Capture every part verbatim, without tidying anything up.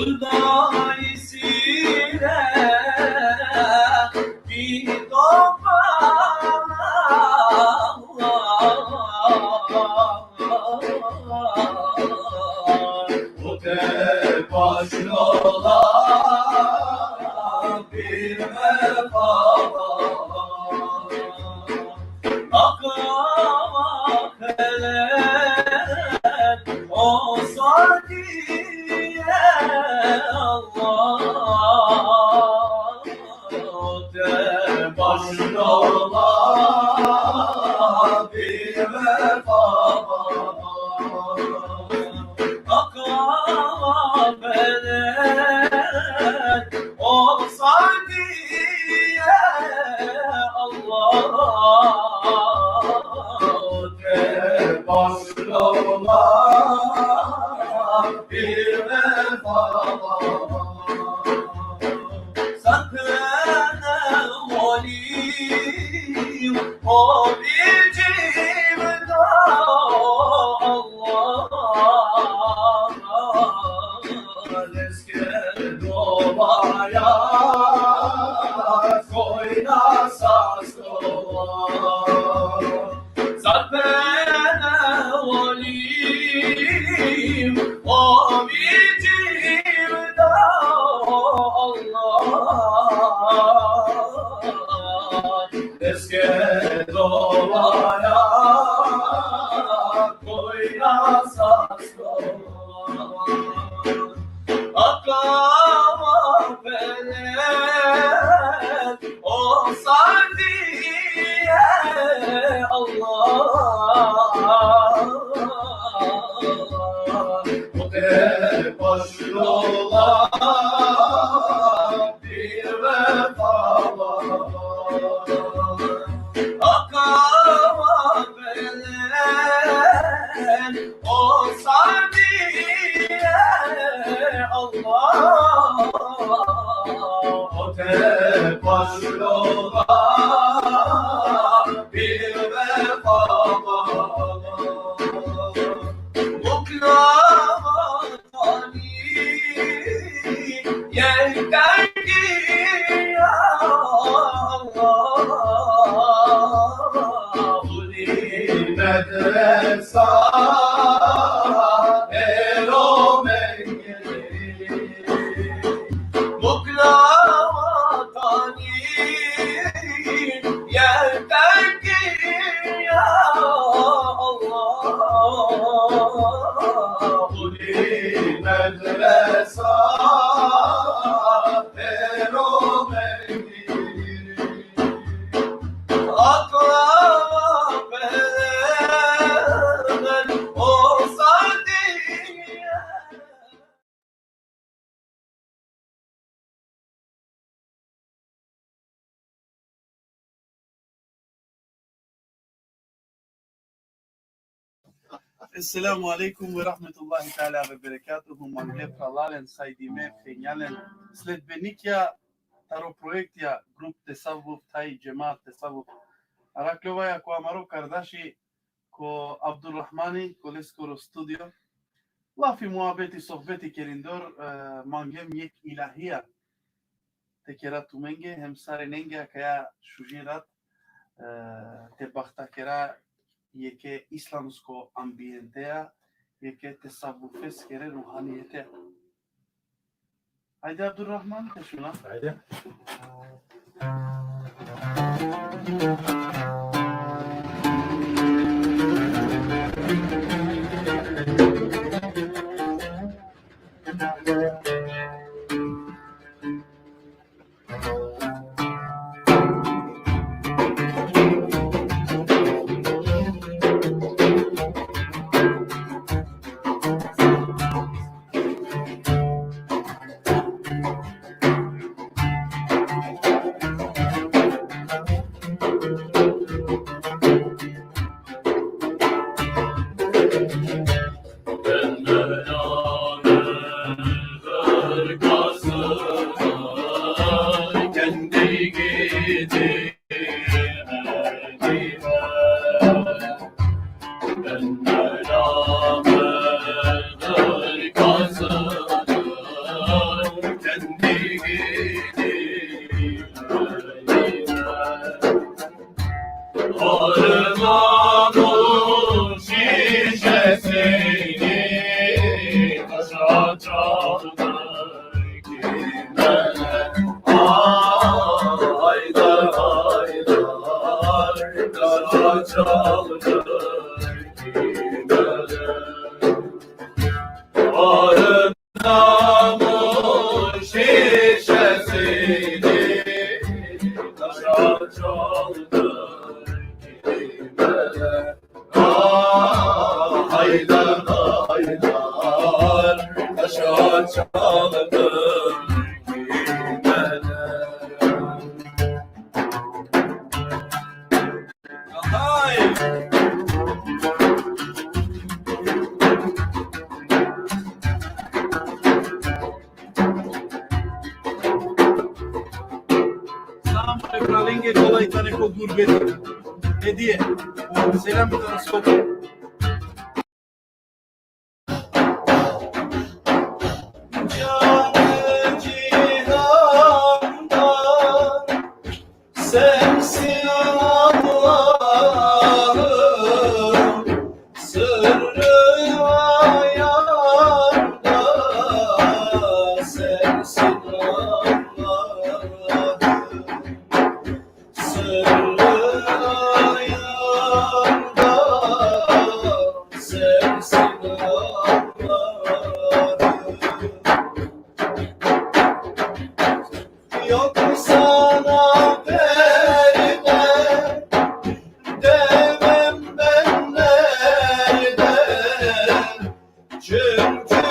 Dolayısıyla bir toprağa o tek başına olan bir vefa var. Aklıma gelen olsa diye Allah, tek başına olan bir vefa var. Aklıma gelen olsa diye Allah, tek başına olan bir vefa var. Sakın olayım o biçimde Allah. Eski doğaya koyna saz kova. Zaten olayım o biçimde Allah. Eski doğaya koyna saz kova. Aklıma gelen olsa diye Allah, o tek başına olan bir vefa var. Aklıma gelen olsa diye Allah, o tek başına olan bir vefa var. Mutlu Esselamu alejkum ve rahmetullahi teala ve berekatuhu. Mangle phralalen, sajdime, phenjalen, sledbenikja taro projektja Grup Tesavvuf thaj Džemat Tesavvuf. Arakljovaja ko amaro kardaši, ko Abdurrahmani, ko leskoro studio. Lafi, muhabeti, sohbeti kerindor, e, mangem jekh ilahija te kera tumenge, hem sarinenge akaja šuži rat, e, te bahtakera jekhe islamsko ambientea, jekhe tesavvufeskere ruhanijetea. Ajde, Abdurrahman, te šuna. Ajde. Selam aleyküm, alenge, kolay tane ko gurbeti. Hediye. Selam bir tane sopa. Canı cihanda sensin Allah'ım, sırrı ayanda sensin Allah'ım. Sırrı ayanda sensin Allah'ım. Yok sana perde, demem ben nerede. Çünkü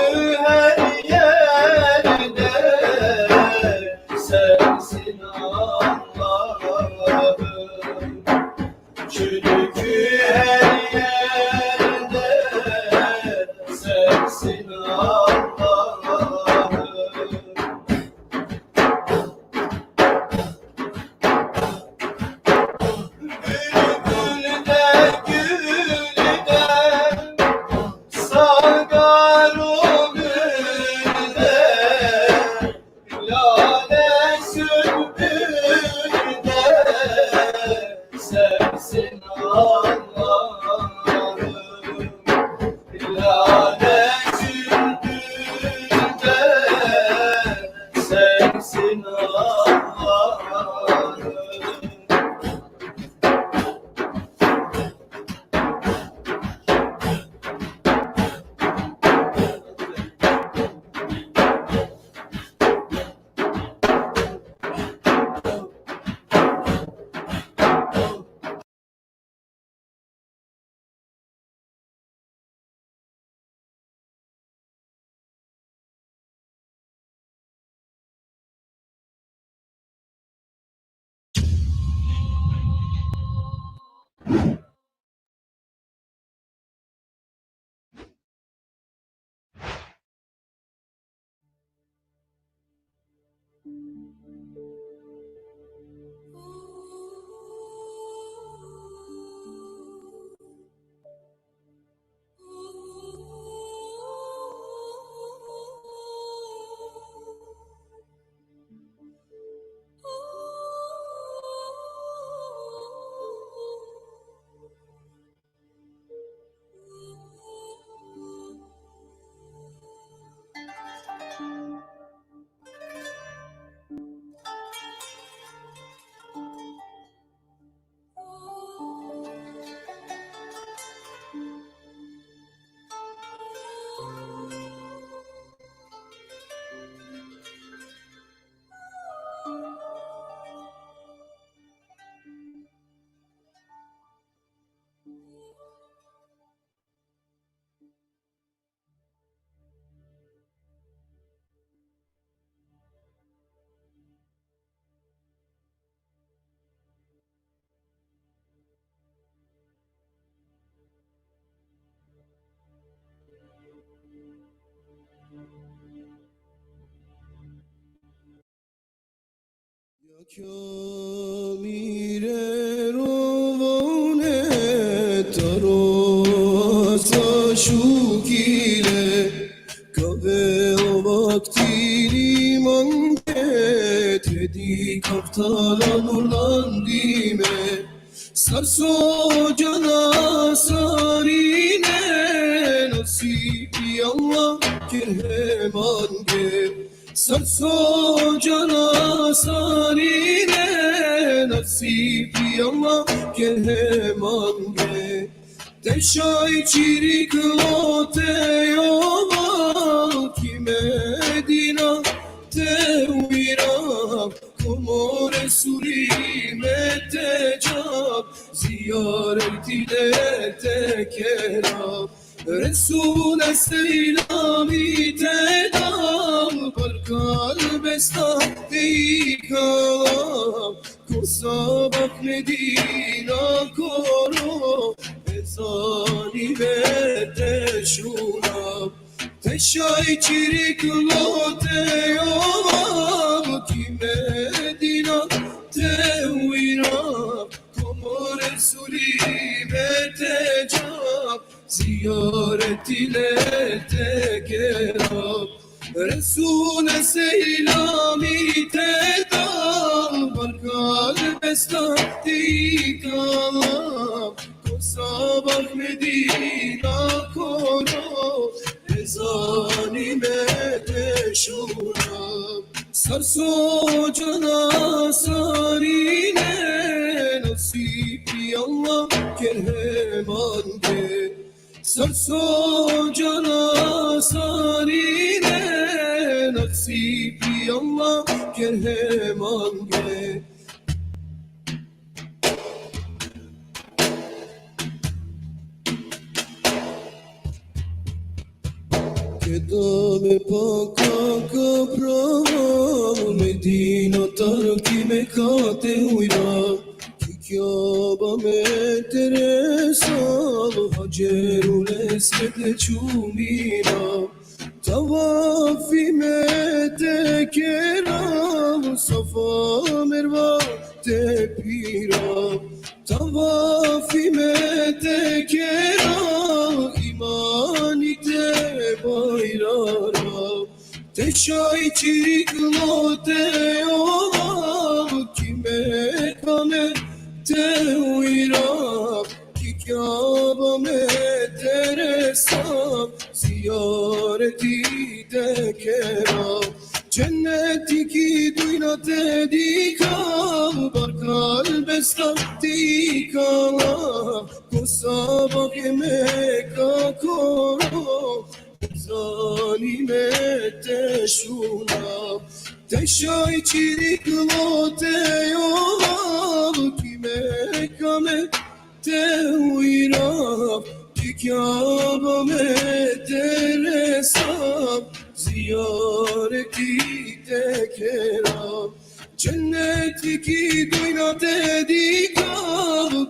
her yerde sensin Allah'ım. Çünkü her yerde sensin Allah'ım. Bülbül de gül de sagar o gül de, lale sülbül de sensin Allah'ım. Lale sülbül de sensin Allah'ım. Kamîre rovane taro sa şukîle, kave o vaktî nîmande, tedi kaftala nurlandîme. Sar so cana sarîne, nasîbî Allah kerhemange. Sar so jana sarine, nasibi Allah kerhemange. Te šaj čiriklo te jova ki Medina te ujra, ko mo Resuli me te džab, zijareti le te kera. Resule selami te dam, bar kalbesta te ikala, ko sabah Medina koro ezani me te šuna. Te šaj čiriklo te jova ki Medina te ujra, ko mo Resuli me te džab, zijareti le te kera. Resule selami te dam, bar kalbesta te ikala, ko sabah Medina koro ezani me te šuna. Sar so jana sarine, nasibi Allah kerhemange. Sar so jana sarine, nasibi Allah kerhemange. Keda me paka ka pravo, Medina tar ki Meka te ujra, ki Kjaba me te resa, Hadžerul Esved te čumina. Tavafi me te kera, Safa Merva te pira. Tavafi me te kera, imani te bajrara. Te šaj čiriklo te jova ki Meka me te ujra, ki Kjaba me te resa, zijareti te kera. Dženneti ki dujna te dikha, bar kalbesta te ikala, ko sabah Meka koro ezani me te šuna. Te šaj čiriklo te jova ki Meka me te ujra, ki Kjaba me te resa, zijareti te kera. Dženneti ki dujna te dikha,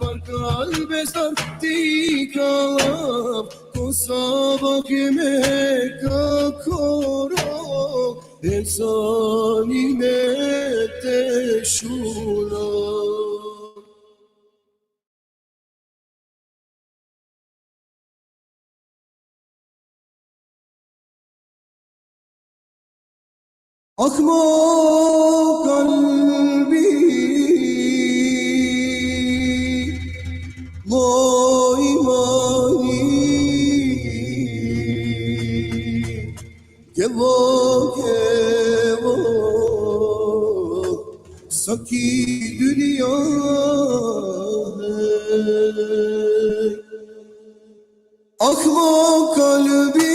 bar kalbesta te ikala, ko sabah Meka koro ezani me te šuna. Ah mo kalbi, mo imani, gelo, gelo, sa ki dunja hai. Ah mo kalbi,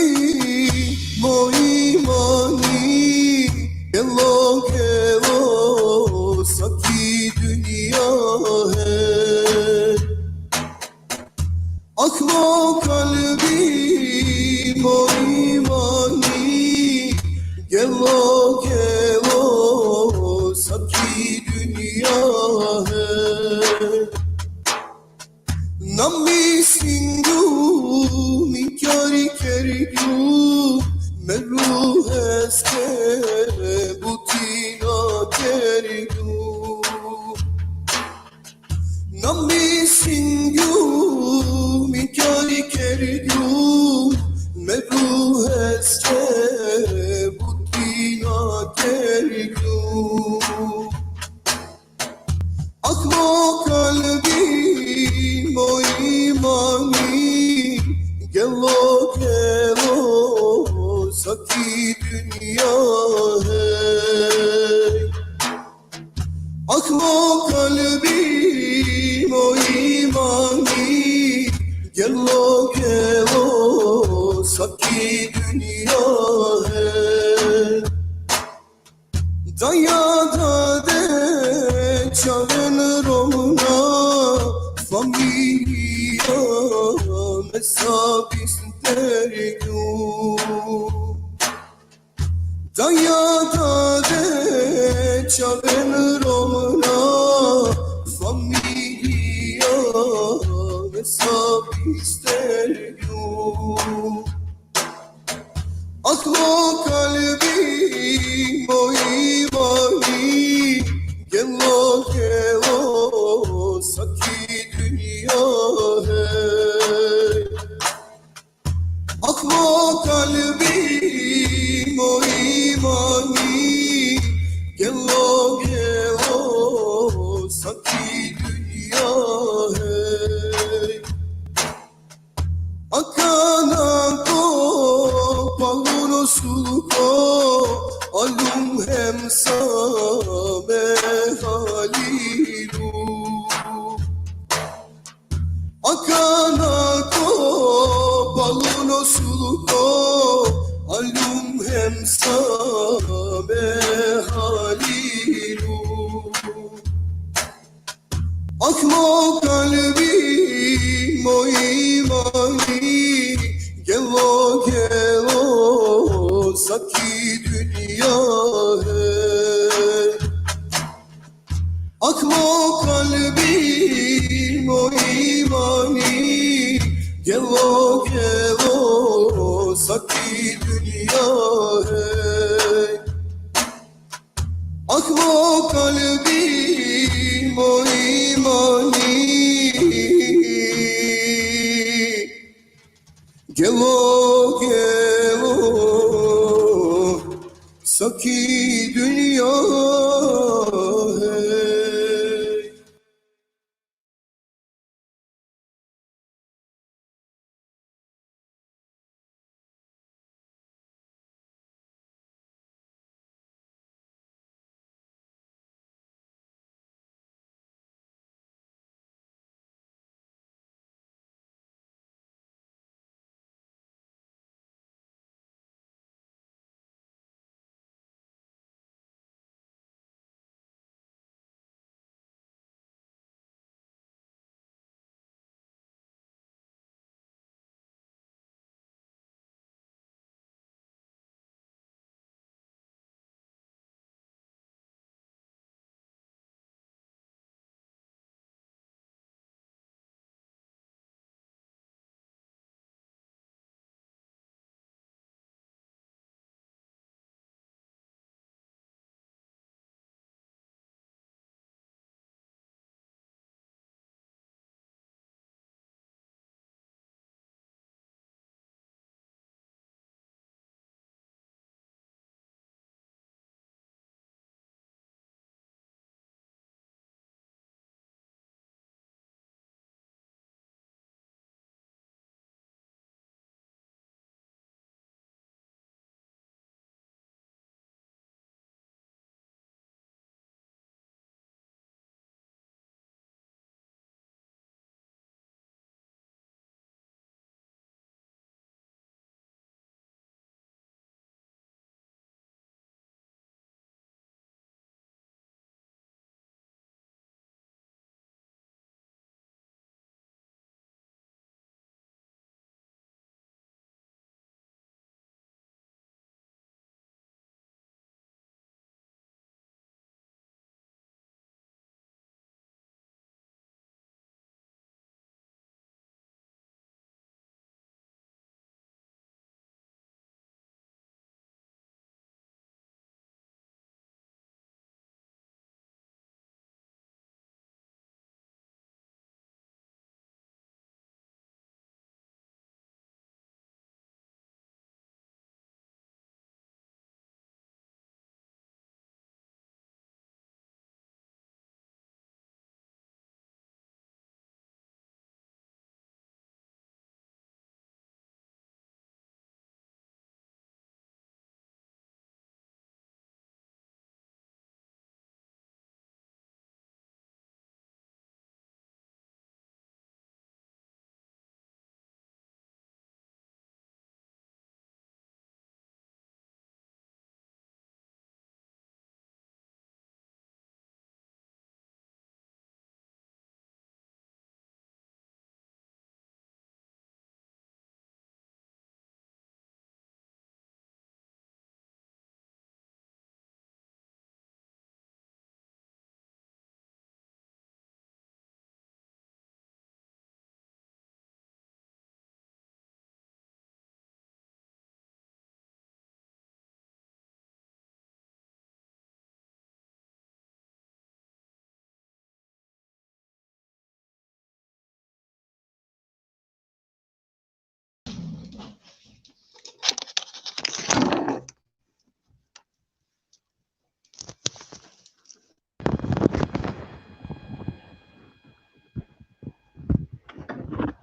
mo imani, gelo, gelo, sa ki dunja hai. Ah mo kalbi, mo imani, gelo, gelo, sa ki dunja hai. Na mi singu, mi kjari kergu, me ruheske buti na kergu. Na mi singu, mi kjari kergu, me ruheske buti na kergu. Ah mo kalbi, mo imani, gelo, gelo, سکی دنیا ہے. آخ مو قلبی مو ایمانی، گلو گلو سکی دنیا ہے. دایا داده چاون رونا، فامیلیا مسا بیسترگو. Daya dade çaven romna, familia ve sabistergu. Aklo kalbi moy mani, gelo gelo saki dünya hey. Aklo kalbim o imani, gelo gelo saki dünya hey. Akana ko paluno sulko, alum hem same halilu. Akana ko paluno suluko, alum hem same halilu. Akmo kalbi mo imani, gelo gelo saki dünya hey. Akmo kalbim o imani, gelo gelo saki dünya hey. Akmo kalbim o imani, gelo gelo saki dünya hey.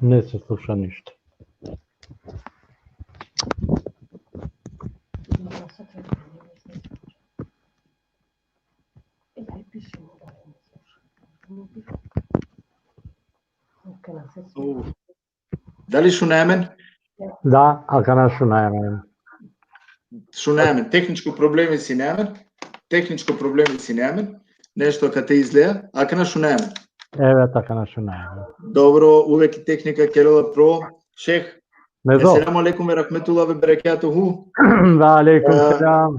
Не се слуша ништо. О, дали шунаја мен? Да, акана шунаја мен. Шунаја мен. Техничко проблеми сине амен. Техничко проблеми сине амен. Нешто каде излеа. Акана шунаја мен. Еве, акана шунаја мен. Добро, увек и техника керела про. Шех. Мезо. Еселаму алейкум ве рахметуллах ве берекатуху. Да, алейкум А, селам.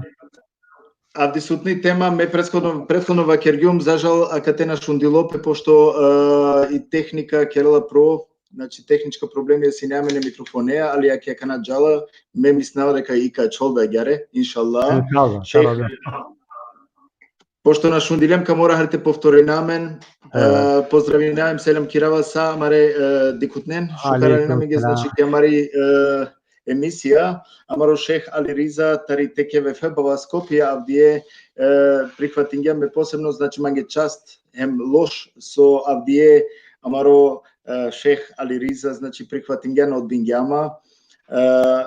Авдисутни тема, ме претходно, претходно вакерѓум, за жал, акате на шундило пе, пошто, а, и техника керела про, значи, техничка проблеми сине амен е микрофонеа, али аке акана џала, ме мислеа дека и ка чол да ѓаре, иншаллах. Иншаллах, Шех, да, да. Пошто на шундилем, ка мора хар те повторина мен, Еве. а, поздравинаем, селам керава са амаре, а, дикутнен, шукарарина Алейкум меѓе, селам. значи, ке амари, а, емисија, амаро шех Али Риза, тари Т К В Ф, бава Скопје, авдие, а, прихватингја ме посебно, значи, манге част, ем лош, со авдие, амаро, а, шех Али Риза, значи, прихватингја на одбингјама, а,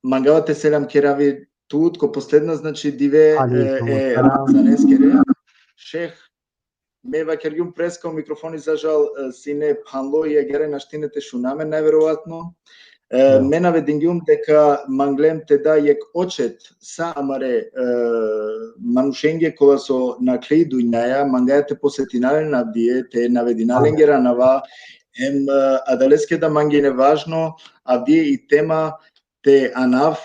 мангава те селам керави ту, ко последна, значи, диве, Алейкум е, е, селам. за нескере. Шех, ме вакерѓум прескал микрофони, за жал, е, сине панло и агере наштине те шунаме, најверојатно. Е, Да. Ме наведингјум дека манглем те да јек очет са амаре, е, манушенге кола со наклеи дуњаја, мангаја те посетинале на авдие, те навединале Ага. гера нава, ем, е, адалески да манге не важно, авдие и тема те анав,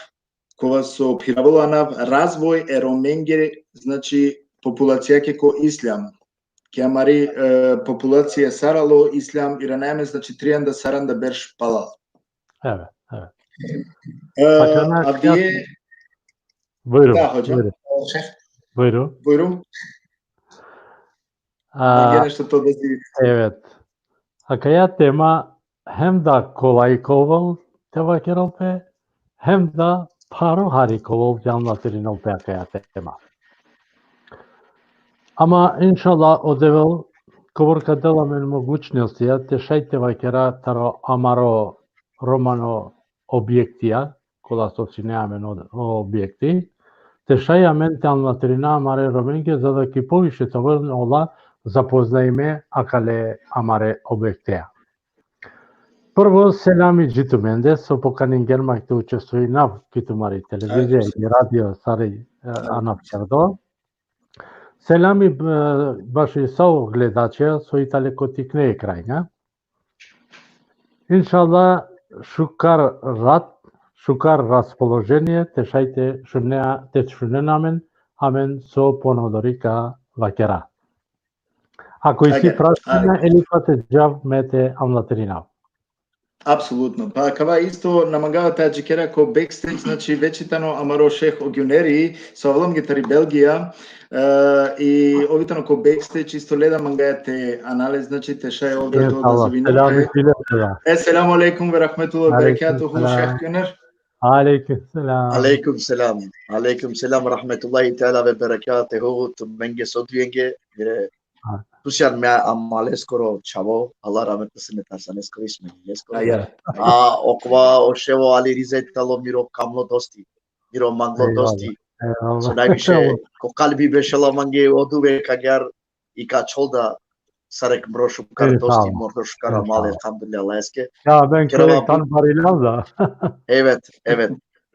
кова со пиравол анав, развој е роменге, значи, популација ке ко ислам. Ке амари, е, популација сарало ислам, и ранеме, значи, трианда саранда берш палал. Еве, еве. Е, Па, ке на Авдие, Бујру, да, хоџа. бујру, Шех, бујру. Бујру. А, Ке нешто тоа да си еве. Акаја тема хем да колај ковал те вакерал пе, хем да паро хари ковал те анлатеринал пе акаја тема. Ама, иншаллах, о Девел, кобор ка дела мен могуќностија, те шај те вакера таро амаро романо објектија, кола со сине амен од-, објекти, те шај амен те анлатерина амаре роменге, за да ки повише таврн ола запознаиме акале амаре објектија. Прво, селами џи туменде, со поканинген ма те учествуинав ки тумари телевизија и радио сари, е, анав кердо. Селами, е, баши са гледаче со итале ко тикне екран, а? Иншаллах, шукар рат, шукар расположение, те шај те шунеа, те шунен амен, амен со понодори ка вакера. Ако иси Ајде, прашања, ајде. Или па те џав ме те анлатеринав. Апсолутно. Па кава исто на мангава та џикера ко бекстејдж, значи, веќе тано амаро шех огюнери, со авлам ги тари Белгија, е, и овитано ко бекстејдж исто леда мангаја те анализ, значи, те шај овде тоа да завине. Селами, селами. Е, селаму алейкум ве рахметуллах ве берекатуху, шех Гюнер. Алейкум селам. Алейкум селам. Алейкум селам, рахметуллахи таала ве берекатуху, тумненге со дуенге, мире, ту сијан ме амалескоро чаво, Аллах рахмет сине тарсанескоро, исмаилескоро. А, окова ошево Али Риза и тало миро камло дости, миро мангло дости. Со највише, ко калби бешела манге одувек агар и ка чолда сарек мро шукар дости, мро шукар амал, елхамдулилла, леске. Ја, бен керава керек тан барилам да. Евет, евет.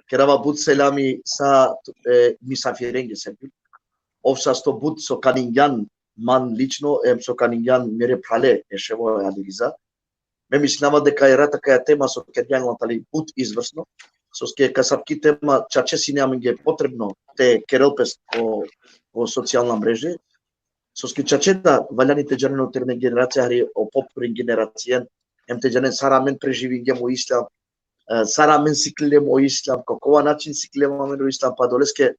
Керава бут селами са, е, мисафиренге се. Ов са сто бут со канингјан ман лично, ем со канингјан мере прале, е шево Али Риза. Ме мислинава дека е рата каја тема со керѓан лантали бут изврсно, соски касапки тема чаче сине аменге потребно те керел пес ко, ко социјална мрежа, соски чаче да ваљани те џанен о терне генерација, хари о поприн генерацијен, ем те џанен сар амен преживингем о ислам, е, сар амен сиклилем о ислам, ко кова начин сиклилем амен о ислам, па долеске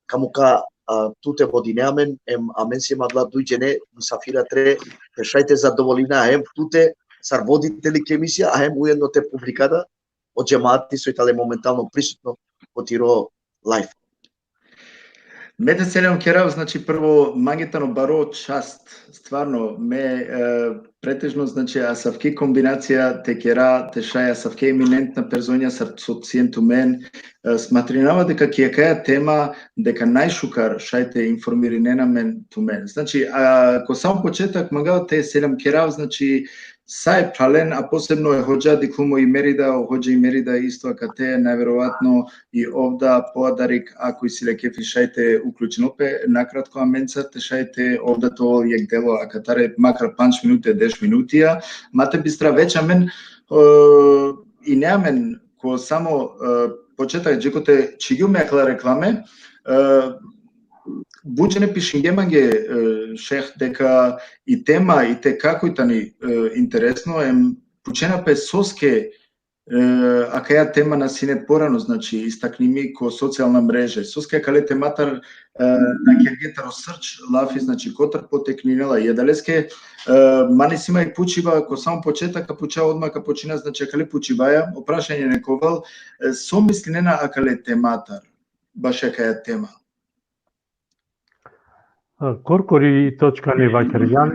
каму ка, а, ту те водине амен, ем амен си мадла дуј џене, мусафира тре, те шај те задоволина, ем ту те сар водители ке емисија, а ем уедно те публиката, о џемати со итале моментално присутно по тиро лајф. Me te selam kerav, znači, prvo, mange tano baro čast, stvarno, me, e, pretežno, znači, asavki kombinacija te kera, te šaj asavke eminentna personja sar so sien tumen, e, smatrinava deka ki akaja tema, deka najšukar šaj te informirinen amen tumen. Znači, a, ko samo početak, mangava te selam kerav, znači, sa e phralen, a posebno e hodža, dikhum o Imerida, o hodža Imerida isto akate, najverovatno i ov da poadarik, ako isi le kefi, šaj te uključinel pe nakratko amenca, te šaj te ov da te ovel jekh delo akatare, makar pandž minute, deš minutija, ma te bistra već amen, e, ine amen ko samo, e, početak, dži kote čhivgjum me akala reklame, e, but džene pišingje mange, e, šejh, deka i tema i te kako i tani, e, interesno, em pučena pe soske, e, akaja tema na sine porano, znači, istaknimi ko socijalna mreže. Soske akale tematar, e, na kerge taro search lafi, znači, kotar potekninela. I adaleske, e, mane si ma i pučiba, ko samo početak, ka puča odma, ka počina, znači, akale pučibaja, o prašanje neka ovel, e, so mislinena akale tematar, baš akaja tema. E, korkori točka ni vakergjan,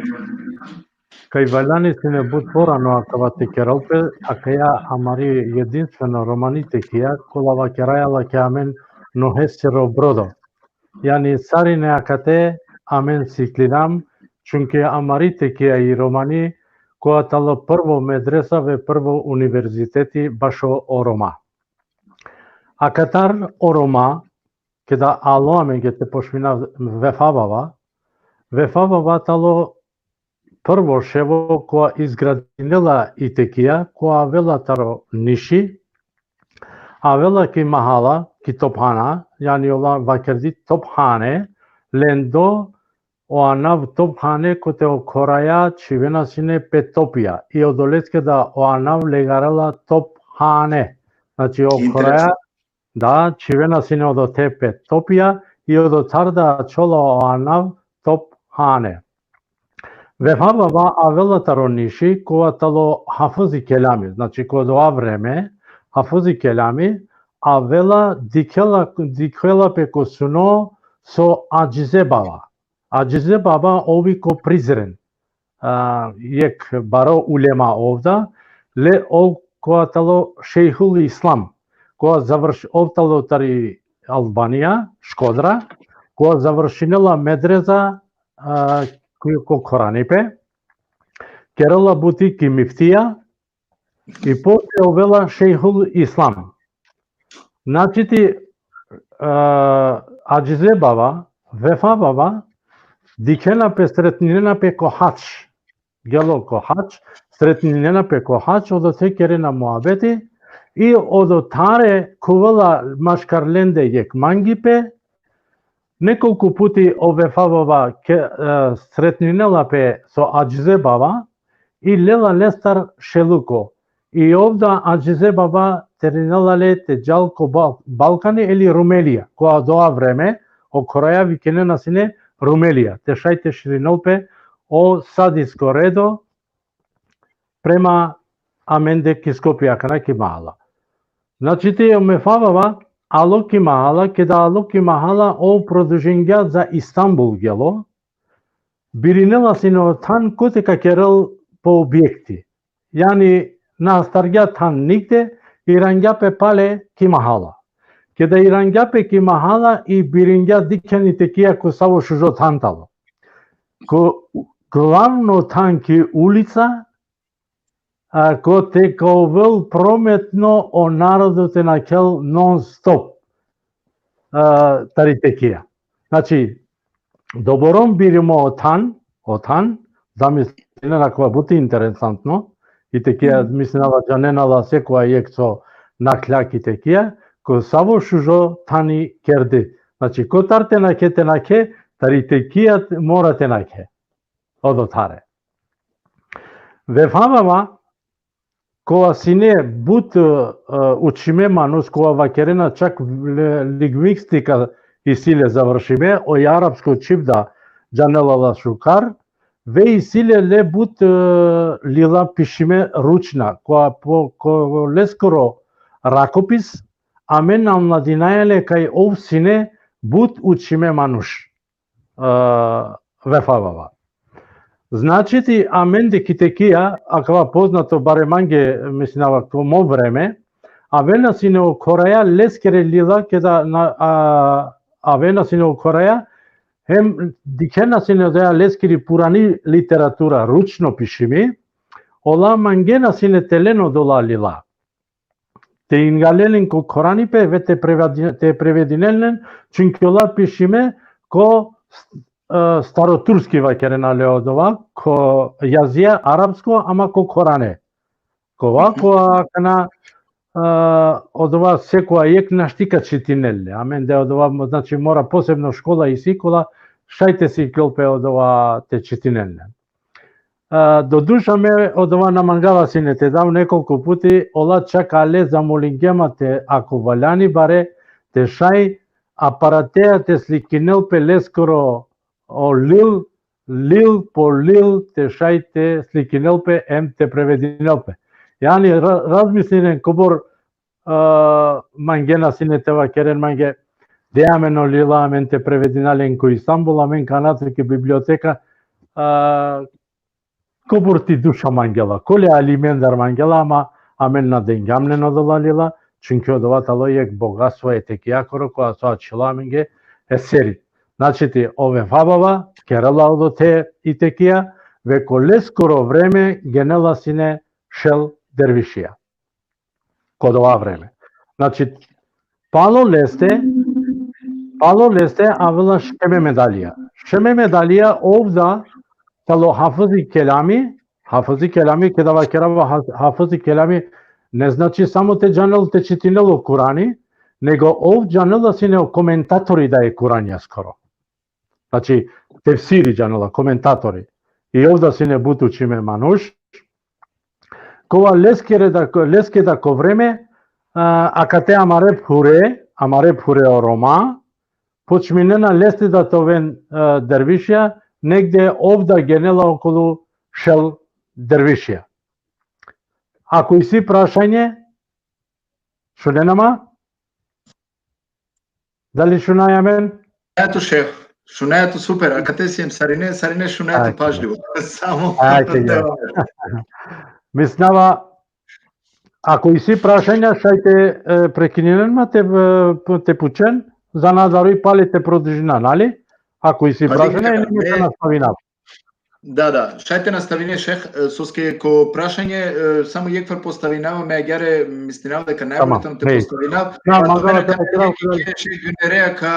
kaj valjani sine but porano akava te kerel pe, akaja amari jedinstveno romani tekija, kola vakeraja la ki amen nohesiro brodo. Jani sarine akate amen siklinam, čunke amari tekija i romani, koja talo prvo medresa ve prvo univerziteti bašo o Roma. Akatar o Roma, keda alo amenge te pošmina Vefa Baba, Vefa Baba talo prvo ševo koja izgradinela i tekija, koja avela taro Niši, avela ki mahala, ki Tophana, jani ola vakerdi Tophane, lendo o anav Tophane kote o khoraja čhivena sine pe topija, i odoleske da o anav legarela Tophane. Znači, o Interes- khoraja, da, čhivena sine odote pe topija, i odotar da ačhola o anav Tophane. Vefa Baba avela taro Niši, kova talo hafizi kelami, znači, ko dova vreme, hafizi kelami, avela, dikhela, dikhela pe ko suno so Adžize Baba. Adžize Baba ovi ko Prizren, a, jekh baro ulema ov da, le ov kova talo Šejhul Islam, kova završ-, ov talo tari Albanija, Škodra, kova završinela medreza, a, ko, ko Koranipe, kerela buti ki miftija, i posle ovela Šejhul Islam. Znači ti, a, Adžize Baba, Vefa Baba, dikhena pe, sretninena pe ko hadž. Gelo ko hadž, sretninena pe ko hadž, odote kerena muhabeti, i odotare khuvela maškar lende jekh mangipe, nekolku puti o Vefa Baba ke, e, sretninela pe so Adžize Baba, i lela lestar šeluko. I ov da Adžize Baba terinela le te džal ko Bal-, Balkani ili Rumelija, ko adova vreme, o khoraja vikinena sine Rumelija, te šaj te širinel pe o sadisko redo prema amende ki Skopje, akana ki mahala. Znači, te o Vefa Baba alo ki mahala, keda alo ki mahala, ov produžingja za Istanbul gelo, birinela sine o than kote ka kerel po objekti. Jani, na astargja than nigde, irangja pe pale ki mahala. Keda irangja pe ki mahala, i biringja, dikhen i tekija ko savo šužo than talo. Ko glavno than ki ulica, a, kote ka ovel prometno o narodo te nakhel non stop, a, tari tekija. Znači, doborom birimo o than, o than, zamislinen akava but interesantno, i tekija, Mhm. mislinava džanena la sekova jekh so nakhlja ki tekija, ko savo šužo thani kerdi. Znači, kotar te nakhe, te nakhe, tari tekija mora te nakhe. Odothare. Vefa Baba, kova sine but, e, učime manuš, kova vakerena čak le-, lingvistika isi le završime, oj arapsko čhib da džanela la šukar, ve isi le le but, e, lila pišime ručna, kova po, ko leskoro rakopis, amen omladinaja le kaj ov sine but učime manuš, e, Vefa baba. Znači ti amende ki tekija, akava poznato bare mange, mislinava, ko mo vreme, avena sine o khoraja leskere lila, keda na, a, avena sine o khoraja, hem dikhena sine odoja leskiri purani literatura, ručno pišimi, ola mangena sine te len odola lila. Te ingalen len ko khoranipe, ve te prevadi-, te prevedinen len, čunki ola pišime ko, e, staroturski vakerena le odova, ko jazija arapsko, ama ko khorane. Kova, kova akana, e, odova sekova jekh našti ka čitinel le. Amende odova, znači, mora posebno škola isi, kola šaj te siklol pe odova te čitinel le. E, doduša me odova na mangava sine te dav, nekoliko puti ola čak ale zamolingje ma te, ako valjani bare, te šaj aparateja te slikinel pe leskoro o lil, lil po lil te šaj te slikinel pe em te prevedinel pe. Jani, ra-, razmislinen kobor, e, mangena sine te vakeren mange, de amen o lila, amen te prevedina len ko Istanbul, amen kana tuke biblioteka, e, kobor ti duša mangela, kole alimendar mangela, ama amen na dengjam len odola lila, čunki odova talo jekh bogatstvo e tekijakoro, koja so ačhilo amenge e seri. Znači ti, o Vefa baba kerela odote i tekija, ve ko leskoro vreme genela sine šel dervišija. Ko dova vreme. Znači, palo leste, palo leste avela Šeme Medalija. Šeme Medalija ov da talo Hafızi Kelami, Hafızi Kelami, keda vakerava Ha-, Hafızi Kelami, ne znači samo te džanel te čitinel o Kurani, nego ov džanela sine o komentatori da e Kuranjaskoro. Znači, tefsiri džanela, komentatori. I ov da sine but učime manuš. Kova leskere da, leske da ko vreme, a, akate amare phure, amare phure o Roma, počminena leste da te oven, a, dervišija, negde ov da genela okolu šel dervišija. Ako isi prašanje, šunena ma? Dali šunaja amen? Eto, šeh, šunaja tu super, akate siem sarine, sarine šunaja tu pažljivo. Samo ajde, ja. Mislinava, ako isi prašanja, šaj te, e, prekininen ma te, e, te pučen, za nadari pali te produžina, nali? Ako isi prašanja, ili me te nastavinav. Da, da, šaj te nastavine, šeh, e, soske ko prašanje, e, samo jekh far postavinava, me agjaar mislinava deka najbolje te postavinav. Da, ma da, šeh Günerea ka,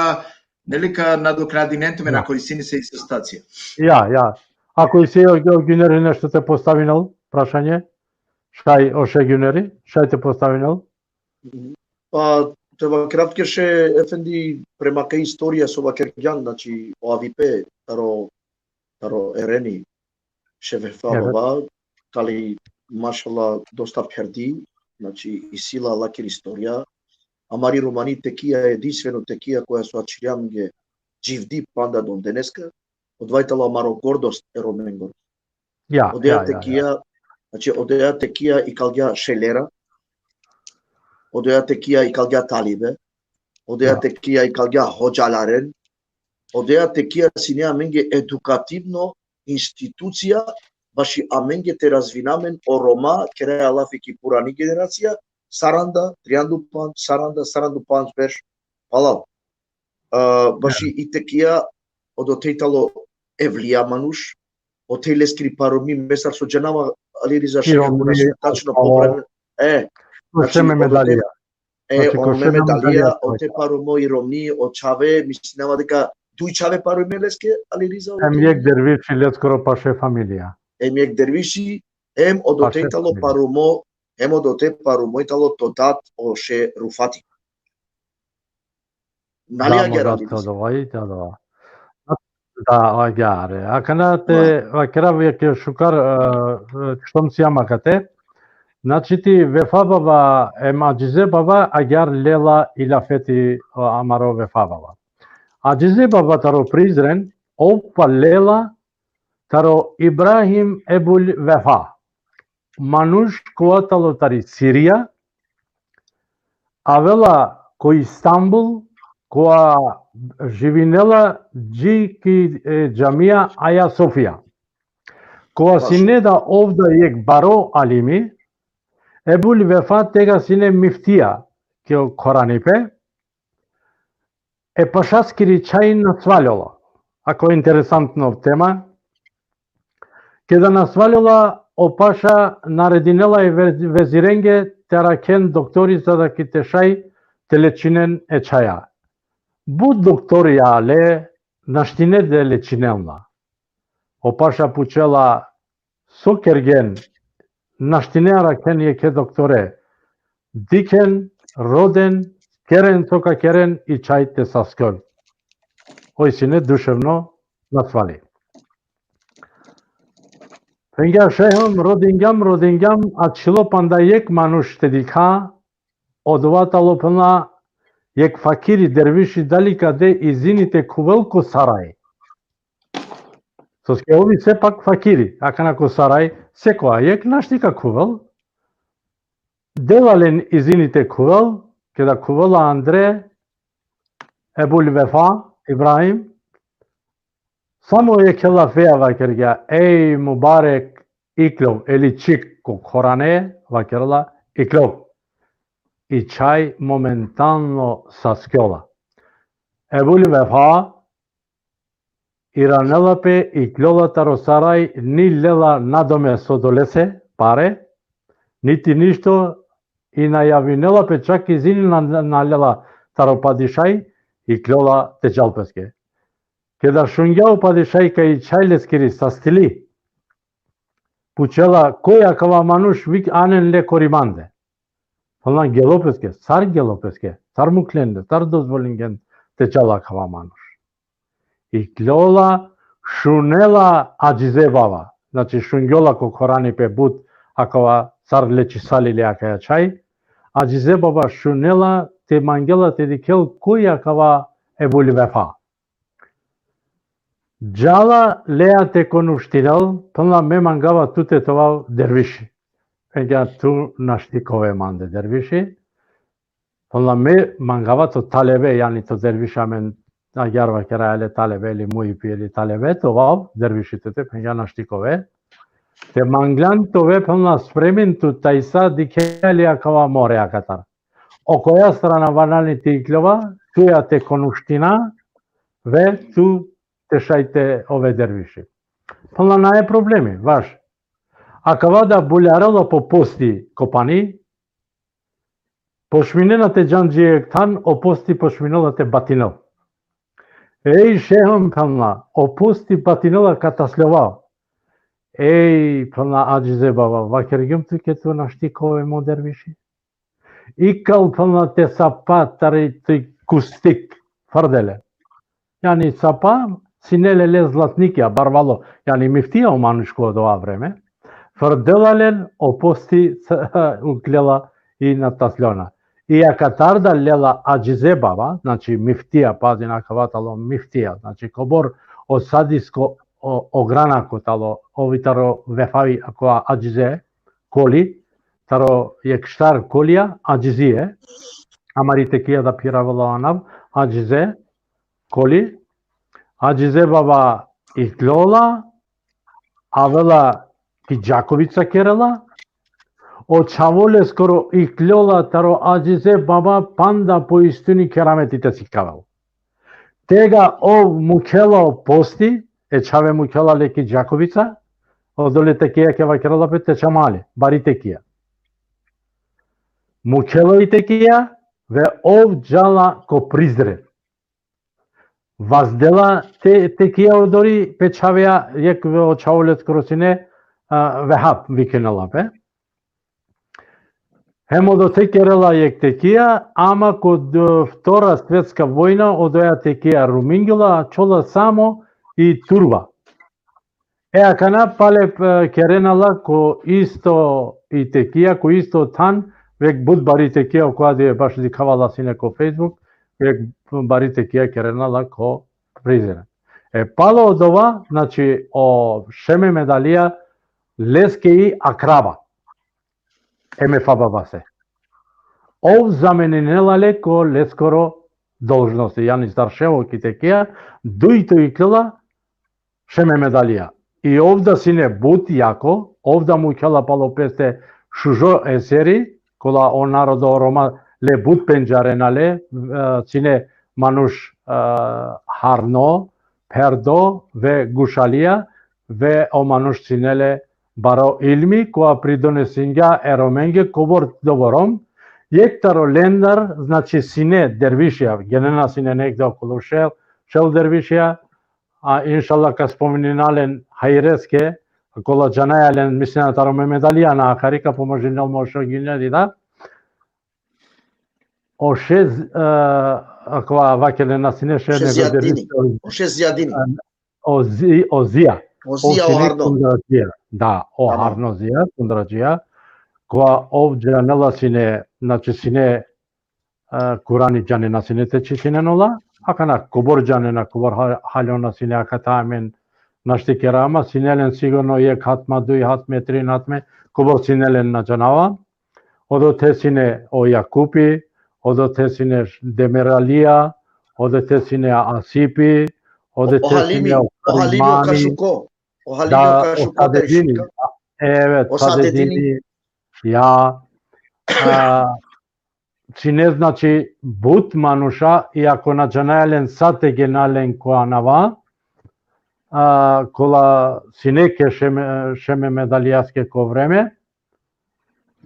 neli, ka nadoknadinen tumen, ako isi nesave isto stacija. Ja, ja. Ako isi o, o Güneri nešto te postavinel, prašanje, šaj o šeh Güneri, šaj te postavinel. Pa, te vakerav tuke, šeh efendi, prema kaj istorija so vakergjan, znači, o avipe, taro taro Ereni, šeh Vefa baba, tali, mašallah, dosta pherdi, znači, isi la lakiri istorija. Amari romani tekija, edinstveno tekija koja so ačhilja amenge dživdi panda do deneska, odova i talo amaro gordost e Romengoro. Ja, odeja tekija, znači, odeja tekija ikalgja šelera, odeja tekija ikalgja talibe, odeja tekija ikalgja hodžalaren, odeja tekija sine amenge edukativno institucija, baši amenge te razvina amen o Roma, keraja lafi ki purani generacija, saranda, trianda u pandž, saranda, saranda u pandž berš, palal. A, baši i tekija, odote i talo evlija manuš, ote leskiri parumi, me sar so džanava, Ali Riza, šeh, tačno popravim. E, znači, Mehmet Alija. E, znači, o Mehmet Alija, ote parumo i romni, o čhave, mislinava deka duj čhave parume leske, Ali Riza. Em jekh derviši leskoro paše familija. Em jekh derviši, em odote i talo parumo, em odote parumo i talo to dat, o šeh Rufati. Nali agjaar, Ali Riza? Da, agjaar. Akana te vakerav jekh šukar, e, e, štom sijam akate. Znači ti Vefa baba em Adžize baba agjaar lela i lafeti, e, amaro Vefa baba. Adžize baba taro Prizren, ov pa lela taro Ibrahim Ebul Vefa. Manuš kova talo tari Sirija, avela ko Istanbul, koja živinela dži ki, e, džamija Aja Sofija. Kova sine da ov da jekh baro alimi, Ebul Vefa tega sine miftija ki o Koranipe, e pašaskiri čhaj nasvaljola. Ako interesantno tema, keda nasvaljola, o paša naredinela e ve-, vezirenge te arakhen doktori za da ki te šaj te lečinen e čhaja. But doktori ale, naštine te lečinen la. O paša pučela: so kergjen, naštine arakhen jekhe doktore? Dikhen, roden, keren so ka keren, i čhaj te saskjon. Oj sine duševno nasvali. Phengja: Šehom, rodingjam, rodingjam, ačhilo panda jekh manuš te dikha, odova talo, phenla, jekh fakiri derviši, dali ka de izini te khuvel ko sarai. Soske ov isi sepak fakiri, akana ko sarai, sekova jekh našti ka khuvel. Dela len izini te khuvel, keda khuvela andre, Ebul Vefa, Ibrahim, samo jekhe lafea vakergja: Ej mubarek, iklov, eli čhik ko Korane vakerela: iklov. I čhaj momentalno saskjola. Ebul Vefa iranela pe, iklola taro sarai, ni lela nadome so dolese pare, niti ništo, i na javinela pe, čak izini na, na lela taro padišaj, iklola te džal peske. Keda šungja o padišaj kaj i čhaj leskiri sastili, pučela: Koj akava manuš, vik, anen le kori mande. Phenla: Gelo peske. Sar gelo peske? Sar muklen le? Sar dozvolingjen te čal akava manuš? Iklola, šunela Adžize baba. Znači, šungjola ko Korani pe but akava sar lečisali le akaja čhaj. Adžize baba šunela, te mangela te dikhel koj akava Ebul Vefa. Džala lea te konuštinel, phenla: Me mangava tute te ovav derviši. Phengja: Tu našti ka ove mande derviši. Phenla: Me mangava to talebe, jani to derviš, amen agjaar vakera, ele talebe, eli muipi, eli talebe, te ovav derviši tute. Phengja: Našti ka ove. Te manglan te ove, phenla, spremin tu, tajsa dikhea li akava more akatar. Okoja strana vanani te iklova, tuja te konuština, ve tu te šaj te ove derviši. Phenla: Nane problemi, vaš. Akava da buljarela po posti ko pani, pošminena te džan dži jekh than, o posti pošminela te batinel. Ej, šehom, phenla, o posti batinela, ka tasljova. Ej, phenla Adžize baba, vakergjum tuke, tu našti ka ove mo derviši. Ikal, phenla, te sapa tari te kustik, frdele. Jani sapa, sine le le zlatnikija, barvalo. Jani miftija o manuš ko odova vreme. Frdela len, o posti uklela i na tasljona. I akatar da lela Adžize baba, znači miftija, pazin, akava talo miftija, znači kobor o sadisko o, o grana ko talo, ovi taro Vefavi, akava Adžize, Koli, taro jekh štar kolija, Adžizie, amari tekija da phiravela o anav, Adžize, Koli, Adžize baba iklola, avela ki Džakovica kerela, o čhavo leskoro iklola taro Adžize baba panda po istuni kerameti te sikavel. Tega ov mukhela o posti, e čhave mukhela le ki Džakovica, odole tekija ke vakerela pe te čamale, bari tekija. Mukhela i tekija, ve ov džala ko Prizren. Vazdela te, tekija odori pe čhavea, jekh ve o čhavo leskoro sine, a, Vehab vikinela pe. Hem odote kerela jekh tekija, ama ko d-, Vtora svetska vojna, odoja tekija rumingjula, ačhola samo i turba. E, akana pale, e, kerena la ko isto i tekija, ko isto than, jekh but bari tekija, okova di baš dikhava la sine ko Facebook, jekh bari tekija kerena la ko Prizren. E, palo odova, znači, o Šeme Medalija, leske i akraba e Mefa babase. Ov zameninela le ko leskoro должности, Јани Старшево ки текија, дујто икlela Шем Мемед Алија. И овда сине бут јако, овда муќела пало песте шужо есери, кола о народо Рома ле бут пенџарена ле, е, сине мануш, е, харно, пердо, ве гушалија, ве о мануш сине ле баро илми, која придонесинѓа е Роменге кобор добором, јек таро лендар, значи сине дервишија, генена сине негде околу шел, шел дервишија, а иншалла ка спомнина лен хајрески, кола џанаја лен, мислина таро Мемед Алија на ахари, ка поможинел мо шо гинери да. О шест, е, аква вакеле на сине ше О шест него зијадини. дервишија, О шест зијадини. Е, о зи-, о зија. О зија, О о сине харно. Кундраџија. Да, о Тамам. Харно зија, кундраџија. Која ов џанела сине, значи сине, е, Курани џанена сине те читинен ола, акана кобор џанена, кобор ха-, халјона сине, аката амен нашти керама, сине лен сигурно јек хатма, дуј хатме, три хатме, кобор сине лен на џанава. Одоте сине о Јакупи, одоте сине Демералија, одоте сине Асипи, О, одоте о Халими, сине о о Халими, о Каримани. Кашуко. О Халими, Да, о Кашуко, о Садедини. Тершика. Еве, О Садедини. Садедини. Ја. А, сине, значи, бут мануша, иако на џанаја лен са те генелен ко анава, а, кола сине ке Шеме, Шем Мемед Алијаске ко време,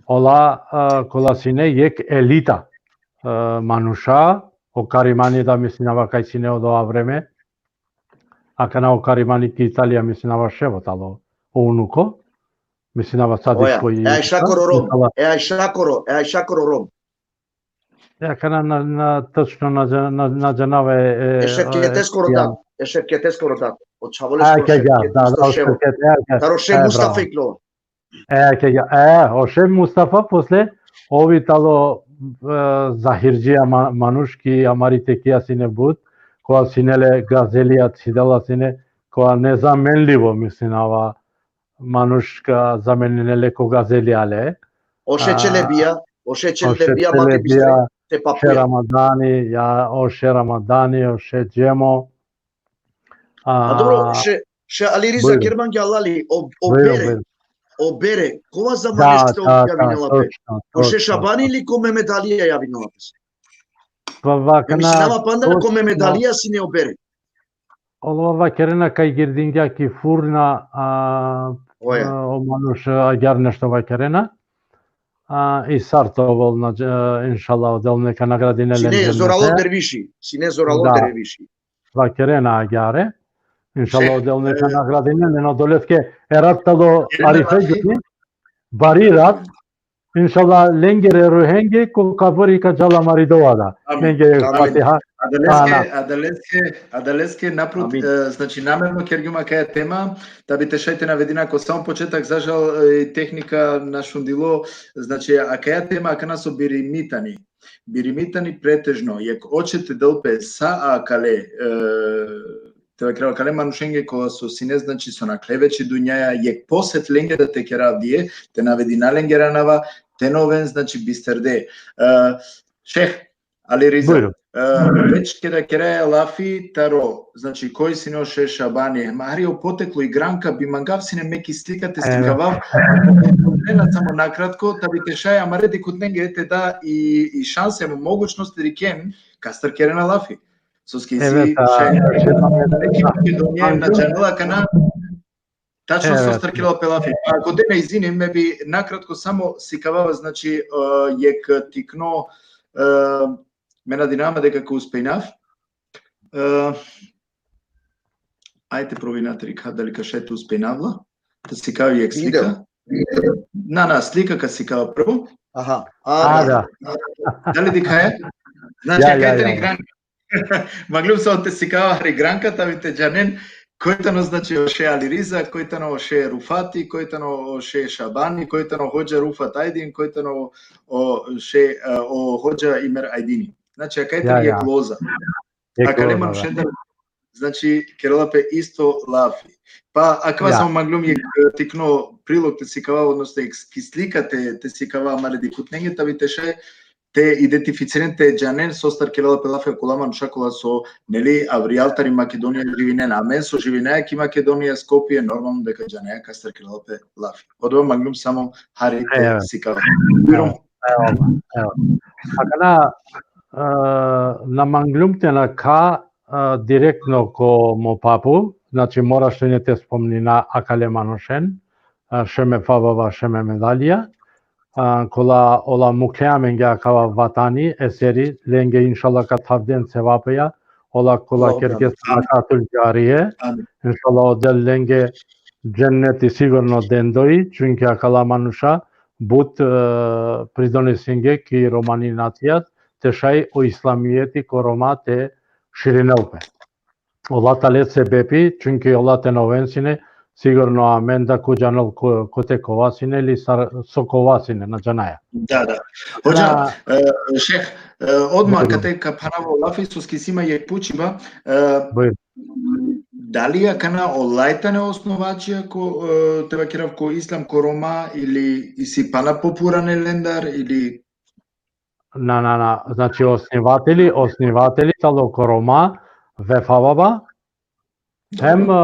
ола, а, кола сине јек елита, а, мануша, о Каримани да мислинава кај сине од ова време, акана о Каримани ки Италија мислинава шево тало, о унуко, мислинава Садиш Оја, кој е Ајша Коро Ром, е Ајша Коро, е Ајша Коро Ром. Е, акана на, на, точно на, на, на џанава е, е, Е Шевкетескоро е, дат, е Шевкетескоро дат. Од Чаволескоро А, ке, ја, Шевкетескоро да, да, шево. Шевкет, е, е, Таро Шем е, Мустафа браво. Икло. Е, ке, ја, е, о Шем Мустафа, после, ови тало, е, Захирџија ма-, мануш ки амари текија сине бут, која сине ле газелија, цидела сине, која незаменливо, мислинава, мануш ка заменинеле ко газелија ле. О Шеќе А, Лебија, о Шеќе о Шеќе Лебија, мате Лебија, бисте, те Шех папуја. Рамадани, ја, о Шех Рамадани, о Шех Џемо. А, А, добро, Шех, Шех Алириза, Бујро. Керман Ѓалали, о, о Бујро, Бере, Бујро. О Бере, кова Да, заманеште да, да, објавинала пе? точно, О Шех точно, Шабани точно. Или ко Мемед Алија јавинала пе? Па вака Ме на, мислинава панда точно. Ко Мемед Алија сине о Бере. Олова вакерена кај Гирдингја ки фурна, а, Оја. а, о мануш, а, аѓар нешто вакерена. А, и сар то вол, на, а, иншалла, одел нека наградине лен Сине џеннете. Зорало Дервиши, сине Зорало Да. Дервиши. Вакерена аѓаре. Иншалла, Шех, одел нека е, наградине лен, одолетке е рат тало Керена арифе Лафи. Џени, бари рат, иншалла, ленгере рухенге, ко кабори ка џала мари дова да. Амин. Ленгере Амин. Фатиха. Адалески, Ана. Адалески, адалески напред, Амин. Е, значи, намерно керѓум акаја тема, да би те шај те наведина ко само почеток, за жал, е, и техника на шундило, значи, акаја тема, акана со биримитани. Биримитани претежно, јек очете делпе са акале, е, те вакерава кале манушенге која со сине, значи, со накле веќе дуњаја, јек посет ленге да те керав дие, те наведина ленгер анава, те новен, значи, бистерде. Е, Шех, Алириза, Бујро. Е, веќе ке да кераја лафи таро, значи, кој сине о Шех Шабани, мари о потекло и гранка би мангав сине ме ки слика те Е. Сликавав, ако погледна само накратко, та би те шај амаре дикутненге те да и, и шанса, емо могучност рикен, кастар керена лафи. Соски Еве, си та, шај, та, та, неки та, ке домје на та, чанела кана, тачно Еве. Со стар керел пе лафи. А, ако те ме извини, ме би накратко само сикавава, значи, е, јек тикно, е, ме надинава дека ке успејнав. Е, ајде пробинате рика, дали ка шај те успејнавла. Та сикава јек Видео. Слика. На, на, слика ка сикава прво. Аха. А, А, да. Да. Дали дикаја? Значи, Ја, ја, кај те ја. Ни грани. Маглум само те сикава ари гранка, та би те џанен, кој тано, значи, о Шех Алириза, кој тано о Шех Руфати, кој тано о Шех Шабани, кој тано о Хоџа Руфат Ајдин, кој тано о Шех, е, о Хоџа Имер Ајдини. Значи, а кај Ја, тани ја. Е глоза. Е А кале глоза, да. Манушендар, значи, керела пе исто лафи. Па, аква Ја. Само маглум е, е, тикно прилог те сикава, односно е ки слика те, те сикава амаре дикутненге, та би те шај te identificiren, te džanen sostar kerela pe lafi kola manuša kola so, neli, avrijal tari Makedonija živinena. Amen so živinea ki Makedonija, Skopje, normalno deka džanea kastar kerela pe lafi. Odova manglum samo hari te sikav. Bujrum. Evo, evo. Akana, e, na manglum te nakha, e, direktno ko mo papu, znači, moraš ine te spomnina akale manušen, e, Šeme Fababa, Šeme Medalija, e, kola ola mukhe amenge akava vatani, eseri, lenge inšallah ka thavden sevapeja, ola kola kerge sadakatul džarije, inšallah odel lenge dženneti sigurno dendoj, čunke akala manuša but, e, pridonesinge ki romani nacija, te šaj o islamijeti ko Roma te širinel pe. Ola tale sebepi, čunke ola te na oven sine, sigurno amen da ko džanel ko, kote kova sine, ili sar, so kova sine, na džanaja. Da, da. Hodža, e, šeh, e, odma kate ka phanav o lafi, soske si ma jekh pučiba, e, dali akana olaj tane osnovačija ko, e, te vakerav, ko islam ko Roma, ili isi pana popurane lendar, ili Na, na, na. Znači, osnivateli, osnivateli talo ko Roma, Vefa Baba, hem, e,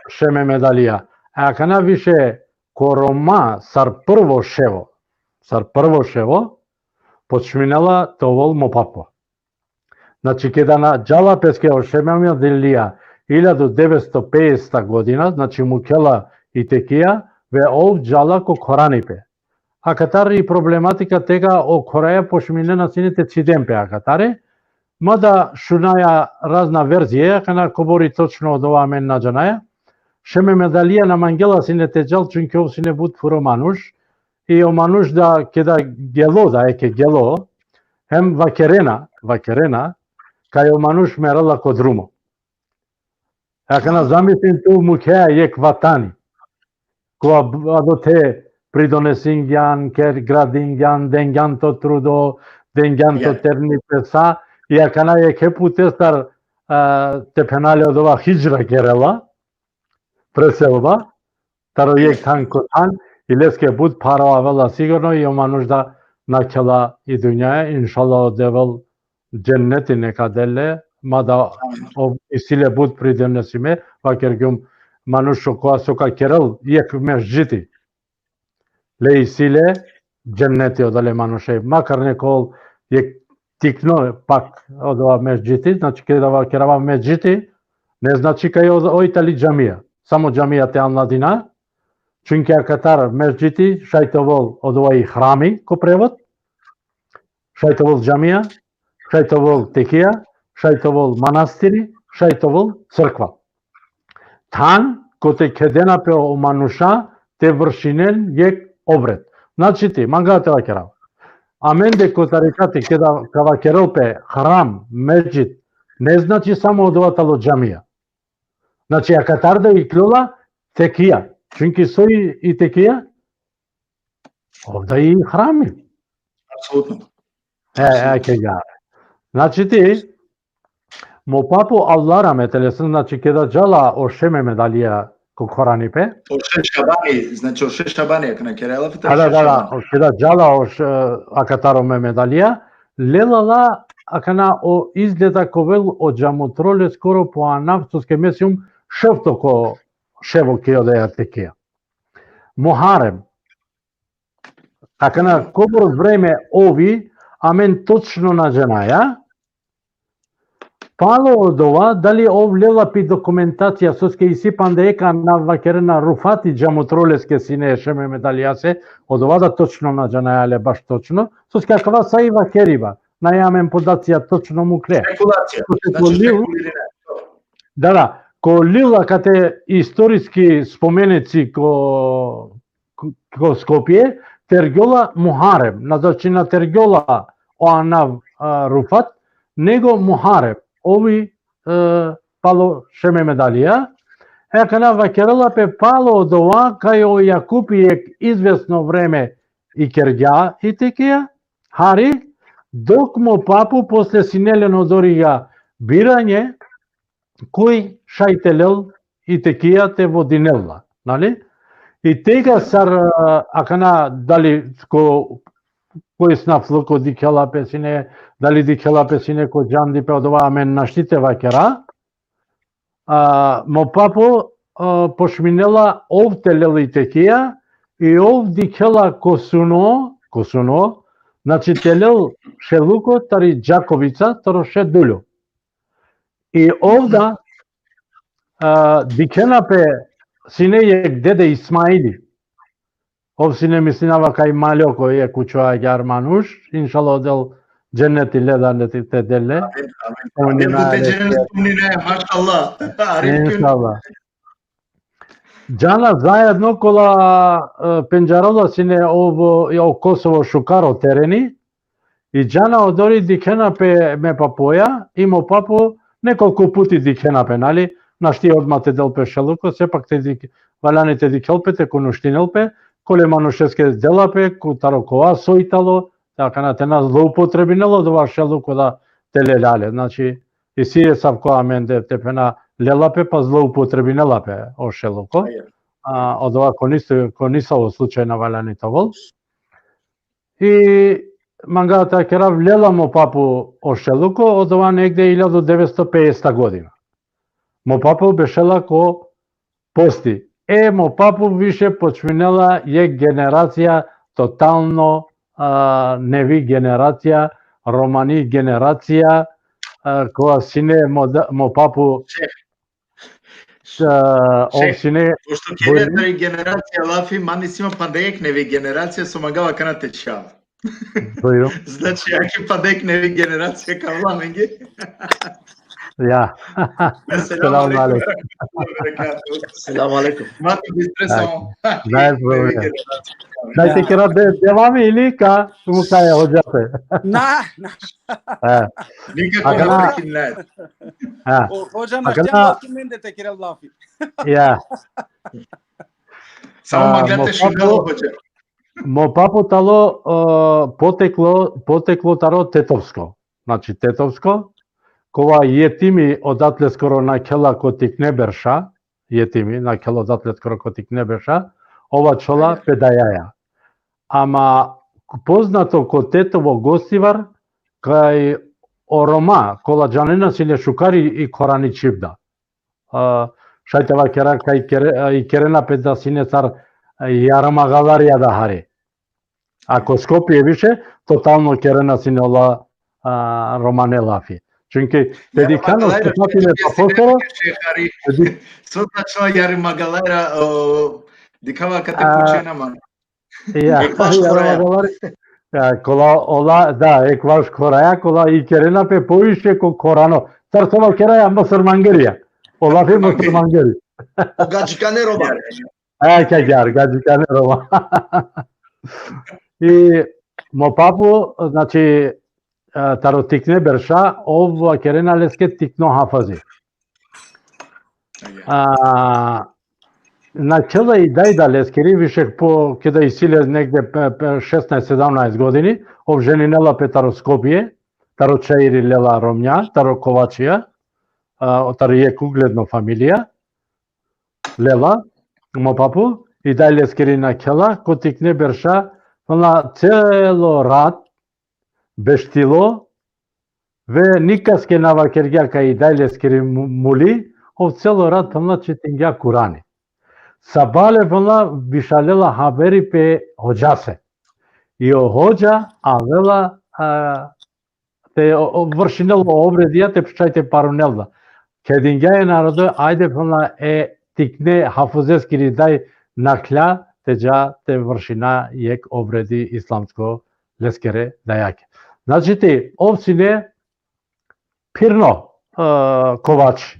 Šeme Medalija. E, akana više ko Roma sar prvo ševo, sar prvo ševo, počminela te ovol mo papo. Znači, keda na džala peske o Šeme Medalija, iljadu devetsto pedeset godina, znači, mukhela i tekija, ve ov džala ko Khoranipe. Akatar i problematika tega o Khoraja počminena sine te ciden pe akatare, mada šunaja razna verzije, akana kobor i točno odova amen na džanaja. Šeme Medalija na mangela sine te džal, čunke ov sine but phuro manuš, i o manuš da keda gelo, da eke gelo, hem vakerena, vakerena, kaj o manuš merela ko drumo. Akana zamislin tu mukhea jekh vatani. Ko ab-, ado te pridonesingjan, ker gradingjan, dengjan to trudo, dengjan to terni pesa, i akana jekhe putestar, a, te phenale odova hidžra kerela, preselba, taro jekh than ko than, i leske but pharo avela sigurno, i o manuš da nakhela i dunjaja, inšallah o Devel dženneti neka del le, mada o isi le but pridonesime, vakergjum manuš so ka, so ka kerel jekh mesdžiti. Le isi le dženneti odole manuše, makar neka ol jekh tikno pak odova mesdžiti, znači keda vakerava mesdžiti, ne znači kaj o, oj tali džamija, samo džamija te anladina, čunke akatar mesdžiti šaj te ovol odova i hrami ko prevod, šaj te ovol džamija, šaj te ovol tekija, šaj te ovol manastiri, šaj te ovol crkva. Than kote kedena pe o manuša te vršinen jekh obred. Znači ti, manga te vakerav. Amende ko tarikati keda ka vakerel pe hram, mesdžit, ne znači samo odova talo džamija. Znači, akatar da ikljola tekija. Čunki so i, i tekija? Ov da i hrami. Apsolutno. E, e, kega. Znači ti, mo papo Allah rahmet eylesin, znači keda džala o Šeme Medalija ko Khoranipe. O Šeš Šabani, znači o Šeš Šabani, akana kerela fita. Da, da, da, da, o keda džala o Š-, akatar o Mehmed Alija, lela la akana o izgleda ka ovel o džamutrole skoro po anav, soske me sium šovto ko ševo ki odeja tekija. Muharem. Akana kobor vreme ovi, amen točno na džanaja. Palo odova, dali ov lela pi dokumentacija, soske isi panda jekh anav vakerena Rufati, džamutroleske sine e Šeme Medalijase, odova da točno na džanaja le baš točno, soske akava sa i vakeriba, nane amen podacija točno mukhle. Spekulacija. Soske znači, ko Lil, spekulirina. Da, da, ko Lil akate istorijski spomeneci ko, ko, ko Skopje, tergjola Muharem, na, znači na tergjola o anav, a, Rufat, nego Muharem, ovi, e, palo Šeme Medalija. E, akana vakerela pe palo odova kaj o Jakupi jekh izvesno vreme i kergja i tekija, hari, dok mo papu posle sine len odoriga biranje, koj šaj te lel i tekija te vodinel la, nali? I tega sar, e, akana dali ko koj snafluko dikhela pe sine, dali dikhela pe sine ko džandipe, odova amen našti te vakera. A, mo papo, a, počminela ov te lel i tekija, i ov dikhela ko suno, ko suno, znači te lel šeluko tari Đakovica, taro Šeduljo. I ovda, a, dikhena pe sine jek dede Ismaili. Ov sine, mislinava, kaj maljo ko jek učo agjar manuš, inšallah del dženneti le da ne te dele. Amin, amin. Amin, amin. Te dženneti, amin, mašallah. Arif Kün. Inšallah. Džana zajedno kola, e, pendžarela sine ovo, o Kosovo šukar o tereni, i džana odori dikhena pe me papoja, i mo papo nekoliko puti dikhena pe, nali, našti odma te del pe šeluko, sepak te dik-, valjani te dikhel pe, te konuštinel pe, kole manušeske dela pe, ko taro kova soj talo, te akana te na zloupotrebinel odova šeluko da te lelja le. Znači, isi esavko amende te phena lela pe, pa zloupotrebinela pe o šeluko. Aja. A, odova ko niso, ko nisavo slučaj na valjani te ovel. I manga te vakerav, lela mo papo o šeluko, odova negde iljado devetsto pedeseta godina. Mo papo bešela ko posti. E, mo papo više počminela jek generacija, totalno, a, nevi generacija, romani generacija, a, kova sine mo da-, mo papo, Šeh. A, ov Šeh, sine, pošto kere, bujrum, tari generacija lafi, man isi ma panda jek nevi generacija, so mangava akana te čhav. Bujrum. Znači, ake panda jek nevi generacija ka avla amenge. Ja. Selam alejkum. Selam alejkum. Mati, bistre samo. Nice, bro. Nevi generacija. Daj te kera de-, devami ili ka mukaja hodžate? Na, na. E. Nikako. Akana, na prekinaj. E. O hodža na, akana, čelo ki mende te kera lafi. Ja. Samo, a, mangla te šunel, hodža. Mo papo talo, e, poteklo, poteklo taro Tetovsko. Znači, Tetovsko, kova jetimi odatleskoro nakhela ko tikne berša, jetimi nakhela odatleskoro ko tikne berša, ov ačhola pe dajaja. Ama poznato ko Tetovo Gostivar, kaj o Roma, kola džanena sine šukar i Korani čhibda. A, šaj te vakera kaj kere-, a, ikerena pe da sine sar, a, jarmagalarija da hari. A ko Skopje više, totalno kerena sine ola, a, romane lafi. Čunki te dikhano, jarmagalarija, sifati me pa posoro, te di- so značila jarmagalarija, o, dikhava kate, a, pučena man. Ja, ekvaš, ja, koraja. Ja, kola ola, da, ekvaš koraja, kola ikerena pe poviše ko Korano. Sar so vakeraja, muslimangerija. Ola pe muslimangeri. O gadžikane Roma. E, ka gar, gadžikane Roma. I mo papo, znači, e, taro tikne berša, ov kerena leske tikno hafazi. A, nakhela i daj da leskiri više po, keda isi le negde pe-, pe-, šesnaest, sedamnaest godini, ov ženinela pe taro Skopje, taro Čairi lela romnja, taro Kovačija, a, taro jek ugledno familija, lela, mo papo, i daj leskiri nakhela, ko tikne berša, ona celo rat, beštilo, ve nikaske na vakergja kaj i daj leskiri mu-, muli, ov celo rat, phenla, čitingja Kurani. Sabale, phenla, bišalela haberi pe hodžase. I o hodža avela, a, te o-, o-, vršinel o obredija, te šaj te parunel da. Kedingja e narodo, ajde, phenla, e tikne hafuzeskiri daj nakhla, te dža te vršina jek obredi islamsko leskere dajake. Znači, te, ov sine phirno, e, kovač.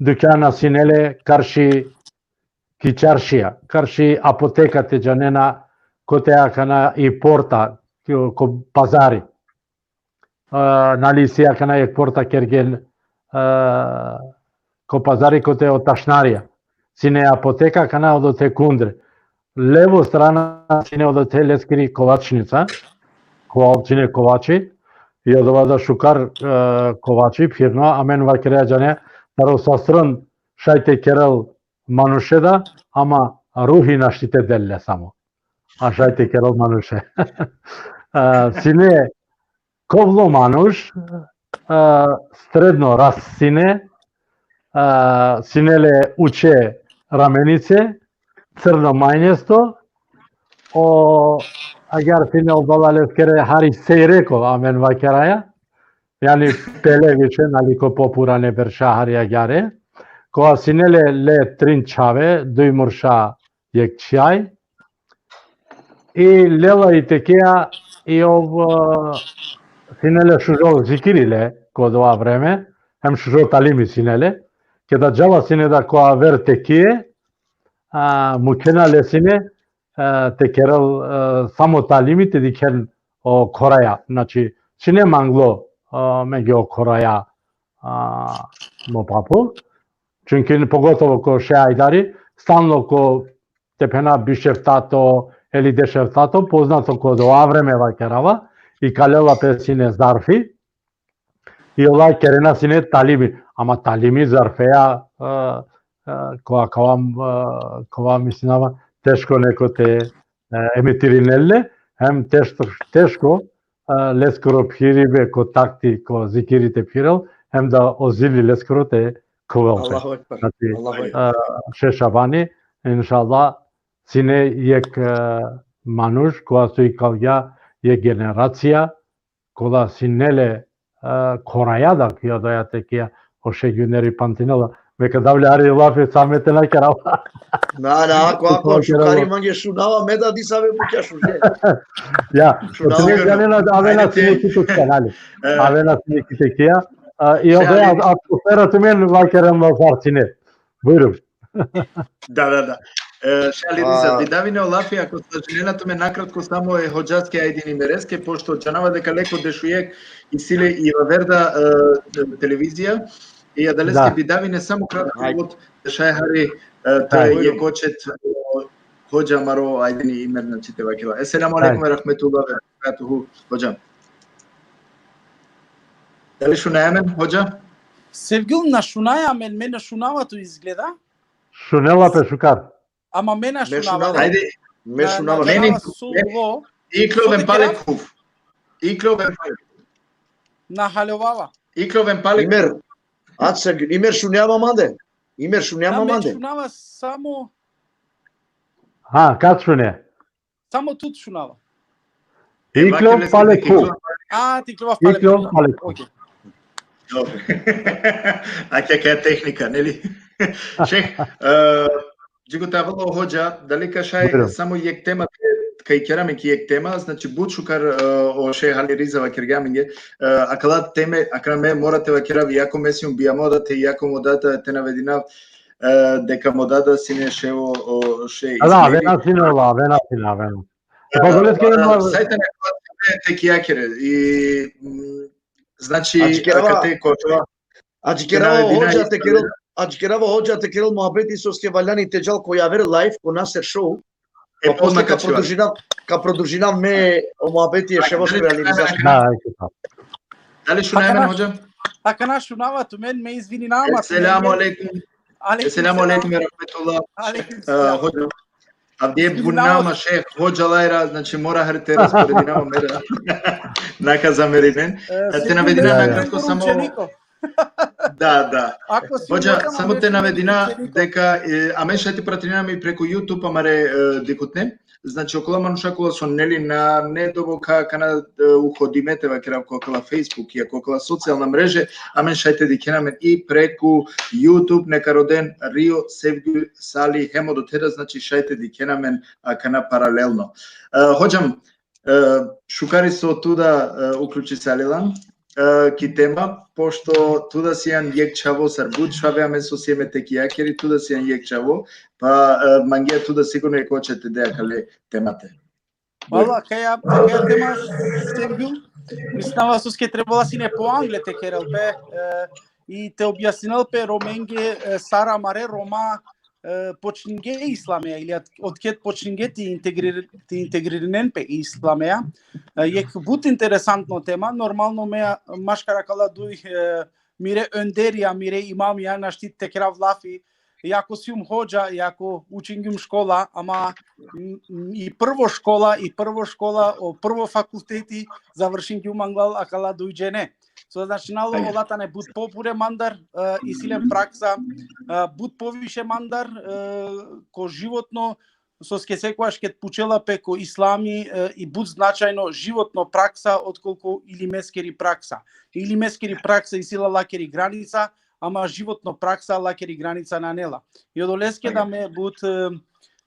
Dukjana sine le karši ki čaršija, karši apoteka, te džanena, kote akana i porta, ko, ko pazari. A, nali isi akana jek porta kergjen, a, ko pazari kote o tašnarija. Sine apoteka, akana odote kundre. Levo strana sine odote leskiri kovačnica, kova ov sine kovači, i odova da šukar, e, kovači, phirno, amen vakeraja, džane, taro sastron šaj te kerel manuše da, ama ruhi našti te del le samo. A šaj te kerel manuše. A, sine kovlo manuš, a, sredno rast sine, a, sine le uče ramenice, crno majnesto, o, agjaar sine odala leskere hari sejreko, amen vakeraja, jani pele više, nali, ko popurane berša hari agjaare, kova sine le, le trin čhave, duj murša, jekh čhaj, i lela i tekija, i ov, a, sine le šužo zikiri le ko dova vreme, hem šužo talimi sine le. Keda džala sine da ko aver tekije, a, mukhena le sine, a, te kerel, a, samo talimi te dikhen o khoraja. Znači, sine manglo, a, menge o khoraja, a, mo papu. Čunki pogotovo ko Šeh Ajdari, stalno ko te phena biš eftato, ili deš eftato, poznato ko dova vreme vakerava, ikalela pe sine zarfi, i ola kerena sine talimi, ama talimi zarfeja, e, e, ko akava, e, kova mislinava, teško neko te, e, emitirinel le, hem teško, teško, e, leskoro phiribe ko takti, ko zikiri te phirel, hem da o zili leskoro te khuvel pe. Allahu ekber. Znači, Allahu ekber. E, Šeh Šabani, inšallah, sine jekh, e, manuš, kova so ikalgja jekh generacija, kola sine le, e, khoraja da, kija da ja te kija, o Šeh Gjuneri pamtinela. Me ka dav le hari lafi, sa me te na kerav. Na, na, ako, ako, šukari mange šunava, me da disave bukja šuže. Ja, šunava, te džanena, avena sine ki te kija, nali. E. Avena sine ki te kija. A, i ove, ali, atmosfera tumen vakerem la sar sine. Bujrum. Da, da, da. E, Šeh Ali Riza, a, bi davine o lafi, ako slažinena tumen, nakratko samo e hodžaske Ajdin Imereske, pošto džanava deka le ko dešujekh isi le i aver da, e, televizija, i adaleske bi davine samo kratko uvod, šaj hari, e, te jekh očet, o, hodža amaro Ajdin Imer, znači, te vakela. Esselamu alejkum ve rahmetullahi ve berekatuhu, hodža. Dali šunaja amen, hodža? Sevgjul, na šunaja amen, me na šunava tu izgleda. Šunela pe šukar. Ama me na šunava. Ajde. Me šunava. Meni, ikloven pale khuv. Ikloven pale. Na haljovava. Ikloven pale. Imer, ač Sevgjul, Imer šunjava mande. Imer šunjava mande. Me šunava samo. Ha, kad šune? Samo tut šunava. Iklov pale khuv. A, ti iklova pale khuv. Okej. Dobro. Akija tehnika, neli? Šeh, e, džikote avela o hodža, dali ka šaj samo jekh tema, kaj kera amen ki jekh tema, znači, but šukar, e, o Šeh Ali Riza vakergja amenge, e, akala teme, akana me mora te vakerav, iako me sijum bijamoda te, iako mo dada te navedinav, e, deka mo dada sine ševo, o, Šeh Ismaili. Da, avena sine ola, avena sine, avena. E, pa, e, saj te na kvatere, i, mm, znači, akate ko, adžikerava hodža te kerel, adžikerava hodža te kerel muhabeti, soske valjani te džal ko javer live, ko Naser Show. E, pa posle ka produžinav, ka produžinav me o muhabeti e ševoš pre realizacija. Da, ajde, pa. Dali šunaja amen, hodža? Akana šunava tumen, me izvininav. Esselamu alejkum. Esselamu alejkum ve rahmetullah. Alejkum selam. E, hodža. Avdive bunama, šeh, hodža lajra, znači, mora hari te rasporedinava me da. Na ka zamerinen. E, te navedina nakratko samo. Da, da. Hodža, samo te navedina deka, e, amen šaj te pratinena mi preku YouTube amare, e, dikhutne. Znači, okola manuša kola so, neli, nane doboka akana, e, uhodime te vakerav ko akala Facebook, ja ko akala socijalna mreže, amen šaj te dikhena amen i preku YouTube, neka roden Rio Sevgjul Sali hem odote da, znači, šaj te dikhena amen akana paralelno. E, hodžam, e, šukari so tu da, e, uključisalilan, e, ki tema, pošto tu da sian jekh čhavo sar but čhave amen so sijeme tekijakeri, tu da sian jekh čhavo, pa, e, mangea tu da sigurno jekh očet te de akale temate. Valla, akaja, akaja tema, Sergio, mislinava soske trebela sine poangle te kerel pe, e, i te objasninel pe Romenge, e, sar amare Roma, e, počninge Islamea, ili at-, otked počninge te integrir-, te integririnen pe Islamea. E, jekh but interesantno tema, normalno me, maškar akala duj, e, mire önderija, mire imamija, našti te kerav lafi, iako sium hodža, iako učingjum škola, ama m, m, i prvo škola, i prvo škola, o prvo fakulteti završingjum anglal akala duj džene. So značinalo, ola tane but pobure mandar, e, isi len praksa, e, but poviše mandar, e, ko životno, soske sekogaš ked pučela pe ko islami, e, i but značajno životno praksa, otkolku ilimeskeri praksa. Ilimeskeri praksa isi la lakeri granica, ama životno praksa lakeri granica nane la. I odoleske da me but, e,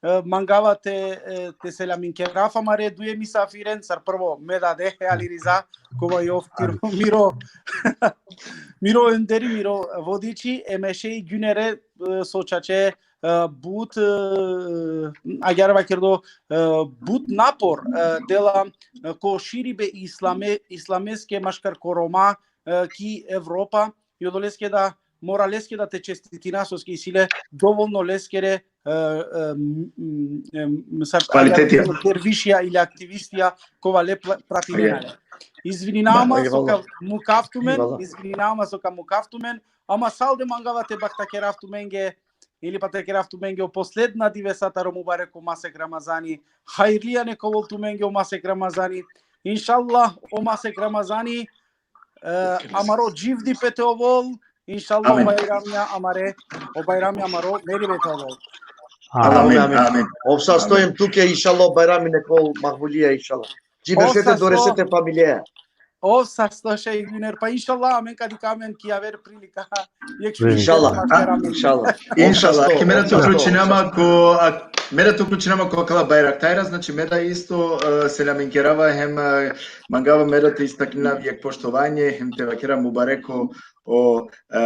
e, mangava te, e, te selaminkerav amare duje misafiren, sar prvo me dade, e, Ali Riza, kova i ov tiro miro, miro enderi, miro vodiči, em e šej Gjunere, e, so čače, e, but, e, agjaar vakerdo, e, but napor, e, dela, e, ko širibe islame, islameske maškar ko Roma, e, ki Evropa, i odoleske da, mora leske da te čestitina, soske isi le dovolno leskere, e, e, m, m, m, sar, kvalitetija, dervišija ili aktivistija, kova le pra-, pratinena le. Izvininava ma so ka mukav tumen, izvininava ma so ka mukav tumen, ama salde mangava te bahtakerav tumenge, ili pa te kerav tumenge o posledna divesa taro mubareko masek Ramazani, hajrlija nek ovol tumenge o masek Ramazani. Inšallah, o masek Ramazani, e, amaro dživdipe te ovol, inšallah, o bajramija amare, o bajramija amaro meribe te ovol. Amin, amin. Ov sasto em tuke, inšallah, o bajrami nek ovol makbulija, inšallah. Dži beršete, doresete familija. Ov sasto, šej Gjunere, pa inšallah, amen ka dikha amen ki aver prilika. Inšallah, inšallah. Inšallah, ki me da te uključina ma ko, a, me da te uključina ma ko akala Bajraktajra, znači me da isto, e, selaminkerava hem, e, mangava me da te istaknina jekh poštovanje, hem te vakera mubareko o, e,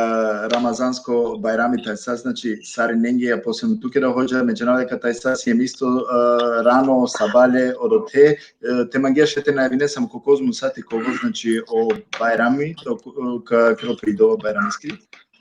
Ramazansko bajrami tajsa, znači, sarinenge, a posebno tuke da hodža, me džanav deka tajsa siem isto, e, rano, sabale, odote, e, te mangea šaj te najavine samo ko kozom sati ka ovol, znači, o bajrami, o, o, ka, ka kerel pe idova bajramiski.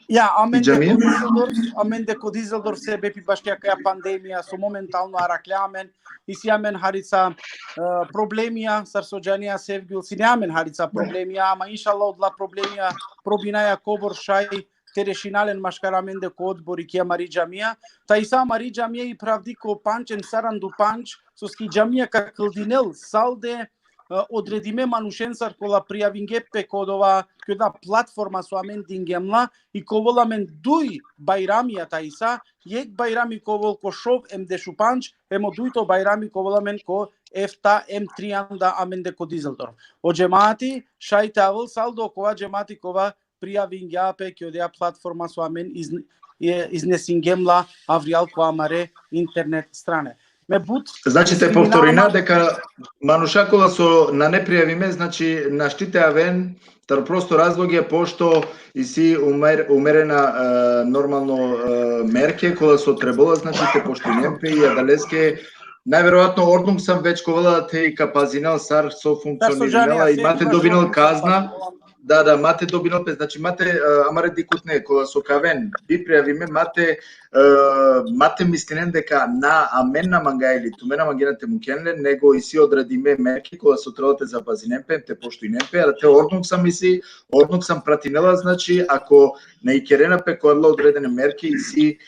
Ja, amen de ko Dizeldorf, amen de ko Dizeldorf sebepi bašo akaja pandemija, so momentalno arakhla amen, isi amen harica, e, problemija, sar so džanea Sevgjul, sine amen harica problemija, ama inšallah odola problemija probinaja kobor šaj te rešina len maškar amende ko odbori ki amari džamija. Tajsa amari džamija i phravdi ko pandž em saranda u pandž, soske i džamija ka kldinel salde, e, odredime manušen sar kola prijavingje pe ko odova, ki oda platforma so amen dingjem la, i ka ovol amen duj bajramija tajsa, jekh bajrami ka ovol ko šov em dešupandž, em o dujto bajrami ka ovol amen ko efta em trianda amende ko Dizeldorf. O džemati šaj te avol saldo, kova džemati kova prijavingja pe ki oda platforma so amen izn-, e, iznesingjem la avrijal ko amare internet strane. Me but... Znači, te povtorina deka manuša kola so nane prijavime, znači, našti te aven, taro prosto razlogja, pošto isi umer-, umerena, e, normalno, e, merke, kola so trebela, znači, te poštujnen pe, i adaleske, najverovatno, ordnung sam već ka ovela te i ka pazinel sar so funkcionirela i ma te dobinel kazna. Da, da, ma te dobinel pe, znači, ma te, e, amare dikhutne, kola so ka aven bi prijavime, ma te, e, ma te mislinen deka na, amen na mangaja ili tumen na mangena te muken len, nego isi odredime merke kola so trebela te zapazinen pe, te poštujnen pe, a te ordnung sam isi, ordnung sam pratinela, znači, ako na ikerena pe kola odredene merke, isi e,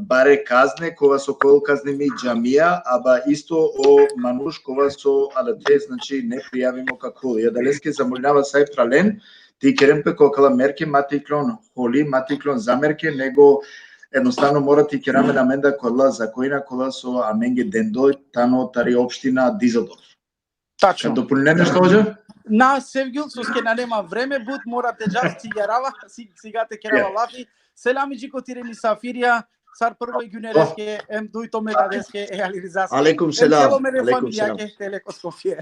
bare kazne, kova so ka ovol kaznimi džamija, aba isto o manuš kova so adate, znači, ne prijavimo ka kul. I adaleske zamolinava sa e pralen, te ikeren pe ko akala merke, ma te iklon holi, ma te iklon zamerke, nego ednostavno mora te ikera amen amenda kola zakona, kola so amenge dendo tano tari opština Dizeldorf. Tačno. Ka dopolnine nešto, hodža? Na, Sevgjul, soske nane ma vreme, but mora te džav, sigarava, si-, siga te kerava lafi. Selami dži ko tire misafirja, sar prvo e Gjunereske, em dujto me dadeske, e Ali Rizaske. Alejkum selam. Em celo mere familijake, tele ko Skopje.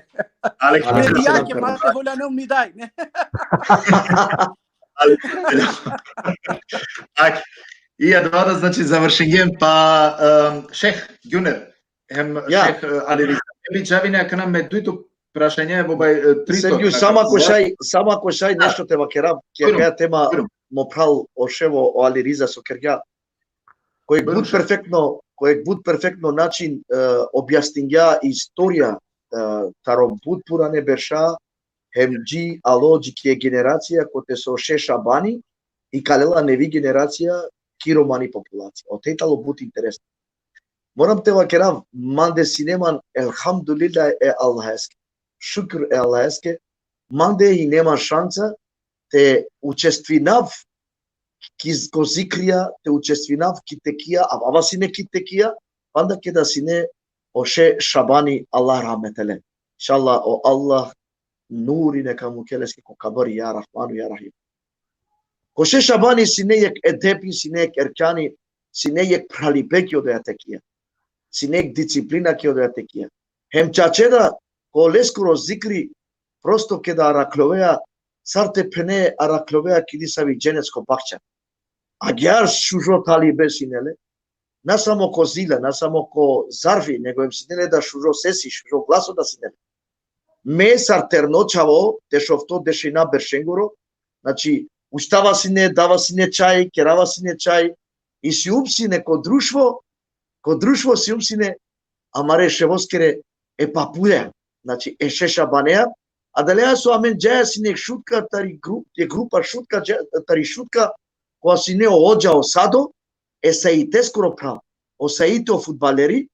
Alejkum selam. Medijake, ma te holanel mi daj, ne? Alejkum selam. Tak, i adava da, znači, završingjem, pa, em, šeh Gjuner, hem šeh, e, Ali Riza. Bi džavine akana me dujto prašanje, evo, baj, e, trito. Sergio, samo ako šaj, samo ako šaj nešto te vakerav, ki akaja tema mo phral o ševo, o Ali Riza so kergja. Ko jekh but perfektno, ko jekh but perfektno način, e, objasningja istorija, e, taro but purane berša, hem dži alo dži ki generacija kote so šeh Šabani, ikalela nevi generacija, ki romani populacija. Ote talo but interesno. Moram te vakerav, mande sine man, elhamdulillah e Allaheske. Šukr e Allaheske. Mande ine man šansa te učestvinav ki, ko zikrija, te učestvinav ki tekija, avava sine ki tekija, panda keda sine o Šeh Šabani, Allah rahmetele. Inšallah, o Allah nuri neka mukel leske ko kabri, ja Rahmanu, ja Rahim. Ko Šeh Šabani sine jekh edepi, sine jekh erkjani, sine jekh phralipe ki odoja tekija. Sine jekh disciplina ki odoja tekija. Hem čače da, ko leskoro zikri, prosto keda araklovea, sar te phene araklovea ki disavi dženecko bakća. Agjaar šužo talibe sine le, na samo ko zila, na samo ko zarfi, nego hem sine le da šužo sesi, šužo glaso da sine le. Me sar terno čhavo, dešofto, dešena beršengoro, znači, uštava sine, dava sine čaj, kerava sine čaj, i sium sine ko društvo, ko društvo sium sine amare ševoskere e papulja, znači, e Šeh Šabanea, adalea so amen džaja sine Šutka, tari gru-, e grupa Šutka, dža-, tari Šutka, kova sine o hodža o Sado, e Saiteskoro phral. O Saiti o fudbaleri,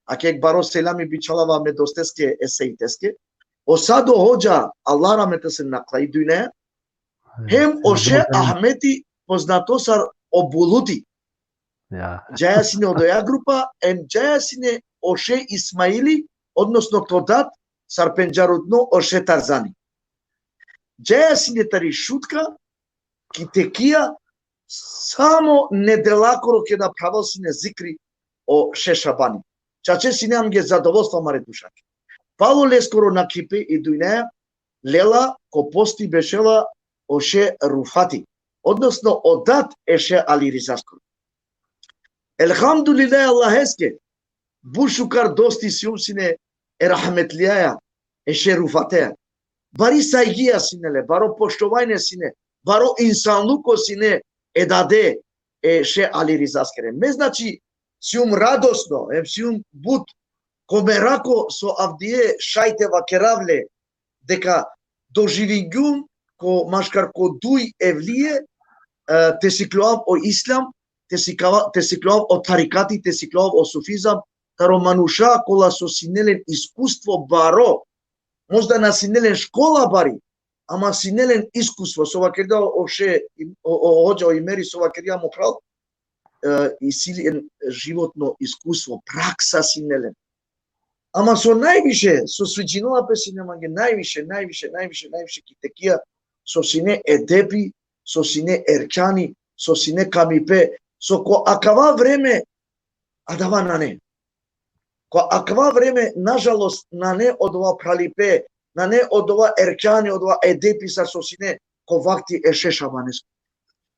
ake jekh baro selami bičhalava me dosteske e Saiteske. O Sado hodža, Allah rahmetese nakhlai dujne, hem o Šeh Ahmeti poznato sar o Buluti. Ja. Džaja sine odoja grupa, hem džaja sine o Šeh Ismaili, odnosno to dat, sar pendžarutno o Šeh Tarzani. Džaja sine tari Šutka, ki tekija, samo nedelakoro keda phravel sine zikri o Šeh Šabani. Čače sine amge zadovoljstvo amare dušake. Palo leskoro nakhipe i dujne, lela ko posti bešela o Šeh Rufati, odnosno o dat e Šeh Ali Rizaskoro. Elhamdulillah Allaheske, but šukar dosti sium sine e rahmetlijaja, e Šeh Rufateja. Bari sajgija sine le, baro poštovanje sine, baro insanluko sine e dade e Šeh Ali Rizaskere. Me, znači, sium radosno, hem sium but ko merako so avdive šaj te vakerav le, deka doživingjum ko maškar ko duj evlije, e, te siklovav o islam, te sikava-, te siklovav o tarikati, te siklovav o sufizam, taro manuša kola so sine len iskustvo baro, možda na sine len škola bari, ama sine len iskustvo, so vakerda o Šeh, o, o hodža, o Imeri, so vakerda mo phral, e, isi len životno iskustvo, praksa sine len. Ama so najviše, so sviđinela pe sine mange, najviše, najviše, najviše, najviše ki tekija, so sine edepi, so sine erkjani, so sine kamipe, so ko akava vreme, adava nane. Ko akava vreme, nažalost, nane odova phralipe, nane odova erkjani, odova edepi sar so sine ko vakti e Šeh Šabanesko.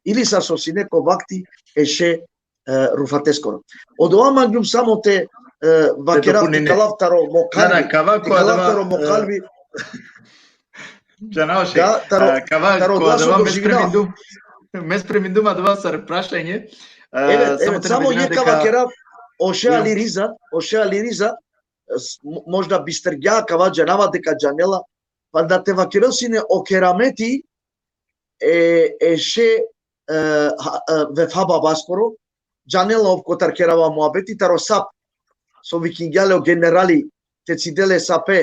Ili sar so sine ko vakti e Šeh, e, Rufateskoro. Odova mangjum samo te, e, vakerav, te ikalav taro mo kalbi, te ikalav taro mo kalbi. Džanava Šeh, da, taro, e, kava, taro ko adava me spremindum, me spremindum adava sar prašanje. E, evet, samo, samo jekh ka vakerav, o Šeh Ali Riza, o Šeh Ali Riza, s-, mo-, možda bistergja, kava džanava deka džanela, pa da te vakerel sine o kerameti e, e Šeh, e, ha-, e, Vefa babaskoro, džanela ov kotar kerava muhabeti, taro sap, so vikingja le o generali, te cidel e sape,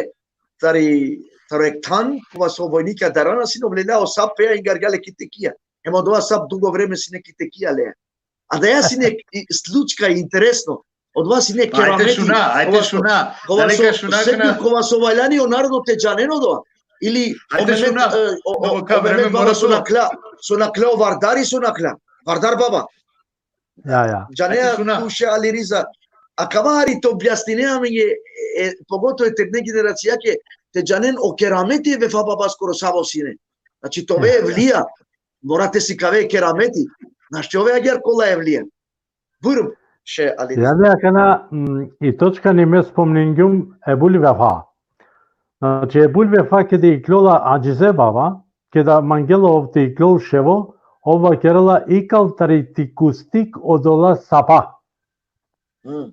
tari, taro jekh than, kova so vojnikja darana sine, ov lela o sap pe, ingargja le ki tekija. Hem odova sap dugo vreme sine ki tekija le. Adaja sine i slučka interesno. Odova sine kerameti. Ajde šuna, ajde šuna. Kova so, kova so valjani o narodo te džanen odova. Ili o Mehmet, e, o, o, o Mehmet baba so nakhlja, so nakhlja o Vardari, so nakhlja. Vardar baba. Ja, ja. Džanea tu, Šeh Ali Riza. Akava hari te objasnine amenge, e, pogotovo e terne generacijake, te džanen o kerameti e Vefa babaskoro savo sine. Znači, te ove evlija, mora te sikave kerameti. Našti ove agjaar kola evlija. Bujrum, Šeh Ali. Ja, da, akana, mm, i točkani me spomningjum Ebul Vefa. Znači, Ebul Vefa keda iklola Adžize baba, keda mangela ov te iklol ševo, ov vakerela: ikal tari ti kustik odola sapa. Mm.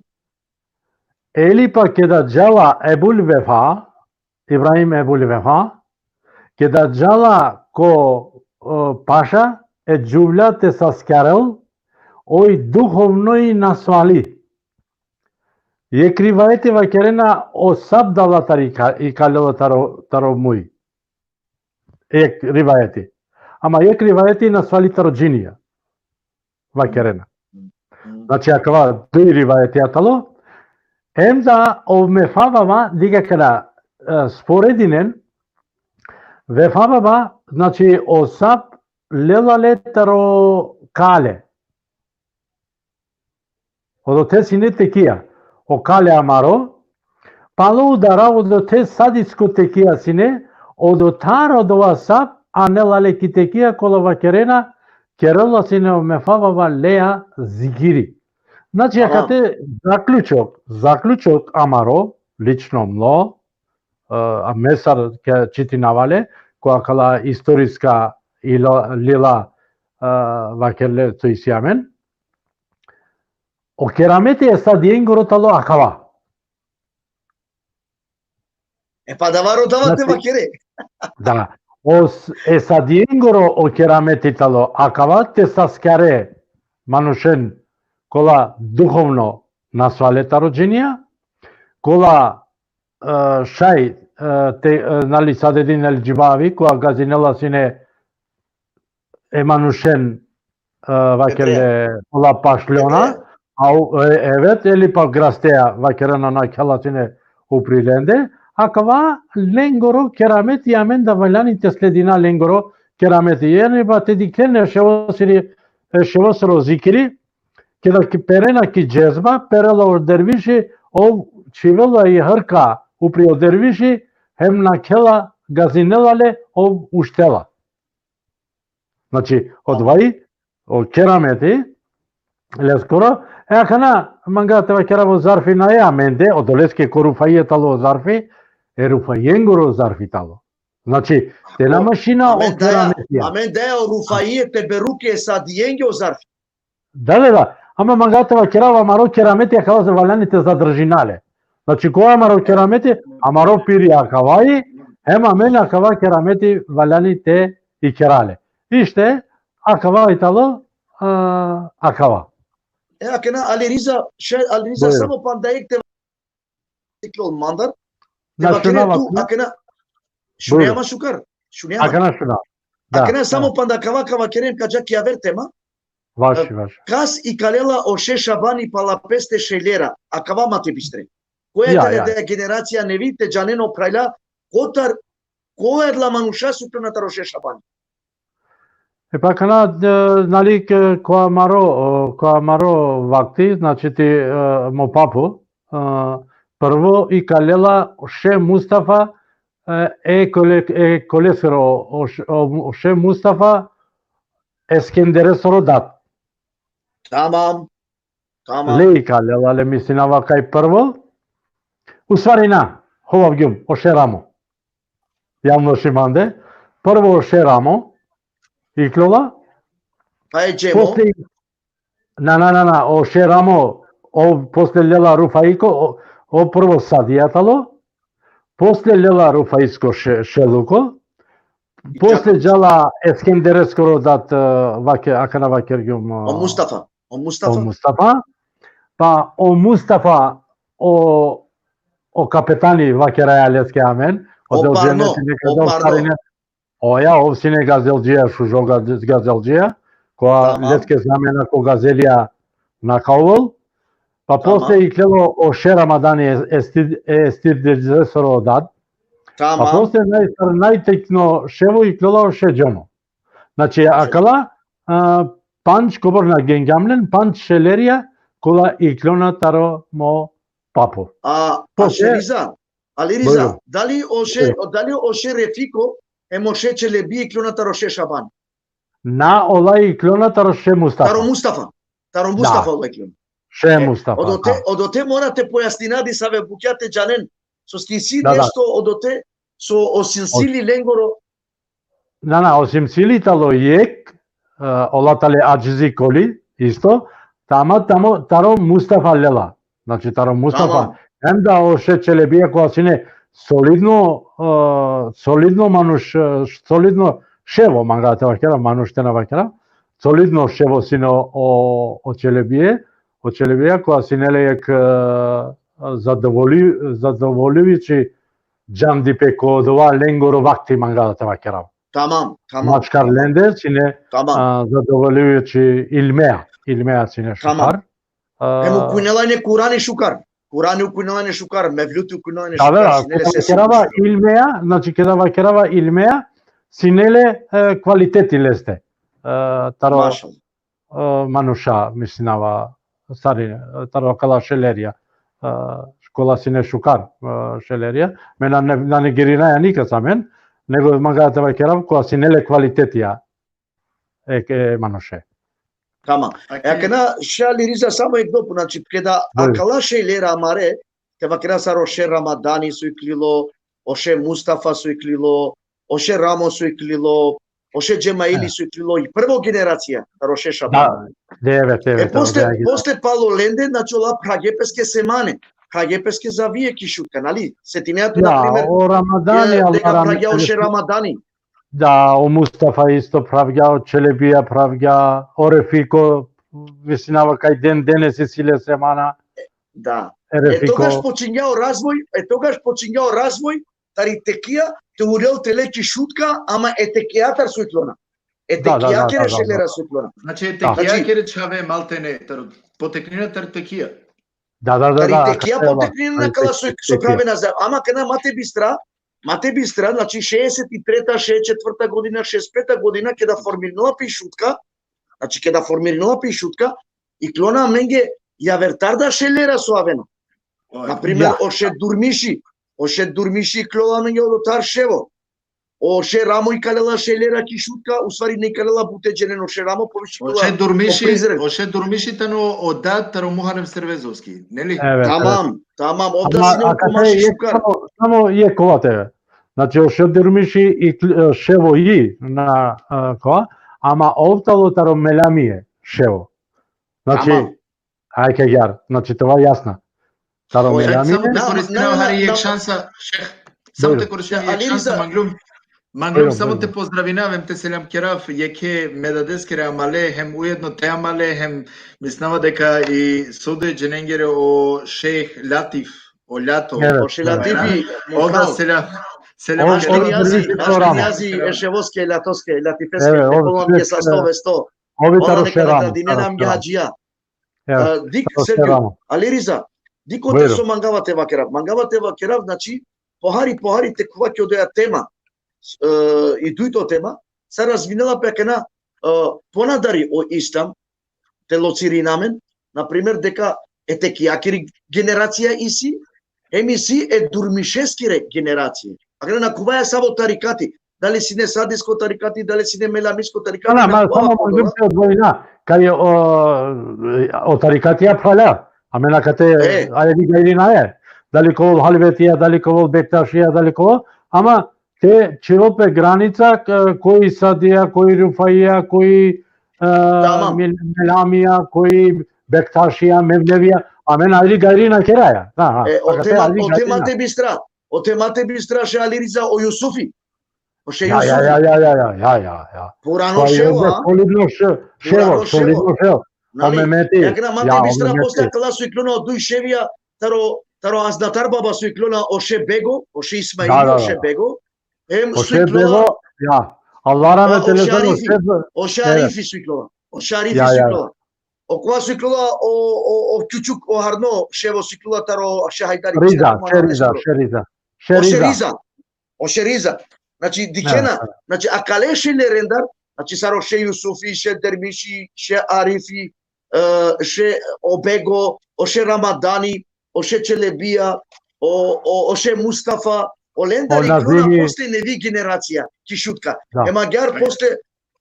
Eli pa keda džala Ebul Vefa, Ibrahim Ebul Vefa, keda džala ko, e, paša, e džuvlja te saskjarel, oj duhovno i nasvali. Jekh rivajeti vakerena o sap dala tari ka-, ikalela taro, taro muj. Jekh rivajeti. Ama jekh rivajeti nasvali taro džinija. Vakerena. Znači, akava duj rivajeti talo. Em da o Vefa baba, dikh akana, e, sporedinen, Vefa baba, znači, o sap lela le taro kale. Odote sine tekija. O kale amaro, palo udara odote sadisko tekija sine, odotar odova sap anela le ki tekija kola vakerena, kerela sine o Vefa baba leja zikiri. Znači, akate zaključok, zaključok amaro, lično mlo, e, a me sar ke čitinava le, ko akala istoriska ila, lila, e, vakerle so isi amen. O kerameti e sadijengoro talo akava. E pa davaro dava te vakere. Da. O s-, e sadijengoro o kerameti talo akava te saskare manušen kola duhovno nasvale taro džinija, kola, e, šaj, e, te, e, nali, sadedin el džibavi, kola gazinela sine e manušen, e, vakerle, kola pašljona, a u, e, evet, eli pa grastea, vakerena, nakhela sine upri lende, akava lengoro kerameti amen da valjani te sledina lengoro kerameti. Jani pa te dikhen e ševosiri, e ševosoro zikiri, keda ki perena ki džezba, perela o derviši, ov čhivela i hrka upri o derviši, hem nakhela, gazinela le, ov uštela. Znači, odova i o kerameti leskoro, e akana manga te vakerav o zarfi nae amende, odoleske ko Rufaie talo o zarfi, e Rufaiengoro zarfi talo. Znači, te na mašina o kerameti. Amen daja o Rufaie teberuke e sadijenge o zarfi. Da, da, da. Ama manga te vakerav amaro kerameti akava valjani te zadržina le. Znači, ko amaro kerameti, amaro piri akava i, hem amen akava kerameti valjani te ikera le. Ište, akava i talo, a, akava. E, akana, Ali Riza, še, Ali Riza, samo panda jekh te iklol mandar. Te vakere tu, akana, šunea ma šukar? Šunea ma? Akana šuna. Da, akana samo panda kava ka vakeren ka dža ki aver tema. Vaši, vaši. Kas ikalela o Šeh Šabani pala peste šelera, akava ma te bistre. Koja tale da generacija nevi te džanen o phralja, kotar, koja adala manuša so iklona taro Šeh Šabani. E pa akana, e, nali, ke, ko amaro, o, ko amaro vakti, znači ti, e, mo papu, e, prvo ikalela o Šeh Mustafa, e, e kole-, e kolesoro, o Š-, o, o Šeh Mustafa, Eskenderesoro dad. Tamam. Tamam. Le ikalela le, mislinava kaj prvo. U stvari na, hovavgjum, o Šeh Ramo. Javno šimande. Prvo o Šeh Ramo iklola. Pa e Džemo? Posle, na, na, na, na, o Šeh Ramo, o posle lela Rufaiko, o, o prvo sadija talo, posle lela Rufaisko Še-, Šeluko, posle džala Eskendereskoro dad, e, vake-, akana vakergjum, e, o Mustafa. O Mustafa? O Mustafa. Pa o Mustafa, o, o kapetani vakeraja leske amen, o Parno, o Parno. Oja, ov sine gazeldžija, šužo gaz-, gazeldžija, kova leske zamena ko gazelija na ka ovel. Pa posle iklelo o Šeh Ramadani, e, Estir-, Estirdiresoro dad. Pa posle naj-, najtikno ševo iklelo o Šeh Džemo. Znači, akala, a, pandž, kobor na gengjam len, pandž šelerja, kola iklona taro mo papo. A, a Šeh Riza, Ali Riza, dali o Šeh, dali o Šeh Refiko, em o Šeh Čelebi iklona taro Šeh Šaban? Na, ola iklona taro Šeh Mustafa. Taro Mustafa. Taro Mustafa ola iklona. Šeh Mustafa, odote, odote mora te pojasnina disave bukja te džanen. Soske isi nešto odote, so o silsili lengoro. Na, na, o silsili talo jekh, e, ola tale Adžizi Koli, isto, tama, tamo, taro Mustafa lela. Znači, taro Mustafa. Tamam. Hem da o Šeh Čelebija kova sine solidno, e, solidno manuš, e, solidno ševo, manga te vakera, manuš te na vakera, solidno ševo sine o, o Čelebije, o Čelebija, koja sine le jek, e, zadovolji-, zadovoljujući džandipe ko odova lengoro vakti, manga da te vakerav. Tamam, tamam. Maškar lende sine, Tamam. a, zadovoljujući ilmeja, ilmeja sine Tamam. šukar. A, Hem ukujnela ine Kurani šukar. Kurani ukujnela ine šukar, Mevluti ukujnela ine Da, šukar. da, Sine le keda sese vakerava šukar. ilmeja, znači keda vakerava ilmeja, sine le, e, kvaliteti leste. E, taro, Mašallah. e, manuša, mislinava, sarine, taro akala šelerja, e, kola sine šukar, e, šelerja. Me na, ne, na negirinaja nikas amen, nego manga te vakerav kola sine le kvalitetija e, e manuše. Tamam. E, akana, še Aliriza, samo jek dopuna, znači, keda Bujrum. Akala šelera amare, te vakera sar o še Ramadani so iklilo, o še Mustafa so iklilo, o še Ramo so iklilo, o še Džemaili so iklilo, i prvo generacija, sar o še Šaban. Da, evet, E, evet. posle, Evet, posle palo lende, znači, ola phragepeske semane, phragepeske zavije ki Šutka, nali? Setinea tu, Da, na primer, o Ramadani, e, Allah deka rahmet phravgja o še eylesin. Ramadani. Da, o Mustafa isto phravgja, o Čelebija phravgja, o Refiko, mislinava kaj den denesi si le semana, Da. e E Refiko. togaš počingja o razvoj, e togaš počingja o razvoj, tari tekija, te urel tele ki Šutka, ama e tekijatar so iklona. E Da, da, da, tekija kere da, da, šelera da. So iklona. Znači, e Da. tekija Znači, kere čhave maltene, tar-, poteknina tar tekija. Da, da, da, Tari da, tekija akate, poteknina tari akala so, tekija. so pravena za, ama kana ma te bistra, ma te bistra, znači, šeeset i treta, šeeset četvrta godina, šeeset peta godina, keda formirinela pe i Šutka, znači, keda formirinela pe i Šutka, iklona amenge javertar da šelera so avena. Oj. Na primer, Ja. o še Durmiši, o še Durmiši iklola amenge odotar ševo. O še Ramo ikalela šelera ki Šutka, u stvari na ikalela bute dženen o še Ramo, poviše O iklola še Durmiši, o Prizren. O še Durmiši tano o dad taro Muharem Servezovski, neli? Evet, evet. Tamam, tamam, ovda Ama sine u akate komaši jek šukar. samo, samo jek kova te. Znači, o še Durmiši i kl-, e, ševo i na, e, kova, ama ov tano taro Melamije ševo. Znači, Tamam. ajke jar, znači, te ova jasna. Taro Oj, Šeh, Melamije. samo te Na, koristinav na, na, hari jek na. šansa, šeh, samo te Bujrum. koristinav Ja, jek Aliriza. šansa, manglum, manglum, Bujrum, samo te bujrum. pozdravinav em te selam kerav, jekhe me dadeskere amale, hem ujedno te amale, hem mislinava deka i sode dženengere o šejh Latif, o Lato. Evet. O še Latifi, Ovda Mokal. selam, selam Ov-, Aškinazi, ov-, ov-, Aškinazi, Eševoske, Latoske, Latipeske, Evet, ov-, Tekolom, ov-, Jesastovesto. Ovi Ola taro neka na Šeramo, gradinena taro amge Šeramo. hadžija. Evo, E, dik, taro Sergio, Šeramo. Aliriza, dik ote Bujrum. So mangava te vakerav. Mangava te vakerav, znači, pohari, pohari te khuva ki odoja tema, e, i dujto tema, sar razvinela pe akana, e, ponadari o Islam, te locirina amen, na primer, deka e tekijakiri generacija isi, hem isi e Durmišeskiri generacija. Akana na khuvaja savo tarikati, dali sine Sadisko tarikati, dali sine Melamisko tarikati, Na, na, na ma khuvaja samo po manglum toga. te odvojina, kaj o, o tarikati ja phralja, amen akate, E. ajde gajrinaja, dali ka ovel Halvetija, dali ka ovel Bektašija, dali ka ovel, ama te čhivel pe granica, k-, koj Sadija, koj Rufaija, koj, e, Tamam. Mel-, Melamija, koj Bektašija, Mevlevija, amen ajde gajrina keraja. Da, ha, E, o akate tema, ajde o gajrina. tema te bistra, o tema te bistra še Aliriza o Jusufi. O še Ja, ja, Jusufi. ja, ja, ja, ja, ja, ja, ja. Purano Pa ševo, ovde a? solidno še-, ševo, Purano ševo. solidno ševo. O Nali, Memeti, ja kana ma ja, te o bistra Memeti. Posle akala so iklona o duj ševija, taro, taro Aznatar baba so iklona o še Bego, o še Ismaili, Da, da, o da, še da. Bego. Hem O so še iklona Bego, ja. Allah rahmet o, o eylesin, o Šarifi, še Be-, o evet. Šarifi so iklona. O Šarifi Ja, so ja. iklona. O kova so iklona o, o, o Kjučuk, o harno, ševo so iklona taro še Hajdari. Riza, Kova še nane Riza, skoro. še Riza. O Še še Riza. Riza. O še Riza. Znači, dikhena, Da, da. Znači, akale šelerendar, znači, sar o še Jusufi, še Dermiši, še Arifi, e, še o Bego, o še Ramadani, o še Čelebija, o, o, o še Mustafa, olendar O iklona Nazimi. Posle nevi generacija, ki Šutka. Da. Hem agjar posle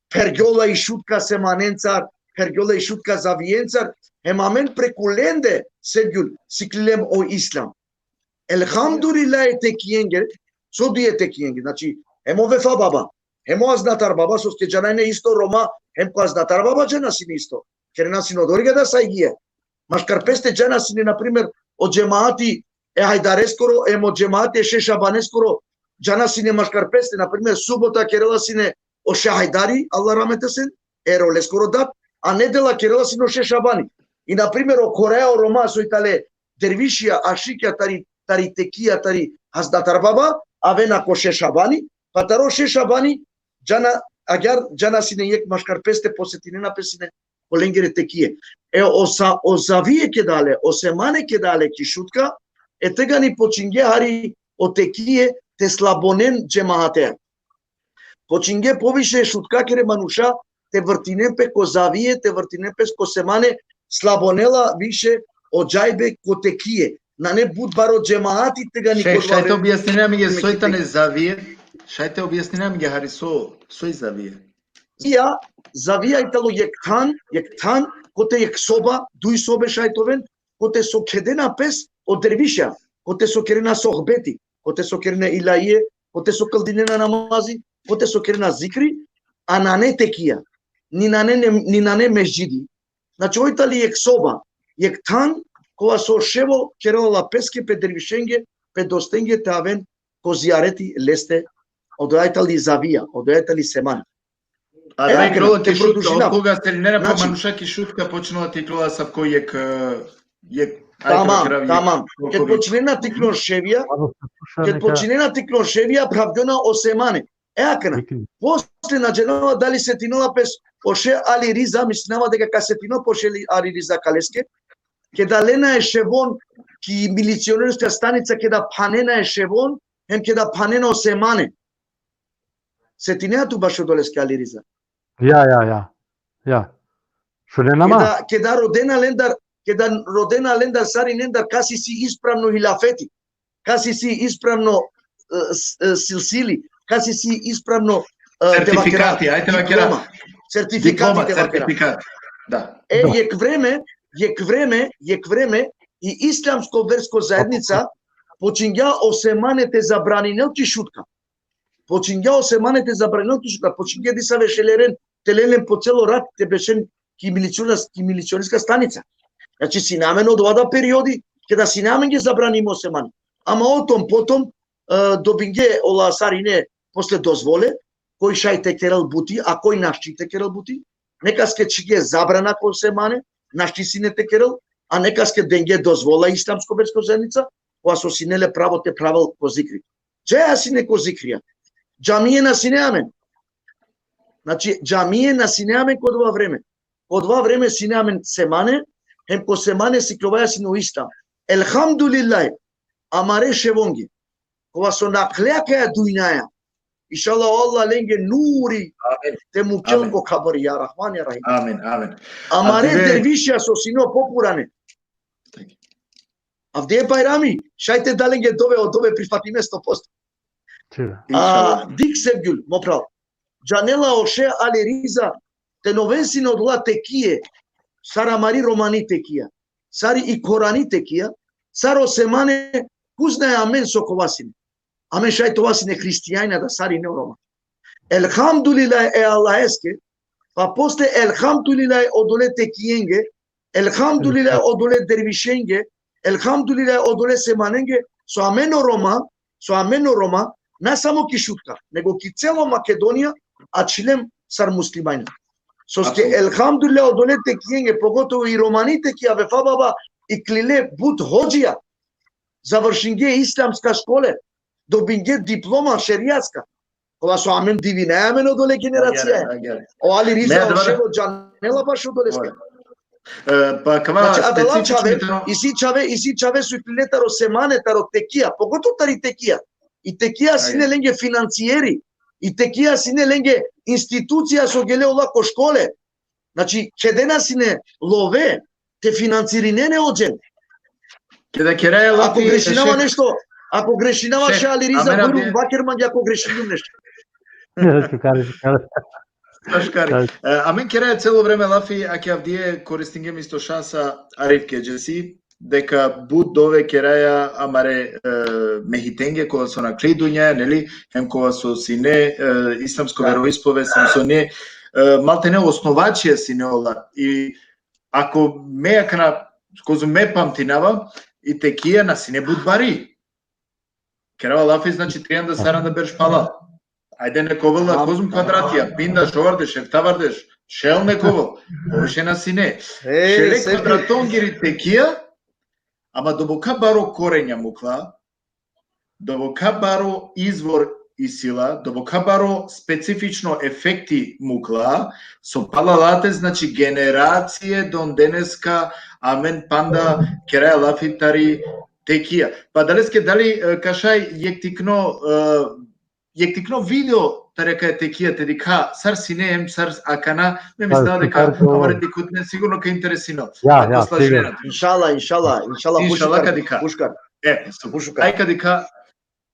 phergjola i Šutka semanencar, phergjola i Šutka zavijencar, hem amen preku lende, Sevgjul, siklilem o Islam. Elhamdulillah e tekijenge, so duj e tekijenge, znači, hem o Vefa baba, hem o Aznatar baba, soske džana ine isto Roma, hem ko Aznatar baba džana sine isto. Kerena sine odori gada sajgija. Maškar peste džana sine, na primer, o džemati e Hajdareskoro, hem o džemati e še Šabaneskoro, džana sine maškar peste, na primer, subota kerela sine o še Hajdari, Allah rahmet eylesin, ero leskoro dat, a ne dela kerela sine o Šešabani. I, na primer, o koraja o Roma so i tale dervišija, ašikija tari, tari tekija, tari Hazdatar Baba, avena ko Šešabani, pa taro Šešabani, džana, agjaar džana sine jekh maškar peste posetinena pe sine ko lengere tekije. E, o sa, o Zavije keda ale, o Semane keda ale ki Šutka, e tegani počingje hari o tekije te slabonen džemahatea. Počingje poviše šutkakere manuša te vrtinen pe ko Zavije, te vrtinen pe ko Semane, slabonela više o džajbe ko tekije. Nane but baro džemahati tegani. Šejh, ko šaj te objasnine amenge soj tane Zavije, šaj te objasnine amenge hari so, soj Zavije. Zavija, Zavija i talo jekh than, jekh than, kote jekh soba, duj sobe šaj te oven, kote so kedena pes o derviša, kote so kerena sohbeti, kote so kerena ilahije, kote so kldinena namazi, kote so kerena zikri, a nane tekija, ni nane, ni nane mesdžidi. Znači, oj tali jekh soba, jekh than, kova so ševo kerela la peske pe dervišenge, pe dostenge te aven ko zijareti leste, odoja i tali Zavija, odoja i tali Seman. A e, da, akana, ikljola te ki Šutka, produžinav. Od koga selinena pe manuša ki Šutka, počinela te ikljola asavko jekh, e, jekh, ajde, tamam, tamam. Ked počinena te ikljon ševija, ked počinena te ikljon ševija, pravdjona o Semane. E, akana, posle na džanava dali setinela pes o šeh Ali Riza, mislinava deka ka setinel pe o šeh Ali Riza kaleske, keda lena e ševon ki milicionerska stanica, keda phanena e ševon, hem keda phanena o Semane. Setinea tu bašo doleske, Ali Riza? Ja, ja, ja. Ja. Šunena ma? Keda, keda rodena lendar, keda rodena lendar sarinendar kas isi ispravno hilafeti, kas isi ispravno, e, s-, e, silsili, kas isi ispravno, e, sertifikati, ajde vakera, diploma. Sertifikati, diploma, te vakera. Sertifikat. Da. E, jekh vreme, jekh vreme, jekh vreme, i islamsko versko zaednica počingja o Semane te zabraninel ki Šutka. Počingja o Semane te zabraninel ki Šutka, počingja disave šeleren te len len po celo rat te bešen ki miliciona-, ki milicionerska stanica. Znači, sine amen odova da periodi, keda sine amenge zabranimo o Semane. Ama o tom potom, e, dobingje ola sarine posle dozvole, koj šaj te kerel buti, a koj našti te kerel buti, nekaske čhige zabrana ko Semane, našti sine te kerel, a nekaske dengje dozvola islamsko versko zaednica, kova so sine le pravo te pravel ko zikri. Džaja sine ko zikrija. Džamije na sine amen. Znači, džamije na sine amen ko dova vreme. Ko dova vreme sine amen Semane, hem ko Semane sikljovaja sine o Islam. Elhamdulillah, amare ševonge, kova so nakhle akaja dunjaja, inšallah, o Allah lenge nuri, amin, te mukel, amin, ko kabri, ja Rahman, ja Rahim. Amin, amin. Amare dervišija so sine o popurane. Avdive Bajrami, šaj te da lenge dove, o dove prifatime sto posto. Čira. A, inšallah. Dikh, Sevgjul, mo phral. Džanela o šeh Ali Riza, te na oven sine odola tekije, sar amari romani tekija, sar i korani tekija, sar o Semane, kuzna e amen so kova sine. Amen šaj te ova sine hristijanja, da sar ine o Roma. Elhamdulillah e Allaheske, pa posle elhamdulillah odole tekijenge, elhamdulillah odole dervišenge, elhamdulillah odole Semanenge, so amen o Roma, so amen o Roma, na samo ki Šutka, nego ki celo Makedonija, ačhilem sar muslimanja. Soske, apsolutno, elhamdulillah odole tekijenge, pogotovo i romani tekija, Vefa Baba, iklile but hodžija, završinge islamska škole, dobinge diploma šerijatska. Kova so amen divinaja amen odole generacija. Agjaar, agjaar. O Ali Riza, o ševo, džanela bašo odoleske. E, pa kava, znači, adala specifično čhave, isi čhave, isi čhave so iklile taro Semane, taro tekija, pogotovo tari tekija. I tekija sine lenge financieri, i tekija sine lenge institucija so gele ola ko škole. Znači, kedena sine love te financirinen e hodžen. Keda keraja lafi, ako grešinava, šejh, nešto, ako grešinava, šejh, šejh Ali Riza, amen bujrum, avdive vaker mange ako grešingjum nešto. Šukar, šukar. Šukar. Šukar. E, amen keraja celo vreme lafi, ake avdive koristingjem isto šansa, Arif, ke džesi, deka but dove keraja amare, e, mehitenge, kova so nakhle i dunjaja, neli, hem kova so sine, e, islamsko veroispovest, hem so sine, e, maltene osnovačija sine ola. I ako me akana, kozom me pamtinava, i tekija na sine but bari. Kerava lafi, znači, trianda, saranda berš pala. Ajde, nek ovel la, tamam, kozom kvadratija, pindeš, ovardeš, eftavardeš, Šel nekovo, poviše na sine. E, Šele sebi. Kvadratongiri tekija, ama doboka baro korenja mukla, doboka baro izvor isi la, doboka baro specifično efekti mukla, so pala late, znači, generacije don deneska amen panda keraja lafi tari tekija. Pa adaleske dali, e, ka šaj jekh tikno, e, jekh tikno video tari akaja tekija te dikha, sar sine hem sar akana, me mislinav deka amare dikhutne sigurno ka interesinel. Ja, Ako ja, slažinena. Sigurno. Inšala, inšala, inšala, Inšala pušukar, ka dikha. Pušukar. E, super. Pušukar. Aj ka dikha,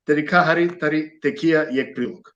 te dikha hari tari tekija jekh prilog.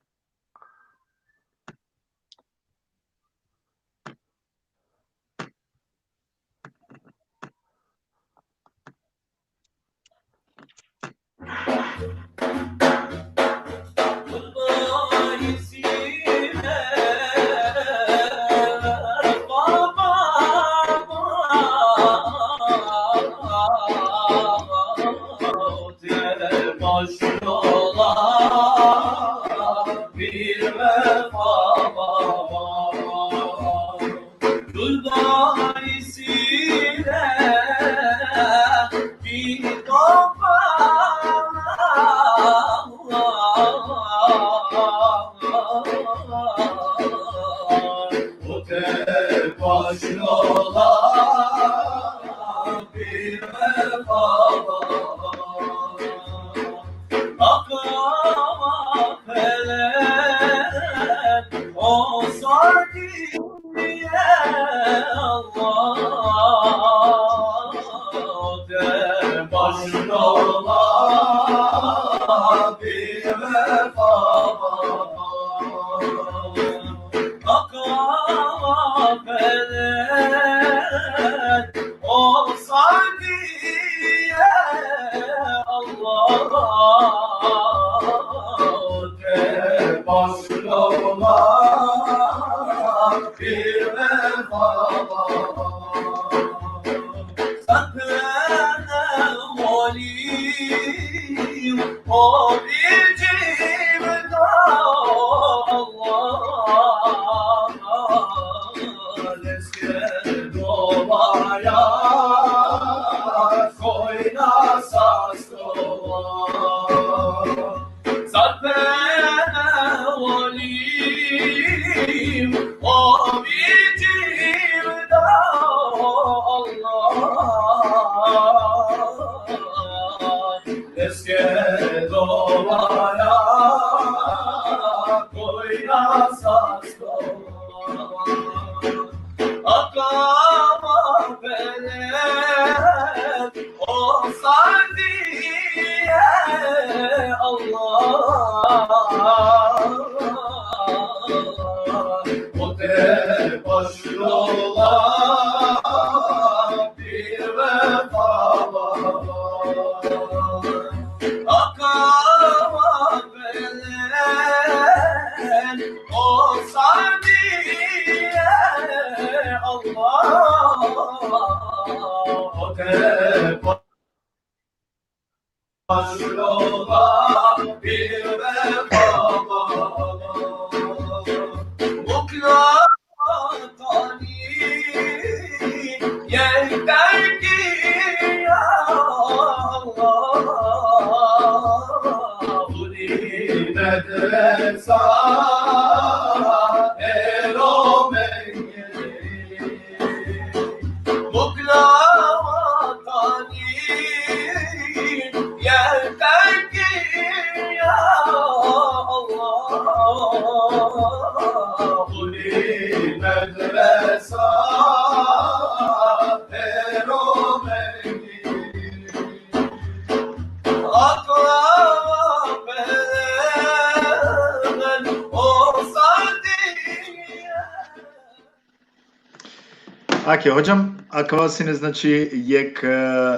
Ake, hodžam, akava sine, znači, jekh, e,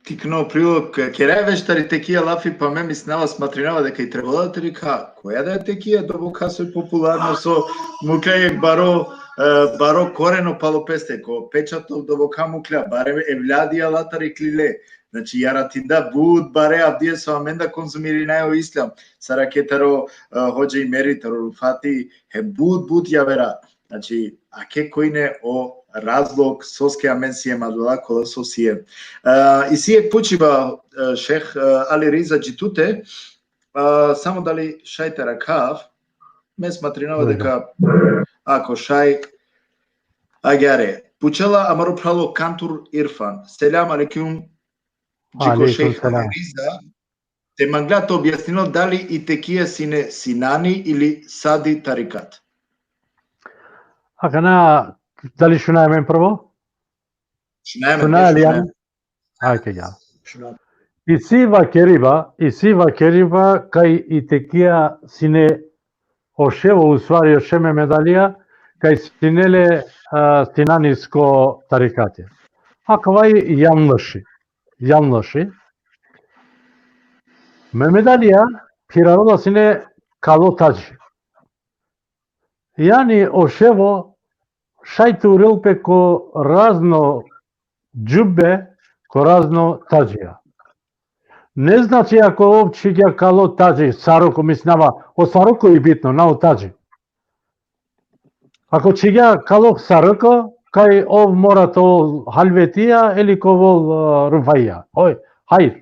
tikno prilog, e, keraja već tari tekija lafi, pa me mislinava, smatrinava deka i trebela te dikha koja da tekija doboka so popularno, so muklja jekh baro, e, baro koreno palo peste, ko pečato doboka muklja, bare evljadija latar iklile. Znači, jaratinda but bare avdive so amen da konzumirinaja o islam, sar ake taro, e, hodža Imeri, taro Rufati, hem but, but javera. Znači, a ke koj ine o razlog soske amen siem adala kola so siem. E, isi jekh pučiba, e, šejh, e, Ali Riza dži tute, e, samo dali šaj te arakhav, me smatrinava deka ako šaj, agjaar e. Pučela amaro phral o Kantur Irfan. Selam alejkum. Dži ko šejh Ali Riza. Te mangla te objasninel dali i tekija sine sinani ili sadi tarikat. Akana, dali šunaja amen prvo? Šunaja amen, šunaja amen. Ajde, ja. Isi vakeriba, isi vakeriba kaj i tekija sine o ševo, u stvari o ševo Mehmed Alija, kaj sine le, a, sinanisko tarikati. Akava i javnoši. Javnoši. Mehmed Alija phirarola sine kalo tadži. Jani o ševo šaj te urel pe ko razno džubbe, ko razno tadžija. Ne znači ako ov čhigja kalo tadži, saroko, mislinava, o saroko i bitno, na o tadži. Ako čhigja kalo saroko, kaj ov mora te ol halvetija ili ka ovel, e, rufaija. Oj, hajr.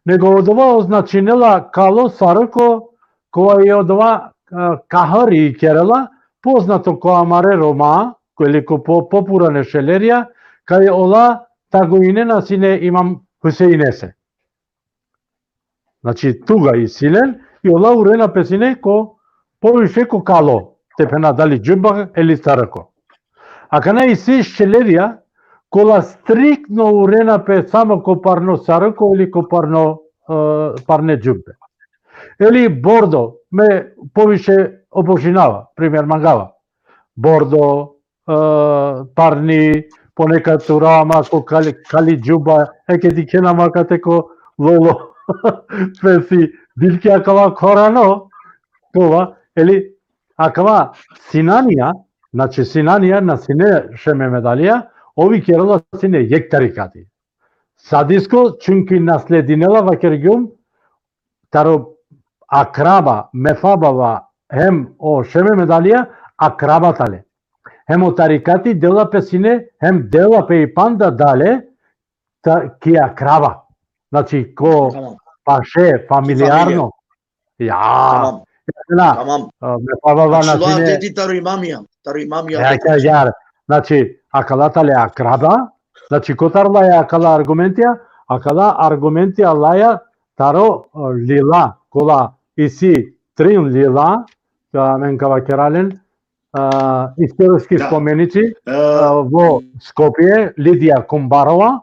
Nego odova označinela kalo saroko, kova i odova, e, kahari kerela, poznato ko amare Roma, ko ili ko po-, popurane šelerija, kaj ola taguinena sine Imam Huseinese. Znači, tuga isi len, i ola urena pe sine ko, poviše ko kalo, te phena dali džubba ili saroko. Akana isi šelerija, kola striktno urena pe samo ko parno saroko ili ko parno, e, parne džubbe. Ili bordo, me poviše obožinava, primer mangava. Bordo, e, parni, ponekad urava ma ko kali, kali džubba, e ke dikhena ma kate ko lolo, pesi, dilki akava khorano, kova, ili akava sinanija, znači sinanija na sine šev Mehmed Alija, ov i kerela sine jekh tarikati. Sadisko, čunki nasledinela, vakergjum, taro akraba, me fa baba, hem o šev Mehmed Alija, akraba tale. Hem o tarikati dela pe sine, hem dela pe i panda dale, ta, ki akraba. Znači, ko paše, familijarno. Ja. Tamam. Tamam. E, me pa baba, znači, ne, adeti taro imamija, taro imamija. Ja, ja, ja. Znači, akala tale akraba, znači, kotar laja akala argumentija, akala argumentija laja taro, e, lila, kola isi trin lila, ka amen ka vakera len, e, istorijski spomenici, e, vo Skopje, Lidija Kumbarova,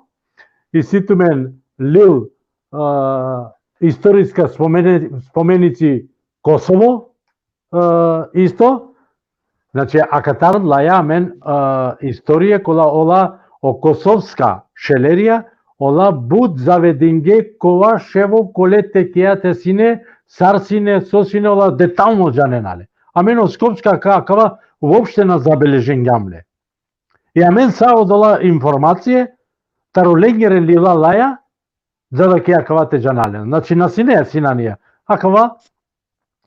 isi tumen lil, e, istorijska spomeni-, spomenici Kosovo, e, isto. Znači, akatar laja amen, e, istorije kola ola o kosovska šelerija, ola but zavedinge kova ševo kole tekija te sine, sar sine, so sine, ola detalno džanena le. Amen o skopska ka, akava uopšte na zabeležingjam le. I amen sa odola informacije, taro lengere lila laja, za da ki akava te džana len. Znači, na sine sinanija. Akava,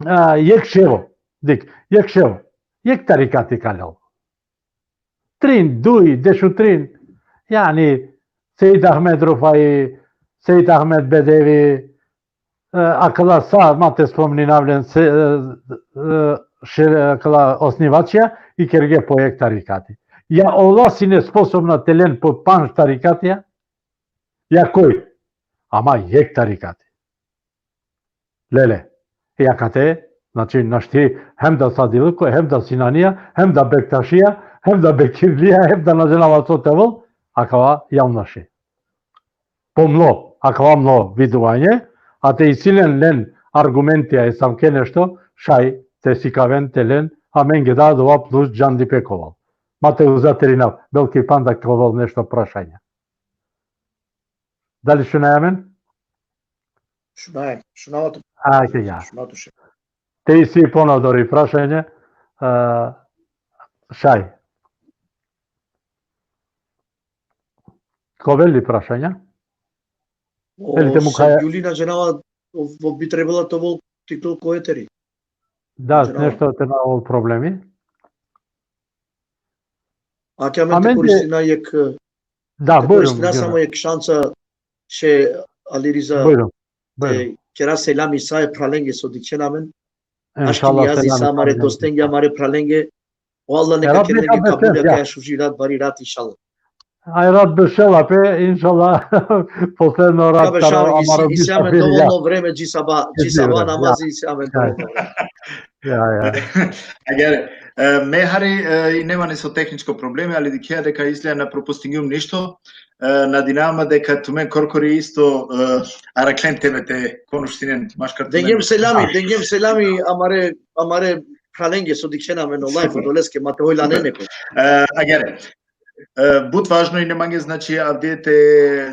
a, jekh ševo, dik, jekh ševo, jekh tarikati ka lel. Trin, duj, dešutrin, jani, Seid Ahmed Rufai, Seid Ahmed Bedevi, e, akala sa ma te spomninav len se, e, e, še-, akala osnivačija, i kerge po jekh tarikati. Ja ola sine sposobna te len po pandž tarikatija? Ja koj? Ama jekh tarikati. Lele. Ja kate, znači, našti hem da Sadiliko, hem da Sinanija, hem da Bektašija, hem da Bekirlija, hem da na džanava so te ovel, akava javnoši. Po mlo, akava mlo viduvanje, a te isi len, len argumentija esavke nešto, šaj te sikaven te len, amenge da dova plus džandipe ka ovel. Ma te uzaterinav, belki panda ka ovel nešto prašanja. Dali šunaja amen? Šunaja, šunava tu. Ajde, ja. Šunava tu še. Te isi ponadori prašanje, a, šaj. Ka ovel li prašanja? O, ili te mukhaja? Sem Julina džanava, o, o bi trebela te ovel titlo ko eteri. Da, džanava. Nešto te na ovel problemi. Akja amen te koristina jekh, da, te koristina samo jekh šansa, še Ali Riza, bujrum, te kera selami sa e phralenge so dikhen amen. Aški nijazi sa amare dostenge, amare phralenge. O Allah neka keren lenge kabul akaja šuži rat, bari rat, inšallah. Aj rat bešela pe, inšallah, posledno rat taro amaro misafiri. Isi amen dovoljno vreme, dži sabah, dži sabah namazi isi amen dovoljno vreme. Ja, ja. Agjaar, e, me hari, e, i nema neso tehničko probleme, ali dikhea deka izgleda na propustingjum ništo. E, nadinava ma deka tumen korkori isto, e, araklen teme te konuštinen maškar tumen. Dengjem selami, dengjem selami amare, amare phralenge so dikhen amen o live, odoleske ma te hojlanen neko. E, agjaar, e, but važno ine mange, znači, avdive te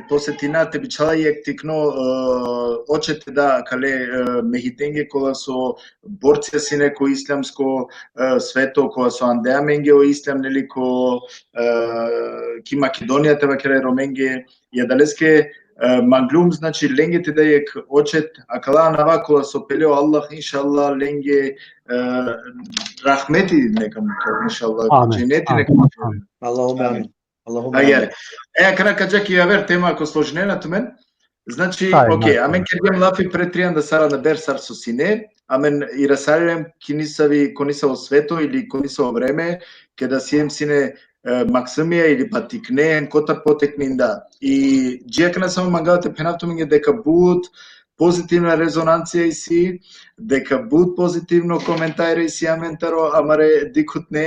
posetina, te bičhala jekh tikno, e, očete da kale, e, mehitenge kola so borcija sine ko islamsko, e, sveto, kola so ande amenge o islam, neli, ko, e, ki Makedonija, te vakera, e Romenge, i adaleske, e, manglum, znači, lenge te da jekh očet, akala anava kola so pele o Allah, inšallah, lenge, e, rahmeti neka mukhel, inšallah, dženeti neka mukhel. Allahumma amin. Allahumma amin. Agjaar. E, akana ka dža ki javer tema, ako složinena tumen. Znači, okej, amen kergjem lafi pre trianda saranda berš sar so sine, amen irasarlem ki nisavi, ko nisavo sveto ili ko nisavo vreme, keda siem sine, e, maksumija ili pa tikne, hem kotar potekninda. I dži akana samo mangava te phenav tumenge deka but pozitivna rezonancija isi, deka but pozitivno komentari isi amen taro amare dikhutne,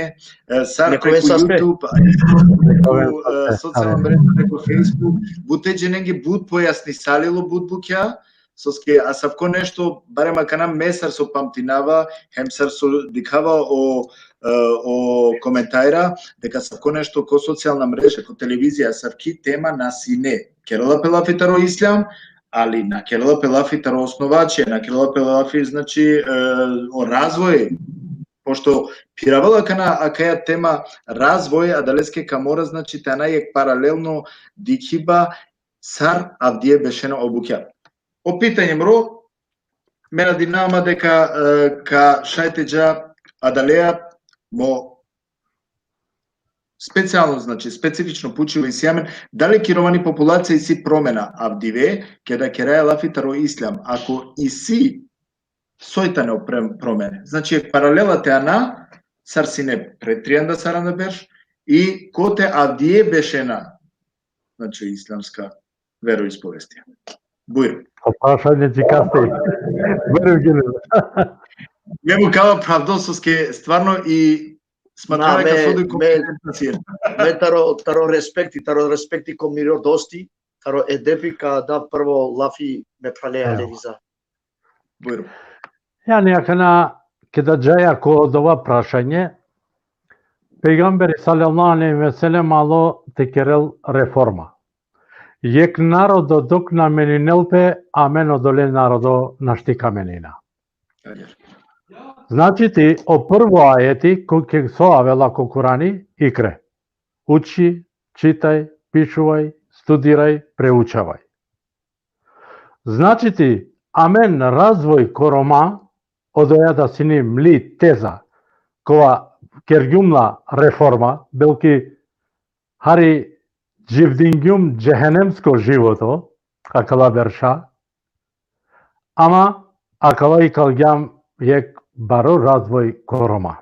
e, sar preku YouTube, a, preku, e, socijalna mreža, preku Facebook, bute dženenge but pojasnisalilo but bukja, soske asavko nešto, barem akana me sar so pamtinava, hem sar so dikhava o, e, o komentarja, deka asavko nešto ko socijalna mreža, ko televizija, asavki tema na sine. Kerela pe lafi taro islam, ali na kerela pe lafi taro osnovačija, na kerela pe lafi, znači, e, o razvoj, pošto phiravela akana akaja tema razvoj, adaleske ka mora, znači, te ana jekh paralelno dikhiba sar avdive bešena o bukja. O pitanje mro, me nadinava ma deka, e, ka šaj te dža adalea, mo specijalno, znači, specifično pučivo isi amen, dali ki romani populacija isi promena avdive, keda keraja lafi taro islam, ako isi, soj tane o pre-, promene. Znači, paralela te ana, sar sine pre trianda saranda berš, i kote avdive bešena, znači, islamska veroispovesti. Bujrum. O prašanje dži kaste. Bujrum, Gilil. Me mukava pravdo soske stvarno i smatrava me, ka sodi ko me, me taro, taro respekti, taro respekti ko miro dosti, taro edepi ka da prvo lafi me phrale Ali Riza. Bujrum. Jani, akana, keda džaja ko dova prašanje, pejgamberi sallallahu alejhi ve sellem alo te kerel reforma. Jekh narodo dok na meninel pe, amen odole narodo našti ka menina. Znači ti, o prvo ajeti, ko, ke so avela ko Kurani, ikre. Uči, čitaj, pišuvaj, studiraj, preučavaj. Znači ti, amen razvoj ko Roma, odoja da sine mli teza, kova kergjum la reforma, belki hari dživdingjum džehenemsko životo, akala berša, ama akava ikalgjam jekh baro razvoj ko Roma.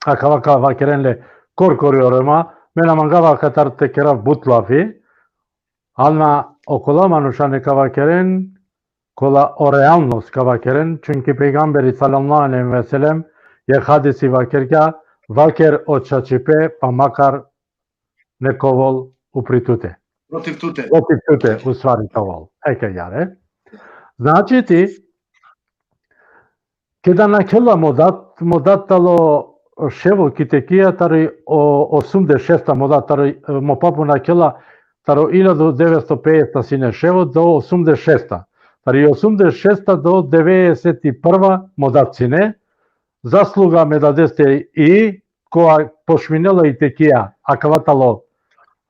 Akava ka vakeren le korkori o Roma, me na mangava katar te kerav but lafi, ama okola manuša neka vakeren, kola o realnost ka vakeren, čunki pejgamberi sallallahu alejhi ve sellem jekh hadisi vakergja, vaker o čačipe, pa makar nek ovol upri tute. Protiv tute. Protiv tute, u stvari ka ovol. Eke jare. Znači ti, keda nakhela mo dat, mo dat talo ševo ki tekija tari o osumdeset šesta, mo dat tari, e, mo papo nakhela taro iljadu devetsto pedeset sine ševo do osumdeset šesta. Tari osumdeset šesta do devedeset prva mo dat sine, zasluga me dadeste i, kova pošminela i tekija, akava talo,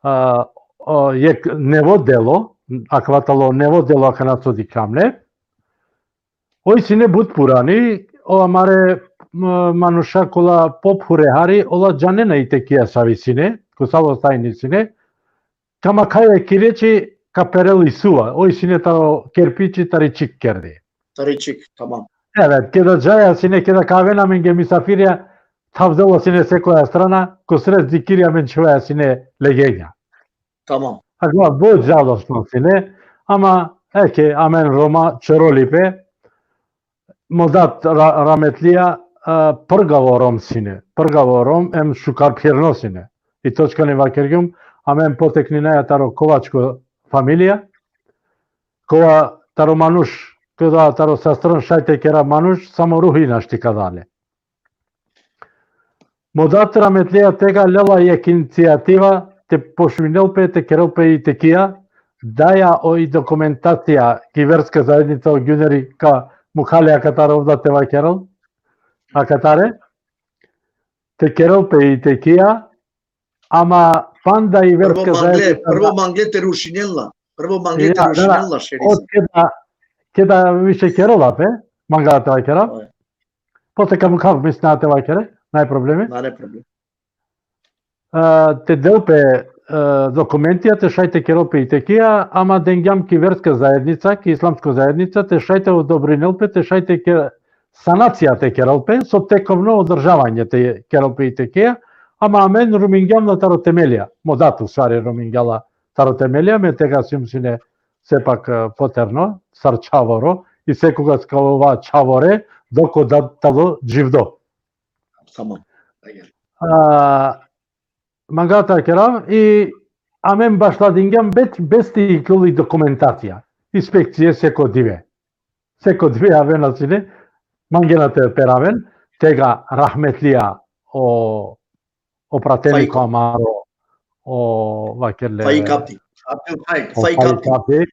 a, a, jekh nevo delo, akava talo nevo delo akana so dikham le. Oj sine but purani, o amare m-, manuša kola pophure hari, ola džanena i tekija savi sine, ko savo stajni sine, kama kaj e kireči ka perel i suva, oj sine taro kerpiči tari čik kerdi. Tari čik, tamam. Evet, keda džaja sine, keda ka aven amenge misafirja, tavdelo sine sekoja strana, ko sred zikirja amen čhuvaja sine legenja. Tamam. Akava but žalostno sine, ama eke amen Roma čorolipe, mo dat ra-, rametlija, a, prgavo Rom sine, prgavo Rom em šukar phirno sine. I točkani vakergjum, amen potekninaja taro kovačko familija, kova taro manuš, kova taro sastran šaj te kera manuš, samo ruhi našti ka da le. Mo dat rametlija tega lela jek inicijativa te pošuvinel pe, te kerel pe i tekija, daja o i dokumentacija ki verska zaednica o Gjuneri ka mukha le akatar, ov da te vakerel, akatare, te kerel pe i tekija, ama panda i Prvo verska mangle, zaednica prvo mangle te rušinel la. Prvo mangle te Ja, da, da. rušinel la, šeriza. Od keda, keda više kerela pe, manga te vakera. Oj. Posle ka mukhav, misna te vakere, naj problemi. Nane problem. A, te del pe, a, dokumentija, te šaj te kerel pe i tekija, ama dengjam ki verska zaednica, ki islamsko zaednica, te šaj te odobrinel pe, te šaj te ke-, sanacija te kerel pe, so tekovno održavanje te kerel pe i tekija, ama amen rumingjam la taro temelja, mo dat u stvari rumingja la taro temelja, me tega sijum sine sepak, a, poterno, sar čhavoro, i sekogas ka ova čhavore, dok o dat tano dživdo. Tamam. Ajde. A, manga te vakerav, i amen bašladingjam be-, bez te iklol i dokumentacija. Inspekcije seko dive. Seko dive avena sine, mangena te peraven, tega rahmetlija o, o prateliko Faiko. Amaro, o vakerle. Faik Abdi. Abdul Faik, O Faik Faik Abdi. Abdi.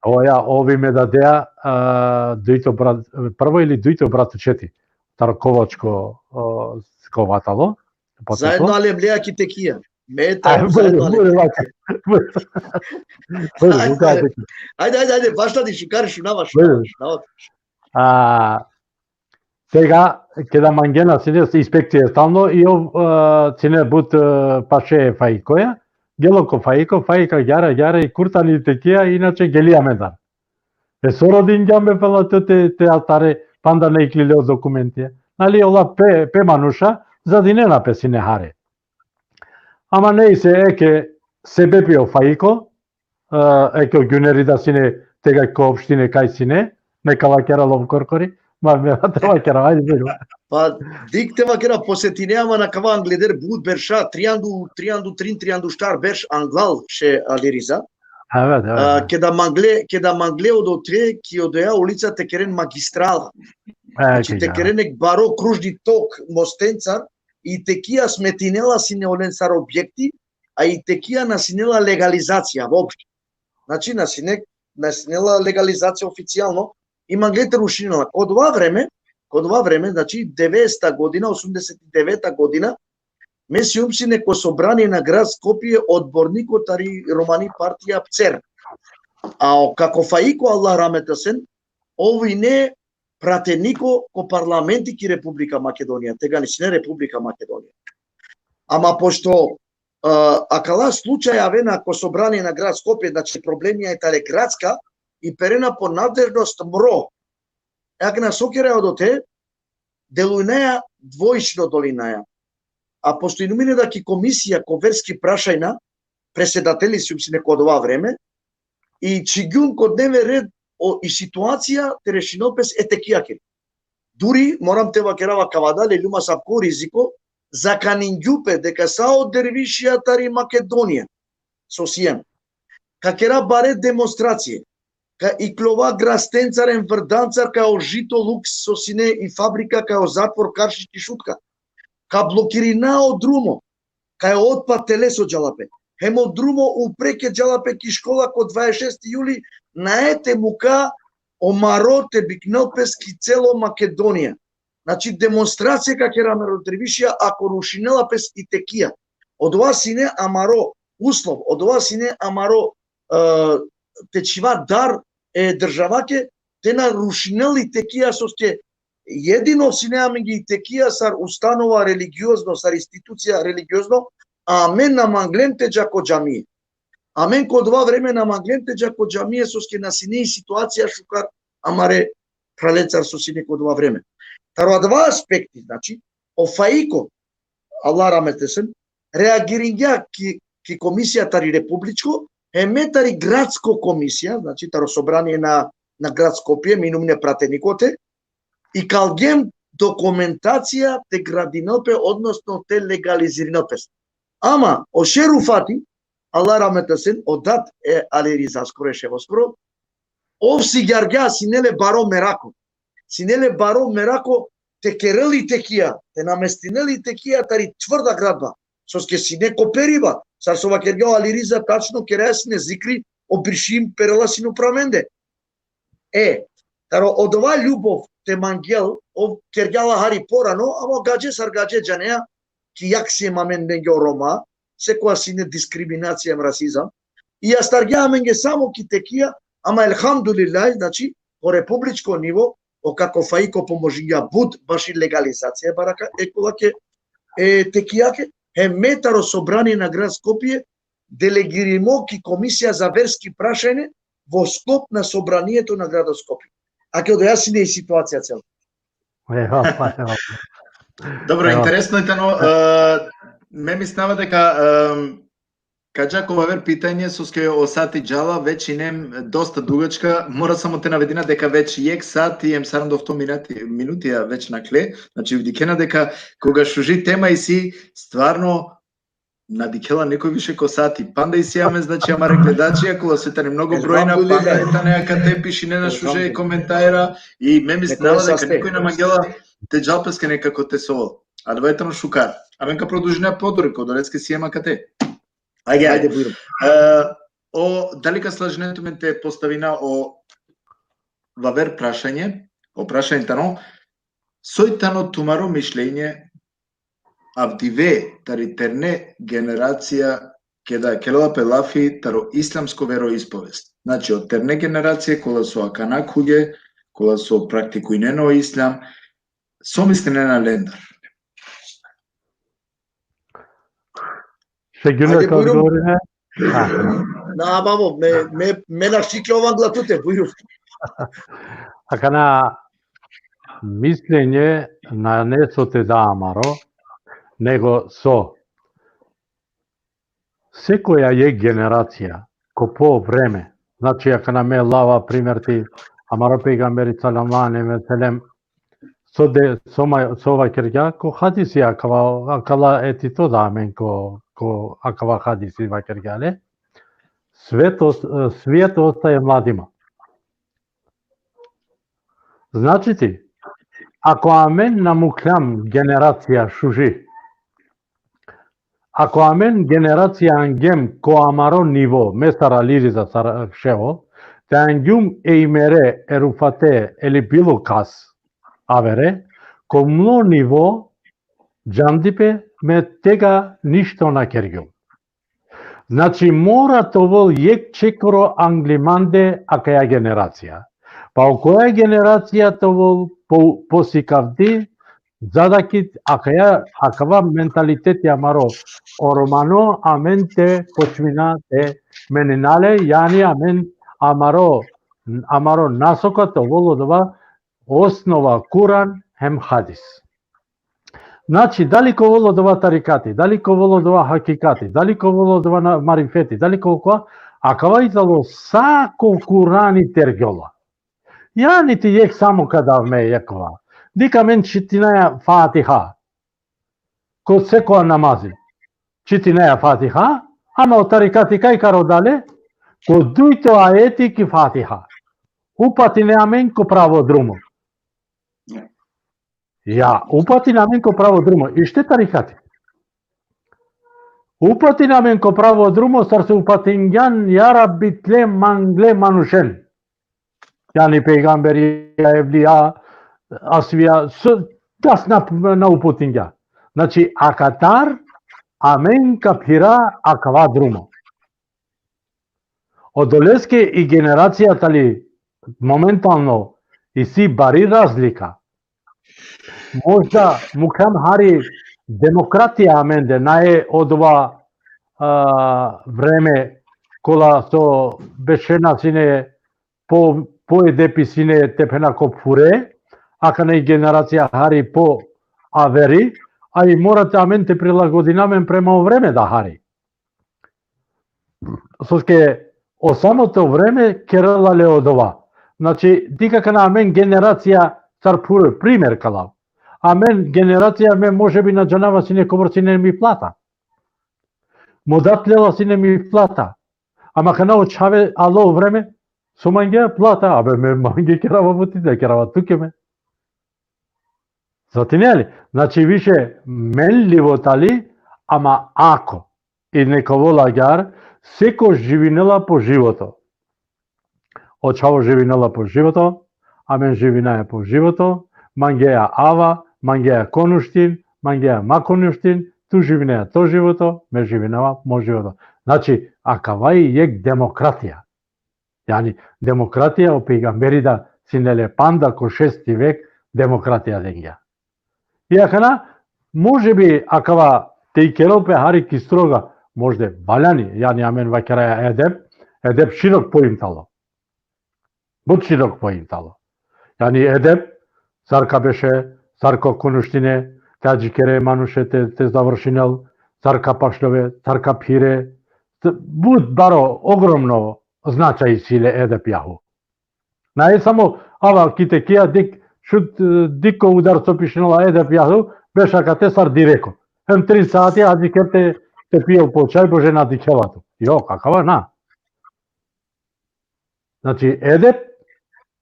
O ja, ovi me dadea, a, dujto brat, prvo ili dujto brat u četi. Taro kovačko, o, skovata lo. Zaedno alemlea ki tekija. Me A, taro bujrum, zaedno alemlea. bujrum, bujrum. Bujrum, Ajde, šukar. Ajde, ajde, ajde, bašla di, šukar, šunava, Bujrum. šunava, šunava. A, tega, keda mangena sine inspekcije stalno, i ov, a, sine but, a, paše Faikoja, gelo ko Faiko, Faika gjara, gjara i kurtani tekija, inače geli amendar. E so rodingjam be pela te, te, te atare, panda ne iklile o dokumentija. Nali ola pe, pe manuša, zadinena pe sine hare. Ama nejse, eke sebepi o Faiko, a, eke o Gjuneri da sine tega ko opštine kaj sine, neka vakera lov korkori, ma me te vakera, ajde, bujrum. Pa, dik te vakera, posetinea man akava angleder but berša, triandu, triandu trin, triandu štar berš anglal še Aliriza. Evet, evet. A, keda mangle, keda mangle odotre, ki odoja ulica te keren magistrala. E, Znači, te ja. keren ek baro kružni tok mostencar, i tekija smetinela sine olen sar objekti, a i tekija na sine la legalizacija voopšte. Znači, na sine, na sine la legalizacija oficijalno, i mangle te rušinela. Ko dova vreme, ko dova vreme, znači, devedeseta godina, osamdeset deveta godina, me sijum sine ko sobranie na grad Skopje odborniko tari romani partija PCER. A o, kako Faiko, Allah rahmet lesen, ov ine prateniko ko parlamenti ki Republika Makedonija, tegani sine Republika Makedonija. Ama pošto, a, akala slučaja avena ko sobranie na grad Skopje, znači, problemija i tale gradska, i perena po nadležnost MRO. Akana so keraja odote, delujnaja dvojično dolinaja. A pošto inum ine da ki komisija ko verski prašajna, predsedateli sijum sine ko dova vreme, i čhigjum ko dnevni red o, i situacija te rešinel pes e tekijake. Duri, moram te vakerav akava da, leljum asavko riziko, zakaningjum pe deka sa o dervišija tari Makedonija, so sien, ka kera bare demonstracije, ka iklova Grastencar em Vrdancar kaj o Žito Luks so sine i fabrika kaj o zatvor Karšić ki Šutka. Ka blokirina o drumo, kaj o otpad teleso džala pe. Hem o drumo upreke džala pe ki škola ko dvadeset šesti juli, nae te muka o maro te biknel pes ki celo Makedonija. Znači, demonstracija ka kera amaro dervišija, ako rušinela pes i tekija. Odova sine amaro uslov, odova sine amaro, e, te čhiva dar e državake, te na rušinel i tekija soske Jedino sine amenge i tekija sar ustanova religiozno, sar institucija religiozno, amen na manglem te dža ko džamie. Amen ko dova vreme na manglem te dža ko džamie, soske na sine i situacija šukar amare pralecar so sine ko dova vreme. Taro adava aspekti, znači, o Faiko, Allah rahmetlesin, reagiringja ki, ki komisija tari republičko, hem me tari gradsko komisija, znači taro sobranie na, na grad Skopje, me inum ne prateniko te, ikalgjem dokumentacija te gradinel pe, odnosno te legalizirinel pe. Ama, o šeji Rufati, Allah rahmetlesin, o dad e Ali Rizaskoro, e ševoskoro, ov sigjargja, sine le baro merako. Sine le baro merako te kerel i tekija, te namestinel i tekija tari tvrda gradba. Soske sine ko periba, sar so vakergja o Ali Riza, tačno keraja sine zikri, o brišim perela sine upro amende. E, taro odova ljubov te mangel, ov kergja la hari porano, ama o gadže sar gadže džanea, ki jak siem amenge o Roma, sekoja sine diskriminacija hem rasizam, i astargja amenge samo ki tekija, ama elhamdulillah, znači, po republičko nivo, o kako Faiko pomožingja but baši legalizacija baraka, e kolake, e tekijake, hem me taro sobranie na grad Skopje, delegirimo ki Komisija za verski prašanje, vo sklop na sobraniето na grado Skopje. Ake odoja sine i situacija celo. Evo, pa, evo. Dobro, Evo. Interesno e tano, e, me mislinava deka, e, ka dža ko aver pitanje, soske o sati džala, već inem dosta dugačka, mora samo te navedina deka već jek sati hem saranda ofto minuti, minutija već nakhle, znači, dikhena deka koga šuži tema isi, stvarno na dikhela nikoj više ko sati. Panda isi amen, znači, amare gledačija, kola so tane mnogo brojna, Elhamdulillah. Panda tane akate, pišinena šuže Elhamdulillah. Komentara, i me mislinava Neka deka saste. nikoj na mangela te džal peske nekako te sovel. Adava tano šukar. Amen ka produžina podoresko, odoleske siem akate. Ajde, Ajde, ajde. Bujrum. E, o, dali ka slažine tumen te postavina o vaver prašanje, o prašanje tano, soj tano tumaro mišljenje avdive tari terne generacija, keda kerela pe lafi taro islamsko veroispovest. Znači, o terne generacije kola so akana khuvge, kola so praktikujnena o islam, so mislinena lendar? Šegjuno Ajde, ka Bujrum. Odgovorine. Ha. Na, babo, me, me, me našti ke ov angla tute, Bujrum. Akana mišljenje nane so te da amaro, nego so. Sekoja jek generacija, ko po vreme, znači, akana me lava primer ti amaro pejgamberi sallallahu alejhi ve sellem, so de, so ma, so vakergja, ko hadisi akava, akala e tito da amen ko, ko akava hadisi vakergja le, sveto, svijet ostaje mladima. Znači ti, ako amen na mukljam generacija šuži, ako amen generacija angjem ko amaro nivo, me sar Ali Riza sar ševo, te angjum e imere, e Rufate, eli bilo kas, avere, ko mlo nivo, džandipe, me tega ništo na kergjum. Znači, mora te ovel jek čekoro angli mande akaja generacija. Pa okoja generacija te ovel po, posikavdi, za da ki akaja, akava mentaliteti amaro o romano, amen te počmina te menina le, jani amen amaro, amaro nasoka te ovel odova osnova Kuran hem hadis. Znači, dali ka ovel odova tarikati, dali ka ovel odova hakikati, dali ka ovel odova na, marifeti, dali ka ovel kova, akava i tano sa ko Kurani tergjola. Jani ti jek samo ka dav me jekova. Dikh amen čitinaja Fatiha. Ko sekoja namazi. Čitinaja Fatiha, ama o tarikati kaj ka rodel le, ko dujto ajeti ki Fatiha. Upatine amen ko pravo drumo. Ja, upatine amen ko pravo drumo. Ište tarikati. Upatine amen ko pravo drumo, sar so upatingjan, ja Rabbi, tle mangle manušen. Jani pejgamberi, evlija, asvija, so, das na, na uputingja. Znači, akatar, amen ka phira akava drumo. Odoleske i generacija tali momentalno isi bari razlika. Možda mukam hari demokratija amende, nae odova, a, vreme kola so bešena sine po, po edepi sine te phena ko phure, akana i generacija hari po averi, a i mora te amen te prilagodinamen prema o vreme da hari. Soske o samo to vreme kerela le odova. Znači, dikh akana amen generacija sar phure, primer kalav. Amen generacija, me može bi na džanava sine kobor sine mi plata. Mo dat lela sine mi plata. Ama kana o čhave alo o vreme, so mangea plata, abe me mange kerava buti da kerava tuke me. Zatineli? Znači, više men livo tali, ama ako i nekovo lagjar, seko živinela po životo. O čhavo živinela po životo, amen živinaja po životo, mangea ava, mangea konuštin, mangea ma konuštin, tu živinea to životo, me živinava mo životo. Znači, akava i jek demokratija. Jani, demokratija o pejgamberi da sine le panda ko šesti vek demokratija dengja. I akana, može bi akava te ikerel pe hari ki stroga, možda valjani, jani amen vakeraja edep, edep širok pojim talo. But širok pojim talo. Jani edep, sar ka beše, sar ka konuštine, te adžikere manuše te, te završinel, sar ka pašljove, sar ka phire, but baro, ogromno značaj si le edep jahu. Nae samo, ava, ki tekija, dik, šut, e, dik ko udar so pišinela edep jahu, beš akate sar direko. Hem trin saati adžiker te, te pijel po čaj, bože na dikhela tu. Jo, kakava na. Znači, edep,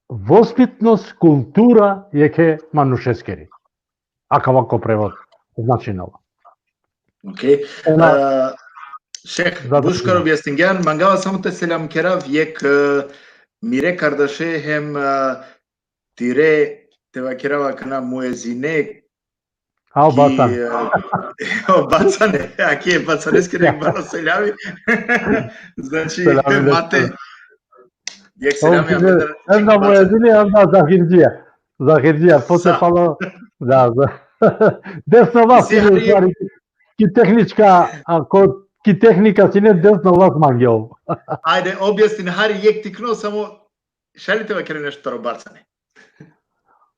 vospitnost, kultura jekhe manušeskeri. Akava ko prevod značinela. Okej. Šejh, but šukar objasningjan, mangava samo te selam kerav, jek, e, mire kardaše hem, e, tire, te vakerava akana, muezine. A o Bacane. O Bacane, aki e Bacaneskere baro selami. Znači, mate, jek selami. Hem da muezini, hem da zahirdžija. Zahirdžija, posle palo. Da, da. Desno vas, ki tehnička, ako ki tehnika sine, desno vas mangel. Ajde, objasnin hari jek tikno, samo šaj li te vakere nešto taro Bacane?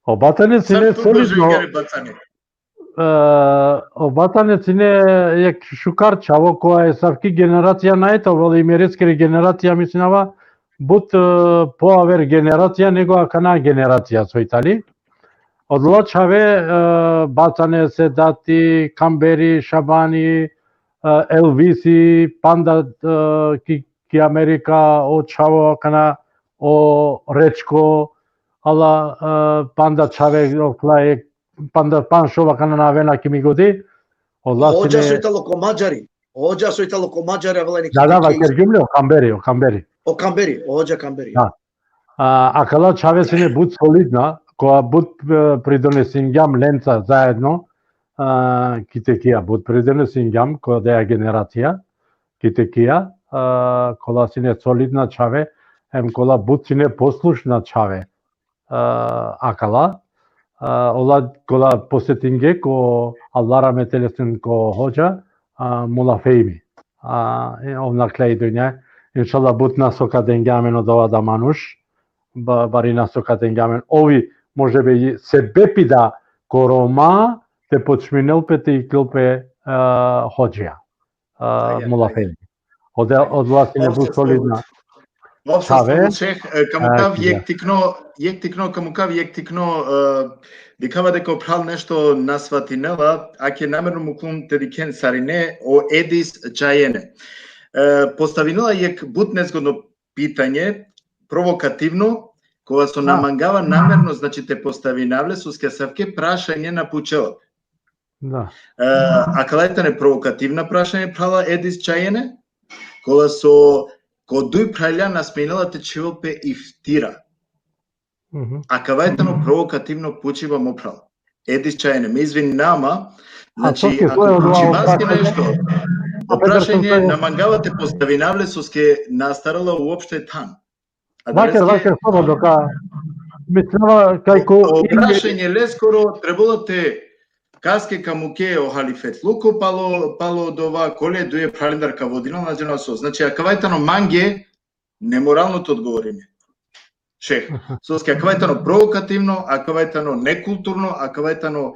O Bacane sine solidno. E, o Bacane sine jek šukar čhavo, kova e savki generacija nae te ovel, i mereskeri generacija, mislinava, but, e, po aver generacija nego akana generacija so i tali. Odola čhave, e, Bacane, Sedati, Kamberi, Šabani, e, Elvisi, panda, e, ki, ki Amerika, o čhavo akana, o Rečko, ala, e, panda čhave, okla e, panda panšova akana na avena ki mi godi. Ola hodža sine so i talo ko Madžari. Hodža so i talo ko Madžari, avela neki. Da, da, vakergjum le, o Kamberi, o Kamberi. O Kamberi, o hodža Kamberi. Da. A, akala čhave sine but solidna, kova but, e, pridonesingjam lenca zaedno, a, ki tekija, but pridonesingjam ko deja generacija, ki tekija, a, kola sine solidna čhave, em kola but sine poslušna čhave, a, akala, a, ola kola posetinge ko, Allah rahmet eylesin, ko hodža, a, Mula Fehmi. A, e, ov nakhle i dunja. Inšallah, but na so ka dengja amen odova da manuš, ba-, bari na so ka dengja amen. Ovi, može bi, sebepi da ko Roma te počminel pe te iklil pe, a, hodžija. A, Mula Fehmi. Ode, odola sine but solidna. Šejh, e, ka mukav jek tikno, jek tikno, ka mukav jek tikno, e, dikhava deka o phral nešto na svatinela, ake namerno muklum te dikhen sarine, o Edis Čajene. E, postavinela jek but nezgodno pitanje, provokativno, kova so na mangava namerno, znači, te postavinav le, soske asavke prašanje na pučela. Da. E, akala tane provokativna prašanje phrala Edis Čajene, kola so ko duj phralja na sminela te čhivel pe iftira. Mhm. Akava tano provokativno pučiba, mo phral. Edis Čajene, me izvinava, znači, ako pučibaske nešto, o prašanje na mangava te postavinav le, soske na astarela uopšte than. Vaker, vaker, slobodno, ka. Mislinava kaj ko O prašanje leskoro trebalo te kaske ka muke o halifetluko palo, palo dova, kole duje phralendar ka vodinel, na džanav so. Znači, akava tano mange nemoralno te odgovorine. Šeh. Soske akava tano provokativno, akava tano nekulturno, akava tano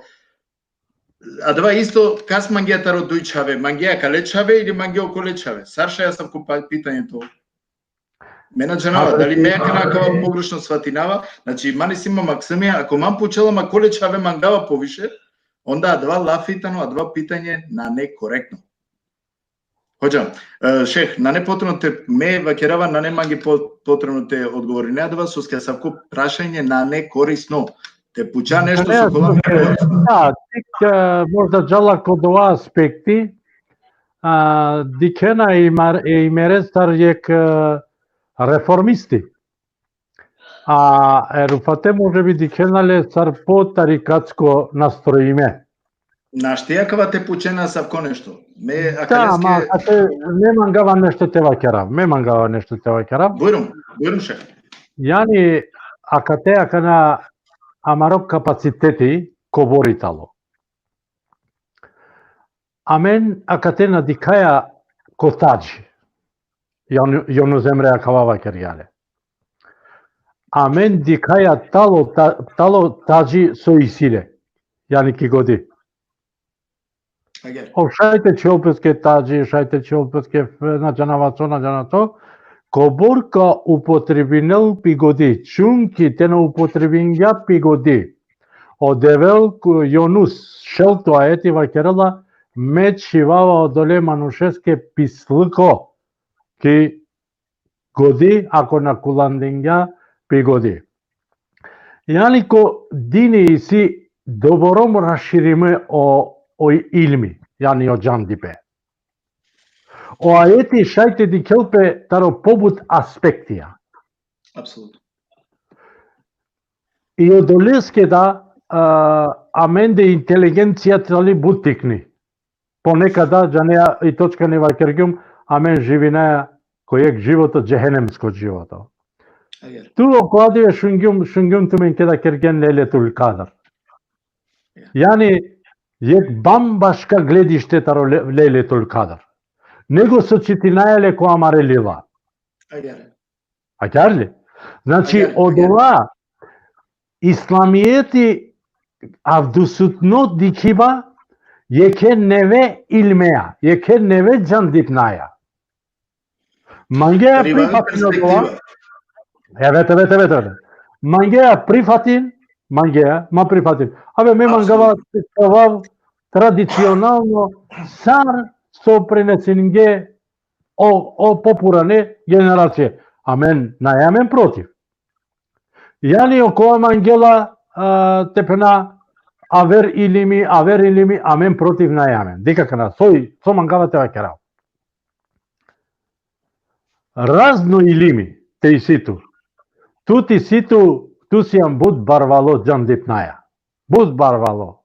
adava isto kas mangea taro duj čhave, mangea kale čhave ili mangea okole čhave. Sar šaj asavko pa-, pitanje to. Me na džanava, dali me akana akava pogrešno svatinava, znači, man isi ma maksimi, ako man pučela ma kole čhave mangava poviše, onda adava lafi tano, adava pitanje nane korektno. Hodža, e, šeh, nane potrebno te, me vakerava, nane mange po-, potrebno te odgovorine adava, soske asavko prašanje nane korisno. Te puča nešto so kola me korisno. Da, tik, e, možda džala ko dova aspekti, a, dikhena i mar-, i mere sar jek, e, reformisti. A e Rufate može bi dikhena le sar po tarikatsko nastrojime. Našti akava te pučena asavko nešto. Me Da, akaleske ma, akate, ne mangava nešto te vakerav, ne mangava nešto te vakerav. Bujrum, bujrum, šeh. Jani, akate akana amaro kapaciteti kobor i talo. Amen akate na dikhaja ko tadži. Jon-, Jonus Emre akava vakergja le. Amen dikhaja talo ta-, talo tadži so isi le. Jani ki godi. Agjaar. O šaj te čhol peske tadži, šaj te čhol peske f-, na džanava so, na džanava so. Kobor ka upotrebinel pi godi, čunki te na upotrebingja pi godi. O Devel ko Jonus šel to ajeti vakerela, me čhivava odole manušeske pisliko ki godi, ako na kulandingja pi godi. Jani ko dini isi doborom raširime o, o ilmi, jani o džandipe. O ajeti šaj te dikhel pe taro pobut aspektija. Apsolutno. I odoleske da, a, amende inteligencija tali but tikni. Ponekada, džanea, i točka ne vakergjum, amen živinaja ko jek životo, džehenemsko životo. Agjaar. Tu okova dive šungjum, šungjum tumen keda kergjen Lejletul Kadr. Jani, jek bambaška gledište taro Le-, Lejletul Kadr. Nego so čitinaja le ko amare lila. Agjaar. Agjaar li? Znači, Agjaar, odova islamijeti avdisutno dikhiba jekhe neve ilmeja, jekhe neve džandipnaja. Mangea Rivavi prifatin odova. perspektiva. Evet, evet, evet, evet. Mangea prifatin, mangea, ma prifatin. Abe, me mangava te čhavav tradicionalno sar so prenesinge o, o popurane generacije. Amen, naj amen protiv. Jani okova mangela, a, te phena aver ilimi, aver ilimi, amen protiv naj amen. Dikh akana, soj, so mangava te vakerav. Razno ilimi te isi tu. Tu te isi tu, tu sian but barvalo džandipnaja. But barvalo.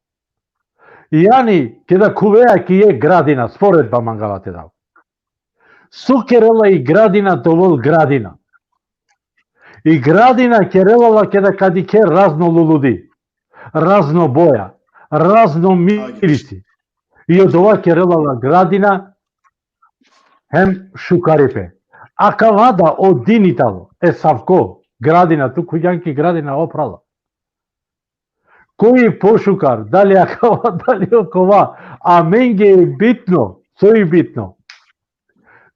Jani, keda khuvea ki jek gradina, sporedba mangava te dav. So kerela i gradina te ovel gradina. I gradina kerela la keda ka dikhe razno luludi, razno boja, razno mirisi. I odova kerela la gradina hem šukaripe. Akava da o dini talo, esavko, gradina, tu khuvgjan ki gradina, o phrala. Koj i pošukar, dali akava, dali okova, amenge i bitno, so i bitno.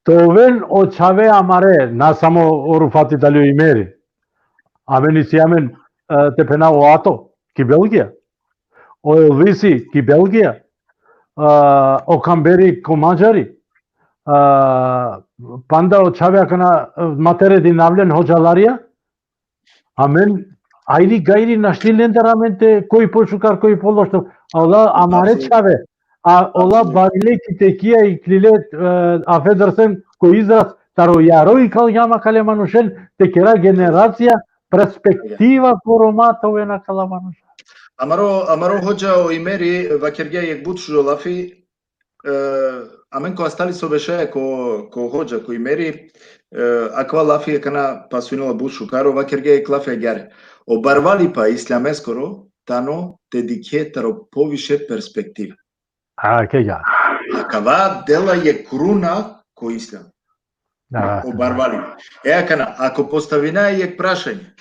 Te oven o čhave amare, na samo o Rufati, dali o Imeri. Amen isi amen, e, te phena o Ato, ki Belgija. O Elvisi, ki Belgija. E, o Kamberi, ko Mađari. E, panda o čhave akana, e, matere dinavlen hodžalarija. Amen, ajri gajri našti lendar amen te koj pošukar, koj pološto. A ola amare čhave, a ola barile ki tekija, iklile, e, afedersen ko izraz, taro jaro ikalgjam akale manušen, te kera generacija, perspektiva ko Roma te oven akala manuša. Amaro, amaro hodža o Imeri vakergja jek but šužo lafi, e, amen ko astali so bešaja ko, ko hodža, ko Imeri, e, akava lafi akana pasunela but šukar, ov vakergja jekh lafi agjaar. O barvalipa islameskoro tano te dikhe taro poviše perspektiva. A, ke ga. Akava dela jekh kruna ko islam. Da. O barvalipa. E akana, ako postavinaja jekh prašanje,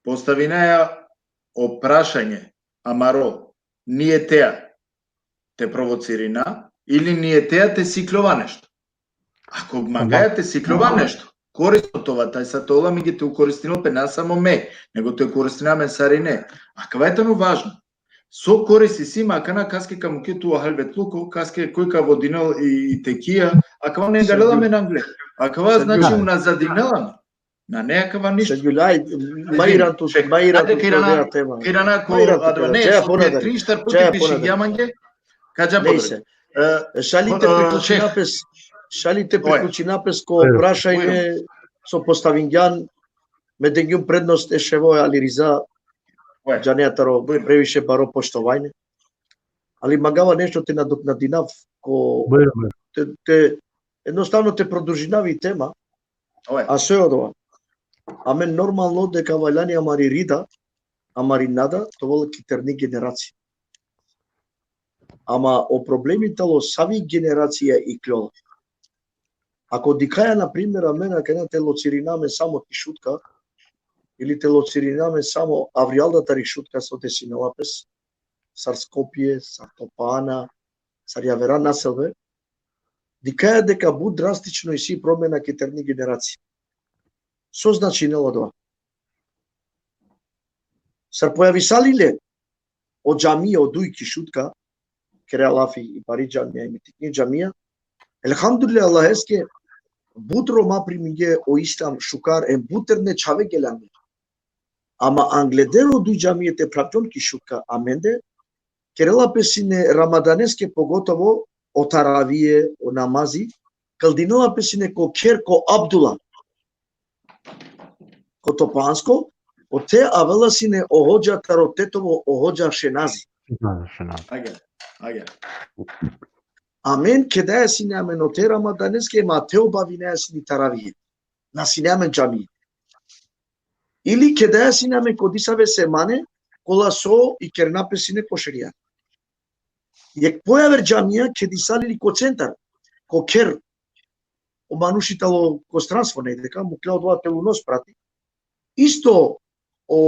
postavinaja o prašanje amaro nijetea te provocirina ili nijetea te sikljova nešto. Ako mangaja te sikljova nešto, korisno tova, taj sa tola mi te ukoristinel pe na samo me, nego te ukoristina amen sarine. Akava tano važno. So korist isi ma akana kaske ka muke tu o halvetluko, kaske koj ka vodinel i, i tekija, akava na ingalela amen angle. Akava, znači, unazadinela amen. Nane akava ništo. Šejh Gulaj, ma iran tu, ma iran tu, Ajde, ka irana, ka irana ko, ne, so te trin štar puti pišingja mange, ka dža podoret. E, šaj li te priključina pes, šaj li te priključina pes ko prašanje so postavingjan, me dengjum prednost e ševo e Ali Riza, džanea taro previše baro poštovanje. Ali mangava nešto te nadoknadinav ko, te, te, jednostavno te produžinav i tema. A so je odova? Amen normalno deka valjani amari rida, amari nada, te ovel ki terni generacija. Ama o problemi tano savi generacija ikljola. Ako dikhaja, na primer, amen akana te locirina amen samo ki Šutka, ili te locirina amen samo avrijal da tari Šutka so desinela pes, sar Skopje, sar Topana, sar javera naselbe, dikhaja deka but drastično isi promena ki terni generacija. So značinela odova? Sar pojavisali le o džamija, o duj ki Šutka, kera lafi i bari džamija, i tikni džamija. Elhamdulillah Allaheske, but Roma primingje o islam šukar, em but terne čhave gelan. Ama angleder o duj džamije te pravdjon ki Šutka amende, kerela pe sine Ramadaneske pogotovo o taravije, o namazi, kldinela pe sine ko kher ko Abdullah, ko Topansko, ote avela sine o hodža taro Tetovo, o hodža Šenazi. Da, Šenazi. Agja, agja. Amen kedaja sine amen ote Ramadaneske, ma te obavinaja sine taravije. Na sine amen džamije. Ili kedaja sine amen ko disave semane, kola so ikerena pe sine ko šerijat. Jekh pojaver džamija kedisali li ko centar, ko kher, o manuši tano ko stranstvo, ne, deka mukla odova te lunos prati. Isto o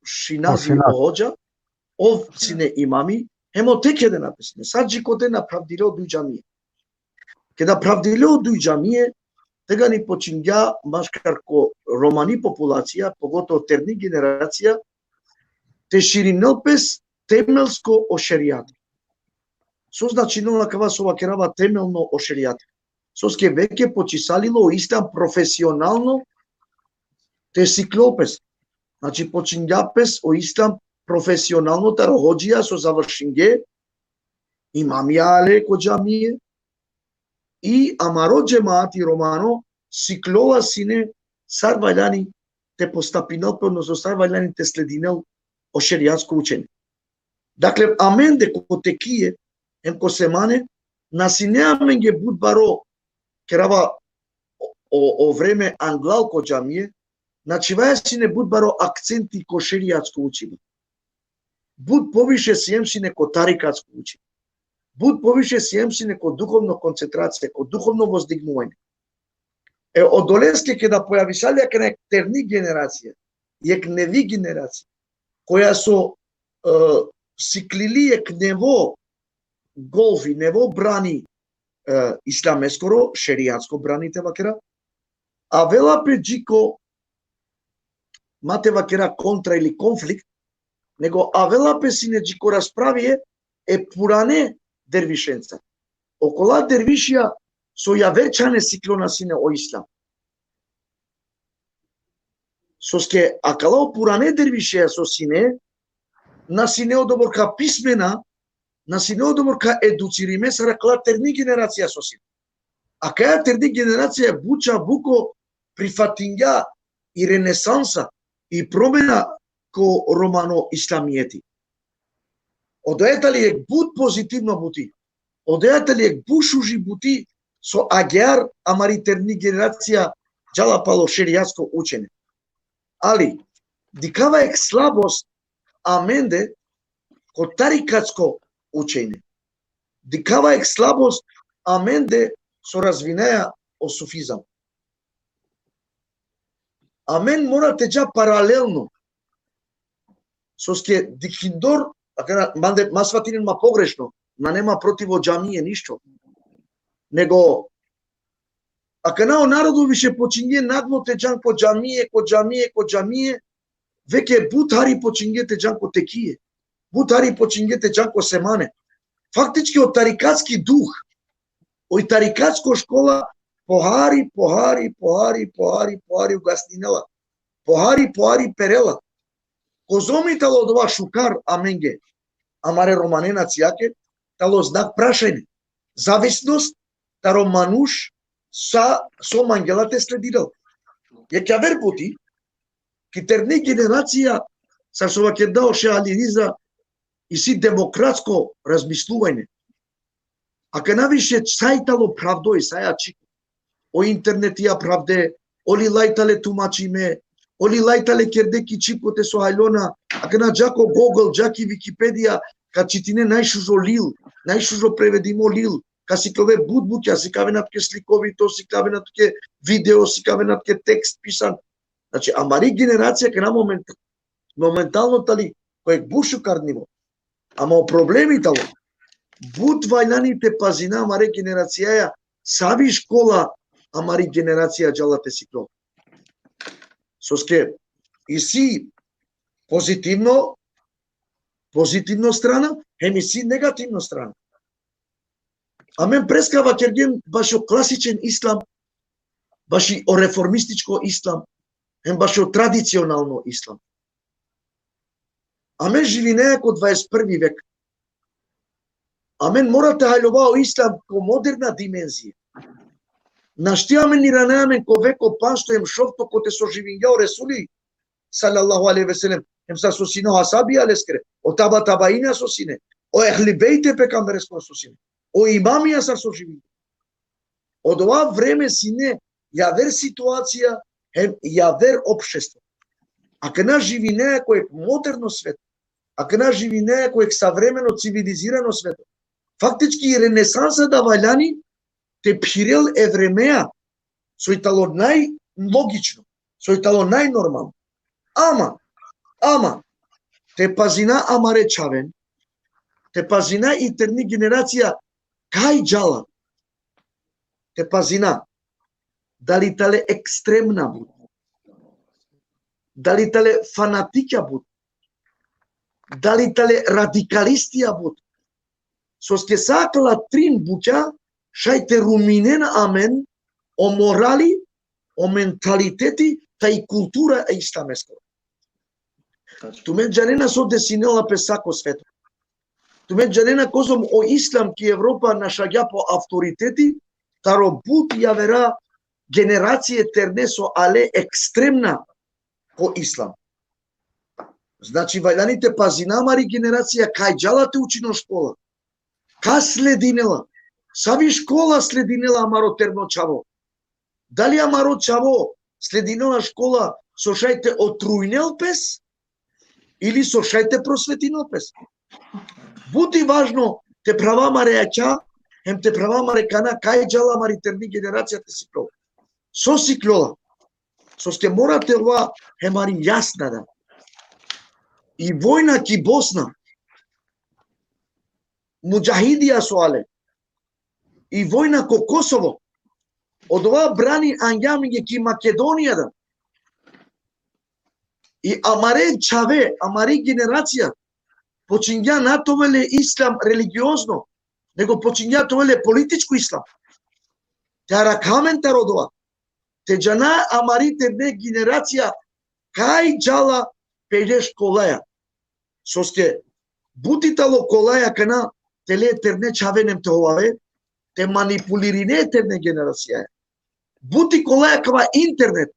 Šinazi, o hodža, ov sine imami, hem ote kedena pe sine. Sa dži kote napravdile o duj džamije. Keda pravdile o duj džamije, tegani počingja maškar ko romani populacija, pogotovo terni generacija, te širinel pes temelsko o šerijat. So značinela akava so vakerava temelno o šerijat? Soske veke počisalilo o islam profesionalno te sikljol pes. Znači, počingja pes o islam profesionalno taro hodžija so završinge, imamija ale ko džamije, i amaro džemati romano sikljola sine sar valjani te postapinel pe, odnosno sar valjani te sledinel o šerijatsko učenje. Dakle, amende ko tekije, em ko semane, na sine amenge but baro, kerava o, o, o vreme anglal ko džamije, na čhivaja sine but baro akcenti ko šerijatsko učiba. But poviše siem sine ko tarikatsko učiba. But poviše siem sine ko duhovno koncentracija, ko duhovno vozdignuvanje. E, odoleske keda pojavisali akana jekh terni generacija, jekh nevi generacija, koja so, e, siklili jekh nevo golfi, nevo brani, e, islameskoro, šerijatsko brani te vakera, avela pe dži ko, ma te vakera kontra ili konflikt, nego avela pe sine dži ko raspravie e purane dervišenca. Okola dervišija so javer čhane sikljona sine o islam. Soske akala o purane dervišija so sine, na sine odobor ka pismena, na sine odobor ka educirime sar akala terni generacija so sine. Akaja terni generacija but čabuko prifatingja i renesansa, i promena ko romano islamijeti. Odoja tali jekh but pozitivno buti. Odoja tali jekh but šuži buti so agjaar amari terni generacija džala palo šerijatsko učenje. Ali, dikhava jekh slabost amende ko tarikatsko učenje. Dikhava jekh slabost amende so razvinaja o sufizam. Amen mora te dža paralelno. Soske dikhindor, akana, mande, ma svatinen ma pogrešno, nane ma protiv o džamije, ništo. Nego, akana o narodo više počinge naglo te džan ko džamije, ko džamije, ko džamije, veke but hari počinge te džan ko tekije. But hari počinge te džan ko semane. Faktički o tarikatski duh, o i tarikatsko škola, pohari, pohari, pohari, pohari, pohari ugasninela. Pohari, pohari perela. Kozom i talo odova šukar amenge, amare romane nacijake, talo znak prašanje. Zavisnost taro manuš sa, so mangela te sledinel. Jekh javer buti, ki terni generacija, sar so vakerda o šeh Ali Riza, isi demokratsko razmisluvanje. Akana više sa i talo pravdo i sa i ačhiko. O interneti apravde, o lila i tale tumačime, o lila i tale kerde ki čhib kote so haljona, akana dža ko Google, dža ki Wikipedia, ka čitine najšužo lil, najšužo prevedimo lil, ka siklove but bukja, sikavena tuke slikovito, sikavena tuke video, sikavena tuke tekst pisan. Znači, amari generacija akana moment-, momentalno tali ko jekh but šukar nivo. Ama o problemi talo, but valjani te pazina amare generacijaja, savi škola amari generacija džala te siklo. Soske isi pozitivno, pozitivno strana, hem isi negativno strana. Amen preska vakergjem bašo klasičen islam, baši o reformističko islam, hem bašo tradicionalno islam. Amen živineja ko dvadeset prvi vek. Amen mora te haljova o islam ko moderna dimenzija. Našti amen iranaja amen ko veko panšto hem šovto kote so živingja o Resuli, sallallahu alejhi ve sellem, hem sar so sine o ashabija leskere, o taba tabaina so sine, o ehli bejt e pejgambereskoro so sine, o imamija sar so živingja. Odova vreme sine javer situacija, hem javer opštestvo. Akana živineja ko jekh moderno sveto. Akana živineja ko jekh savremeno, civilizirano sveto. Faktički, renesansa da valjani te phirel e vremea, soj talo najlogično, soj talo najnormalno. Ama, ama, te pazina amare čhaven, te pazina i terni generacija kaj džala, te pazina, dali tale ekstremna but, dali tale fanatikja but, dali tale radikalistija but. Soske sa akala trin bukja šaj te ruminen amen o morali, o mentaliteti, ta i kultura e islameskoro. Tumen džanena so desinela pe sa ko sveto. Tumen džanena kozom o islam ki Evropa našagja po avtoriteti, taro but javera generacije terne so ale ekstremna ko islam. Znači, valjani te pazina amari generacija kaj džala te učinel škola. Kaj sledinela? Savi škola sledinela amaro terno čhavo? Dali amaro čhavo sledinela škola so šaj te otrujnel pes ili so šaj te prosvetinel pes? But i važno te phrava amare jakha, hem te phrava amare kana, kaj džala amari terni generacija te siklol. So siklola? Soske mora te ova hem amari jasna da. I vojna ki Bosna, mudžahidija so ale, i vojna ko Kosovo, odova brani angja amenge ki Makedonija da. I amare čhave, amari generacija, počingja na te ovel le islam religiozno, nego počingja te ovel le političko islam. Te arakha amen taro odova. Te džana amari terne generacija kaj džala pele školaja. Soske but i talo kolaja kana te le terne čhaven hem te hovave, te manipulirine terne generacijaja. But i kolaja akava internet,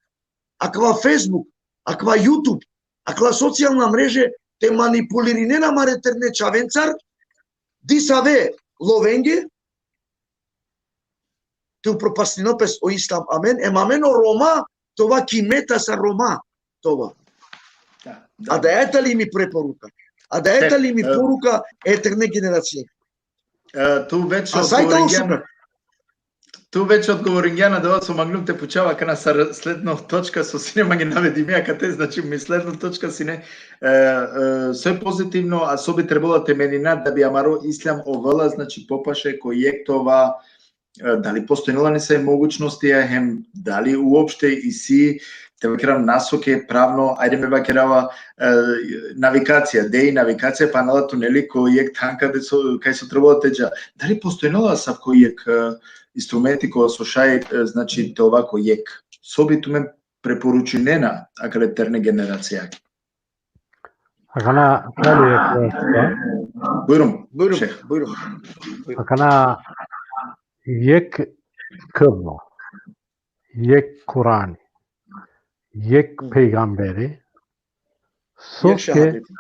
akava Facebook, akava YouTube, akala socijalna mreže, te manipulirinen amare terne čhavencar, disave lovenge, te upropastinel pes o islam amen, em amen o Roma, te ova ki meta sar Roma, te ova. Da, da. Adajata li mi preporuka? Adajata li mi E, poruka e terne generacije? E, tu već A saj tano odgovoringjan, super. Tu već odgovoringjan na dova so manglum te pučav, akana sar sledno točka so sine mange navedime, akate, znači, mi sledno točka sine, e, e, so e pozitivno, a so bi trebalo te menina da bi amaro islam ovela, znači, popaše ko jekh te ova, e, dali postojnela nesave mogućnosti, a hem dali uopšte isi, te vakerav, nasoke pravno, ajde me vakerava, e, navikacija, dei navikacija, pa anela tuneli ko jekh than kade so, kaj so trebalo te dža. Dali postojnela asavko jekh, e, instrumenti kova so šaj, e, znači, te ova ko jekh? So bi tumen preporučinena akale terne generacija? Akana, kali je to? Bujrum, Bujrum, šeh. bujrum. Akana jekh kavno, jekh Kurani, jekh pejgamberi, soske, šehadeti.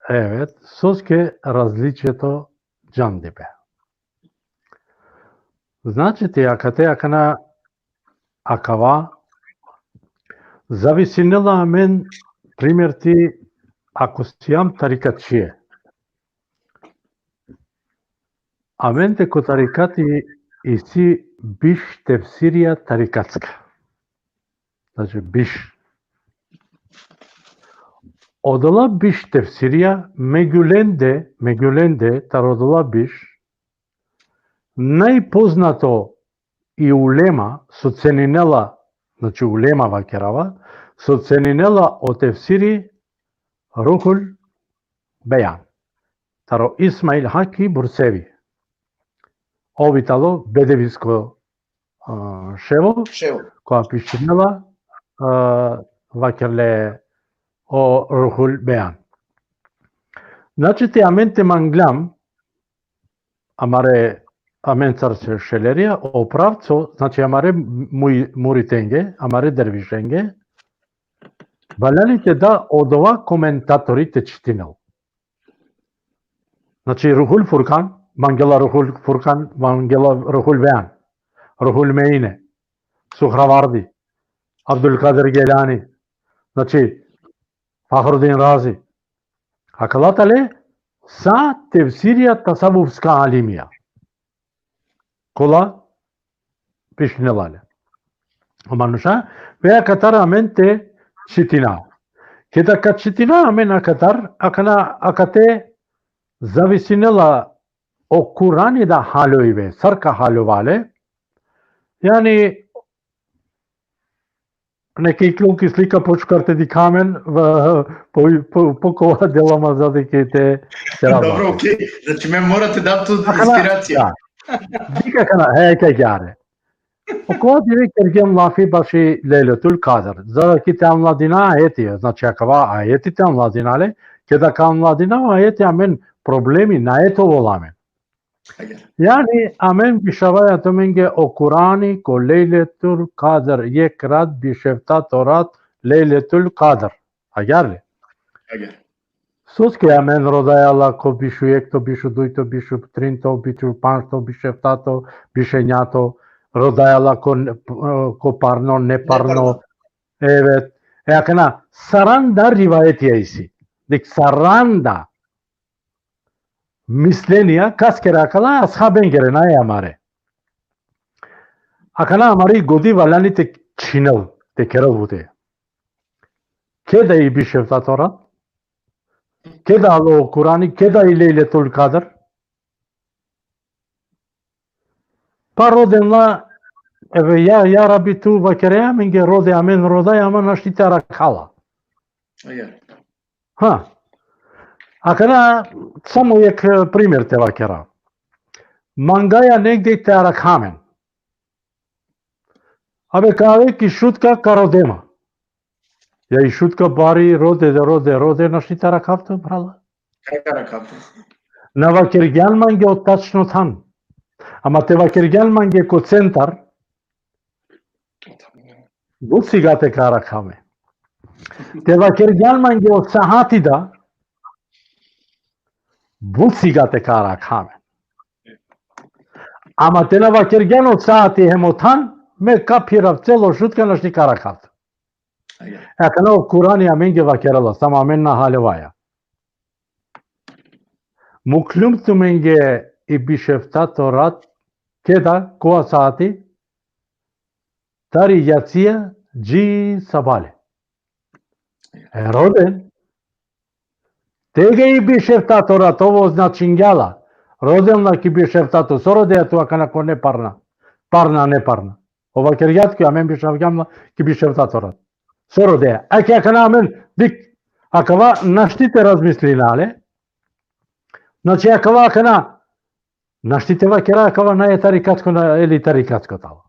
Evet, soske različito džandibe. Znači, ti akate akana akava, zavisinela amen, primer, ti, ako sijam tarikatčije, amen te ko tarikati isi biš tefsirija tarikatska. Znači, biš. Odola biš tefsirija, megjulen de, megjulen de, taro odola biš, najpoznato i ulema so ceninela, znači, ulema vakerava, so ceninela o tefsiri Ruhul Bejan, taro Ismail Haki Bursevi. Ov i tano bedevisko, a, ševo, Ševo. kova pišinela, a, vakerle o Ruhul Bejan. Znači, te amen te manglam, amare, amencar šelerija, o pravco, znači, amare muj-, muritenge, amare dervišenge, valjani te da odova komentatori te čitinel. Znači, Ruhul Furkan, mangela Ruhul Furkan, mangela Ruhul Bejan, Ruhul Meine, Suhravardi, Abdulkadir Gelani, znači, Fahrudin Razi. Akala tale sa tefsirija tasavufska alimija. Kola pišinela le o manuša, ve akatar amen te čitina. Keda ka čitina amen akatar, akana, akate zavisinela o Kurani da haljoibe, sar ka haljova le. Jani, neki kljuki slika počkar te dikha amen, va, po, po, po kova dela ma za deke te, te razlika. Dobro, okej. Znači, me mora te dav tu Akana, inspiracija. Da. Dikh akana, he, kaj gare. O kova dive kergjem lafi baši Lejletul Kadr. Za da ki te anvladina ajeti, znači, akava ajeti te anvladina le, keda ka anvladina o ajeti, amen problemi nae te ovel amen. Jani, amen bišavaja tumenge o Kurani ko Lejletul Kadr, jekh rat bišeftato rat Lejletul Kadr. Agjaar li? Agjaar. Soske amen rodaja la ko bišu ekto, bišu dujto, bišu trinto, bišu pančto, bišu eftato, bišu enjato, rodaja la ko, ko parno, neparno. Evet. E akana, saranda rivajetija isi. Dikh, saranda mislenija, kaskere akala, ashabengere, nae amare. Akana amari godi valjani te čhinel, te kerel bute. Keda i bišeftato rat, keda alo Kurani, keda i Lejletul Kadr. Pa roden la, eve, ja, ja Rabi, tu vakere amenge rode, amen rodaja, ama našti te arakha la. Agjaar. Ha. Akana samo jekh, e, primer te vakera. Mangaja negde te arakha amen. Abe, ka ave ki Šutka, ka rode ma. Ja i Šutka bari, rode, rode, rode, našti te arakhav tu, phrala. Kaj ka arakhav tu? Na vakergjan mange o tačno than. Ama te vakergjan mange ko centar, but sigate ka arakha amen. Te vakergjan mange o sahati da, but sigate ka arakha amen. Ama te na vakergjan o saati hem o than, me ka phirav celo Šutka našti ka rakhav. Aja. E akana o Kurani amenge vakerela, samo amen na halevaja. Mukljum tumenge i bišeftato rat, keda, kova saati, tari jacija, dži sabale. E roden, tega i bišeftato rat, ovo značingja la. Roden la ki bišeftato, so rodeja tu akana ko neparna, parna, neparna. Ova kergjat ki amen bišavgjam la ki bišeftato rat. So rodeja. Ake akana amen, dik, akava našti te razmislina le. Znači, akava akana, našti te vakera, akava na e tarikatsko, na e li tarikatsko talo.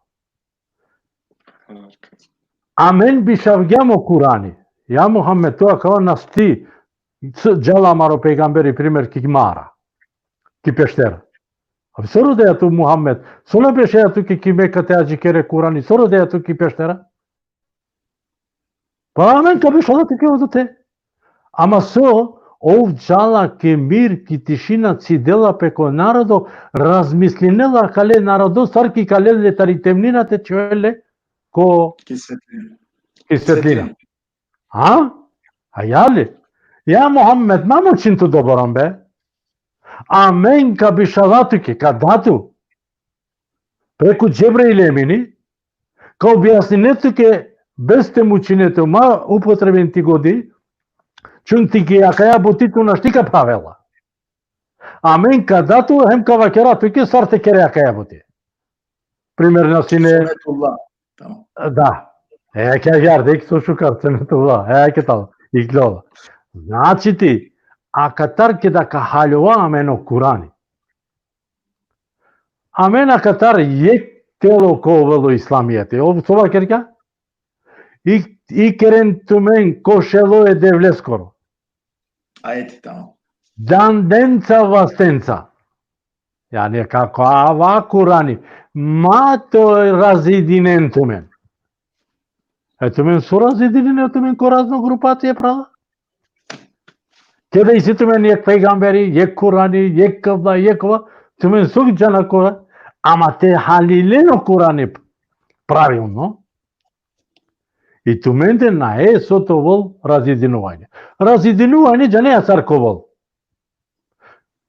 Amen bišavgjam o Kurani. Ja Muhammed, tu akava našti, s-, džala amaro pejgamberi, primer, ki mara, ki peštera. Abi, so rodeja tu Muhammed, so na bešeja tu ki, ki Meka te adžikere Kurani, so rodeja tu ki peštera? Pa amen ka bešala tuke odote. Ama so, ov džala ki mir, ki tišina, cidela pe ko narodo, razmislinela kale narodo, sar ki kale le tari temnina te čhvel le ko Ki svetlina. Ki svetlina. Svetlina. Ha? A ja li? Ja Muhammed, ma mučin tu doborom be. Amen ka bišala tuke, ka da tu. Preku Džebrail Emini, ka objasnine tuke, bez te mučine tu, ma upotrebin ti godi, čun ti ki akaja buti tu našti ka pravela. Amen ka da tu, hem ka vakera tuke sar te kere akaja buti. Primer na sine Sunetullah. Tamam. Da. E, ke agjar, dek so šukar sunetullah. E, ke tal, iklola. Znači ti, akatar keda ka haljova amen o Kurani. Amen akatar jek telo ka ovel o islamijeti. Ov so vakergja? I, ikeren tumen ko šelo e Devleskoro. Ajeti, tamam. Dandenca, vastenca. Jani, kako ava Kurani, ma to razidinen tumen. E tumen so razidinen, e tumen ko razno grupacije prala. Keda isi tumen jek pejgamberi, jek Kurani, jek kavla, jek kova, tumen so džana kora, ama te halilen o Kurani pravilno. I tumende na e so te ovel razidinuvanje. Razidinuvanje džane sar ka ovel.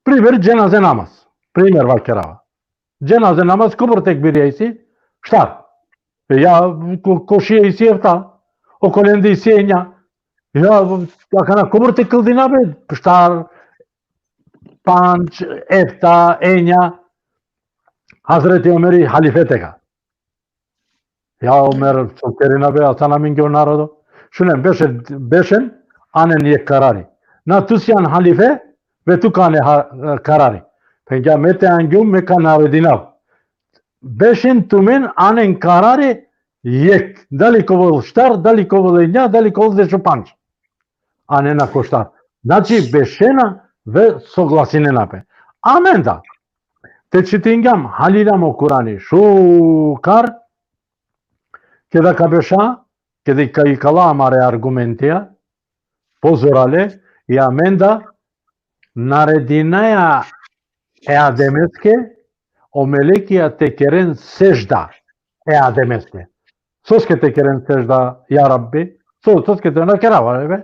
Primer, dženaze namaz. Primer vakerava. Dženaze namaz, kobor tekbirja isi? Štar. E, ja, ko, ko šija isi efta. Okolende isi enja. Ja, akana kobor te kldina be? Štar, pandž, efta, enja. Hazreti Omeri halife tega. Ja Omer, so kerina be, aca na mingjo narodo. Šunen, bešen, bešen, anen jek karari. Na, tu sian halife, ve tu ka ane ha-, karari. Phengja, me te angjum, me ka naredinav. Bešen tumen, anen karari jek. Dali ka ovel štar, dali ka ovel enja, dali ka ovel dešupandž. Anena ko štar. Znači, bešena ve soglasinena pe. Amen da. Te čitingjam, haliljam o Kurani šukar, keda ka beša, keda ka ikala amare argumentija, pozorale, i amen da naredinaja e Ademeske, o melekija te keren sežda e Ademeske. Soske te keren sežda, ja Rabbi? So, soske te na kerava, be?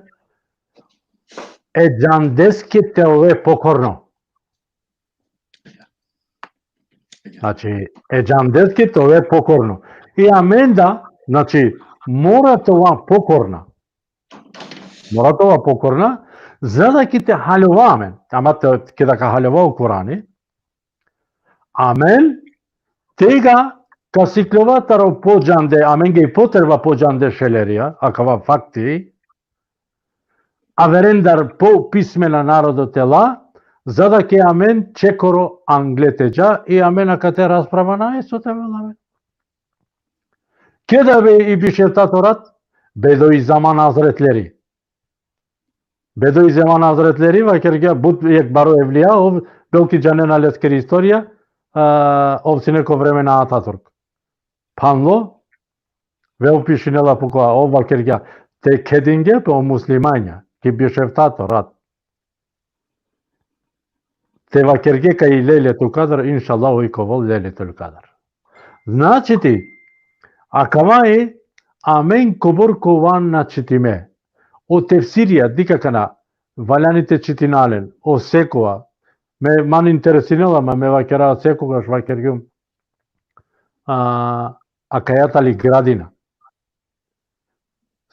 E džandeske te ove pokorno. Znači, e džandeske te ove pokorno. I amen da, znači, mora te ova pokorna. Mora te ova pokorna, za da ki te haljova amen. Ama te, keda ka haljova o Kurani, amen, tega ka sikljova taro podžande, amenge i potreba podžande šelerija, akava fakti, averendar po pismena narodo te la, za da ke amen čekoro angle te dža, i amen akate rasprava na e so te avela amen. Keda be i bišeftato rat? Bedo i zaman Hazretleri. Bedo i zaman Hazretleri, vakergja, but jek baro evlija, ov, belki džanena leskeri istorija, a, ov sine ko vreme na Ataturk. Phanlo, ve ov pišinela po kova, ov vakergja, te kedinge pe o muslimanja, ki bišeftato rat. Te vakerge kaj i Lejletul Kadr, inšallah, oj ka ovel Lejletul Kadr. Znači ti, akava i amen kobor kova na čitime. O tefsirija, dikh akana, valjani te čitina len, o sekova, me, man interesinela, ma me vakera sekogaš vakergjum, a, akaja tali gradina.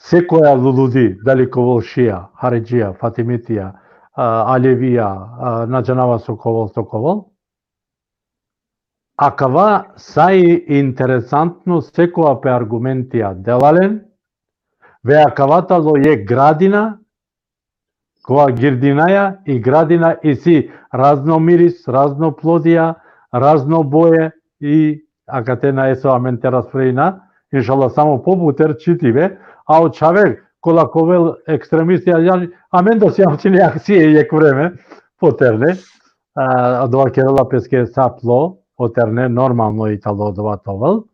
Sekoja luludi, dali ka ovel šija, haridžija, fatimitija, a, alevija, a, na džanava so ka ovel, so ka ovel. Akava sa i interesantno, sekova pe argumentija dela len, ve akava tano jekh gradina, kova girdinaja i gradina isi razno miris, razno plodija, razno boje i akate nane so amen te raspravina, inšallah samo po buter čitibe, a o čhave kola ka ovel ekstremistija, jani, amen da sijam sine akcije jekh vreme, po terne, a, odova kerela peske sa plo, o terne, normalno i tano odova te ovel.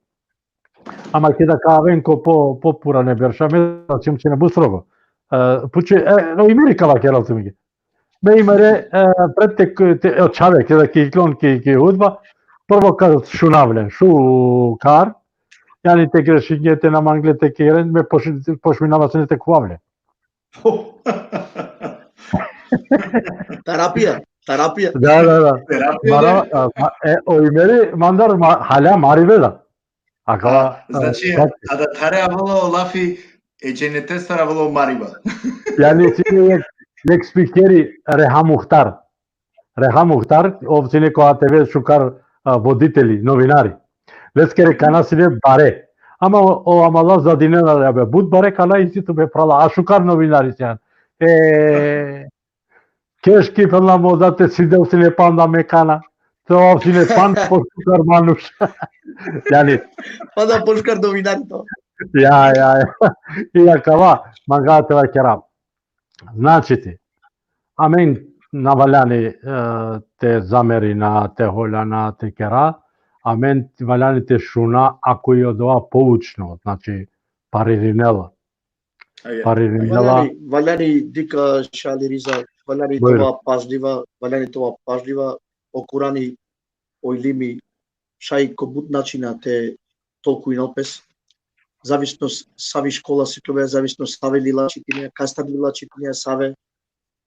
Ama keda ka aven ko po, po purane berša, me da sijam sine but strogo. E, puče, e, o Imeri ka vakerel tumenge. Me Imere, e, pred te, te, o čhave, keda ka iklon ki, ki hutba, prvo ka šunav len, šukar, jani te grešinge, te na mangle te keren, me poš-, pošminava sine te khuvav len. Terapija, terapija. Da, da, da. Terapija. Mara, a, ma, e, o Imeri mandar ma, hala maribe da. Akava, a, znači, a, da thare avela o lafi, e dženetestar avela o mariba. Jani, sine jekh, jekh spikeri Reha Muhtar. Reha Muhtar, ov sine ko A T V šukar, a, voditeli, novinari. Leskere kana sine bare. Ama o, o amala zadinena, ja be, but bare kana isi tu be, prala, a šukar novinari sian. E, keški, phenela, mo da te sidel sine panda me kana. Te ov sine panda pošukar manuš. Jani. Panda pošukar novinari to. Ja, ja, ja. I akava, manga te vakerav. Znači ti, amen na valjani, e, te zamerina, te holjana, te kera, amen valjani te šuna, ako i odova poučno, znači, paririnela. Ajde. Paririnela. Valjani, valjani dikh, šali Riza, valjani te ova pažljiva, valjani te ova pažljiva, o Kurani, o ilimi, šaj ko but načina te tolkuinel pes, zavisno s-, savi škola sikljovea, zavisno save lila čitinea, kastar lila čitinea, save,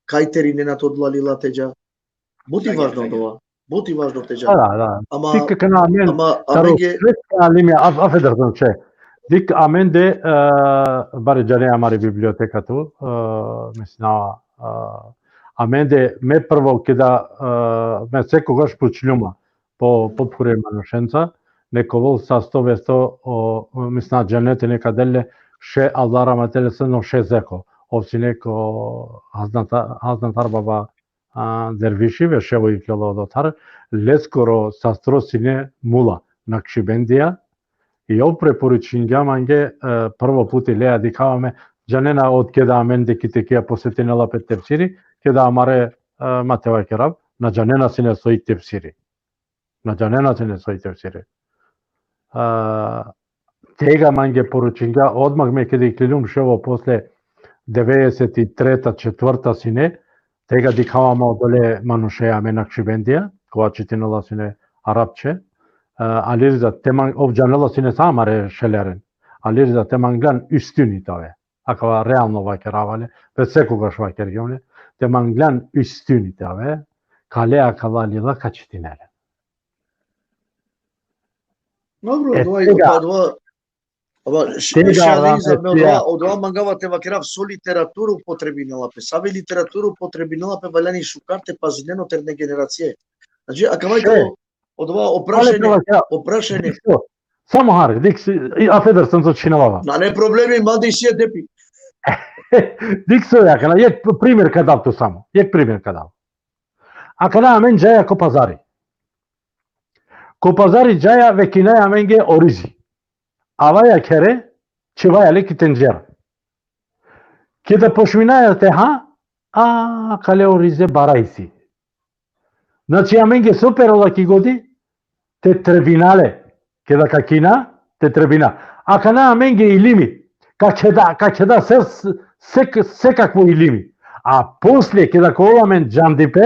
kaj terinena te odola lila te dža. But i važno odova. But i važno te dža. Da, da, da. Ama, ti ka kana amen, ama, taro amenge alimi, af-, afeder sam če. Dikh amende, e, bare džane amari biblioteka tu, e, mislinava, e, amende, me prvo keda, e, me sekogaš pučljuma, po, po phure manušenca, neka ovel sasto vesto, o, misna dženete neka del le, še Allah rahmetele seno še zeko, ov sine ko Haznatar, Haznatar baba, a, derviši, ve ševo ikljolo odotar, leskoro sastro sine mula, Nakšibendija, i ov preporučingja mange, e, prvo puti leja dikhava me, džanena od keda amende ki tekija posetinela pe tefsiri, keda amare, e, ma te vakerav, na džanena sine soj tefsiri. Na džanena sine soj tefsiri. A, tega mange poručingja, odmah me keda ikliljum ševo posle devedeset i treta, četvrta sine, tega dikhava ma odole manušeja me Nakšibendija, kova čitinela sine arapče. A, Aliriza, te mang-, ov džanela sine sa amare šeleren. Aliriza, te manglan üstüni te ave. Akava realno vakerava le, ve sekogaš vakergjum le, te manglan üstüni te ave, kale akala lila ka čitine len. Dobro, e, odova, tega, odova, odova, š-, tega šali za me, odova, odova mangava te vakerav, so literaturu upotrebinela pe, save literaturu upotrebinela pe, valjani šukar te pazinen o terne generacije. Znači, akava i tano, odova, o prašanje, o prašanje. Samo hari, dikh, i afeder sam so čhinavava. Nane problemi, ma da isi e depi. Dikh so, akana, jekh primer ka dav tu samo, jekh primer ka dav. Akana amen džaja ko pazari. Ko pazari džaja, vekinaja amenge o rizi. Avaja khere, čhivaja le ki tendžera. Keda pošminaja te ha, a, kale o rize bara isi. Znači, amenge so perela ki godi, te trebina le. Keda ka kina, te trebina. Akana amenge ilimi. Ka keda, ka keda se, se, sekakvo ilimi. A posle, keda ka ovel amen džandipe,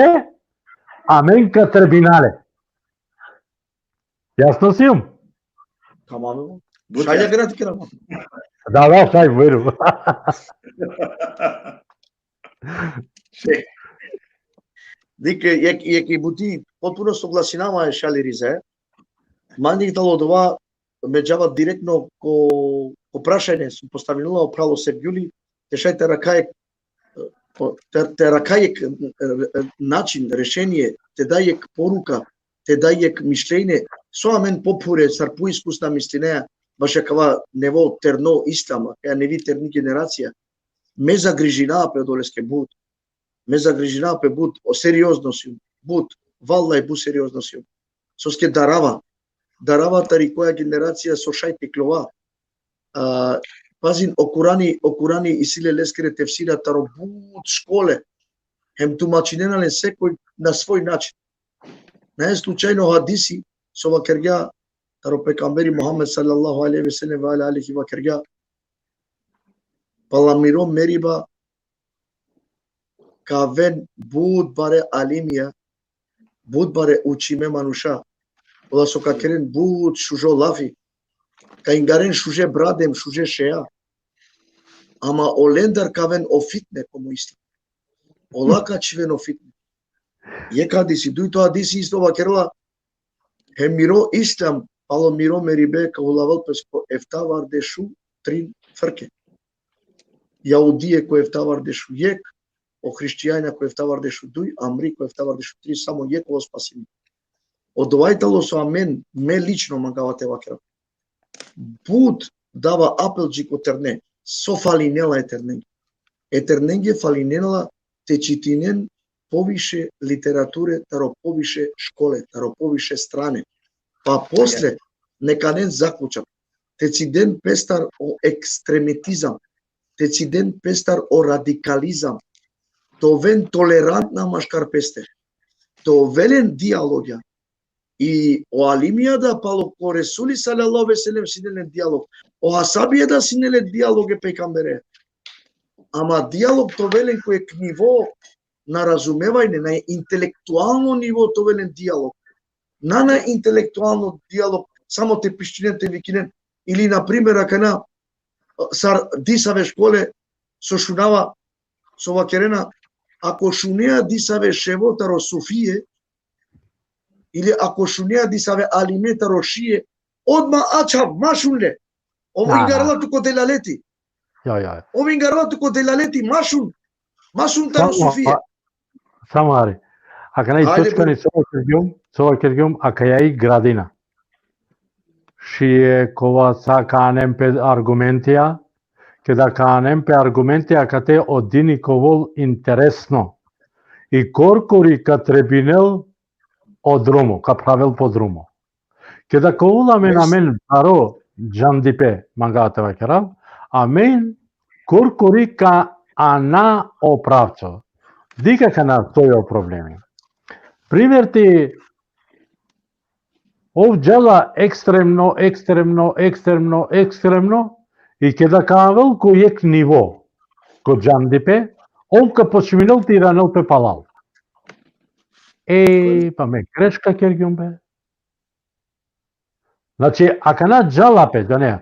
amen ka trebinale. Jasno sijum? Tamam. But Šaj ja- ja grad kera. Da, da, šaj, bujrum. Dik, jek, jek i buti, potpuno soglasinama e šali Rize. Mandi talo dova, me džava direktno ko, ko prašanje so postavinela o pralo Sergjuli, te šaj te rakaj, te, te rakaj jek, e, e, način, rešenie, te daj jek poruka, te daj jek mišljenje, so amen pophure, sar poiskusna mislinea, baš akava nevo terno islam, akaja nevi terni generacija. Me zagrižinava pe odoleske but. Me zagrižinava pe but, o seriozno sijum, but, vallahi but seriozno sijum. Soske darava, darava tari koja generacija so šaj te iklova. A, pazin, o Kurani, o Kurani isi le leskere tefsira taro but škole. Hem tumačinena len sekoj na svoj način. Nae slučajno hadisi, so vakergja, taro pejgamberi Muhammed sallallahu alejhi ve sellem ve ala alihi vakergja, pala miro meriba, ka aven but bare alimija, but bare učime manuša, ola so ka keren but šužo lafi, ka ingaren šuže brade hem šuže šeja. Ama olendar ka aven o fitne ko mo islam. Ola ka čhiven o fitne. Jek hadisi, dujto hadisi isto vakerela, hem miro islam, palo miro meribe ka hulavel pes ko eftavardeš u trin frke. Jahudije ko eftavardeš u jek, o hrišćanja ko eftavardeš u duj, a mri ko eftavardeš u tri, samo jek ovel spasimi. Odova i talo so amen, me lično mangava te vakera. But dava apel dži ko terne, so falinela e ternenge. E ternenge falinela te čitinen poviše literature, taro poviše škole, taro poviše strane. Pa posle, neka anen zaključak. Te ciden pestar o ekstremitizam, te ciden pestar o radikalizam, te oven tolerantna maškar peste. Te ovel len dialogja. I o alimija da palo ko Resuli sallallahu alejhi ve sellem sine len dialog. O ashabija da sine len dialog e pejgambere. Ama dialog te ovel len ko jek nivo na razumevanje, na intelektualno nivo te ovel len dialog. Na, na intelektualno dialog, samo te piškinen, te vikinen. Ili, na primer, akana, sar disave škole, so šunava, so vakerena, ako šunea disave ševo taro sufije, ili ako šunea disave alime taro šije, odma ačhav, ma šun le. Ovo Aha. Ingarela tu ko delaleti. Ja, ja. Ovo ingarela tu ko delaleti, ma šun. Ma šun taro Samo, sufije. pa, samo hari. Akana i Ajde, točka bro. ni so kergjum, so kergjum, akaja i gradina. Šije kova sa ka anen pe argumentija, keda ka anen pe argumentija, akate o dini ka ovol interesno. I korkori ka trebinel o drumo, ka phravel po drumo. Keda ka ovol amen, Yes. amen baro džandipe, mangava te vakerav, amen korkori ka ana o pravco. Dikh akana so i o problemi. Primer ti, ov džala ekstremno, ekstremno, ekstremno, ekstremno, i keda ka avel ko jek nivo, ko džandipe, ov ka počminel te iranel pe palal. E, pa me greška kergjum be. Znači, akana džala pe, džane.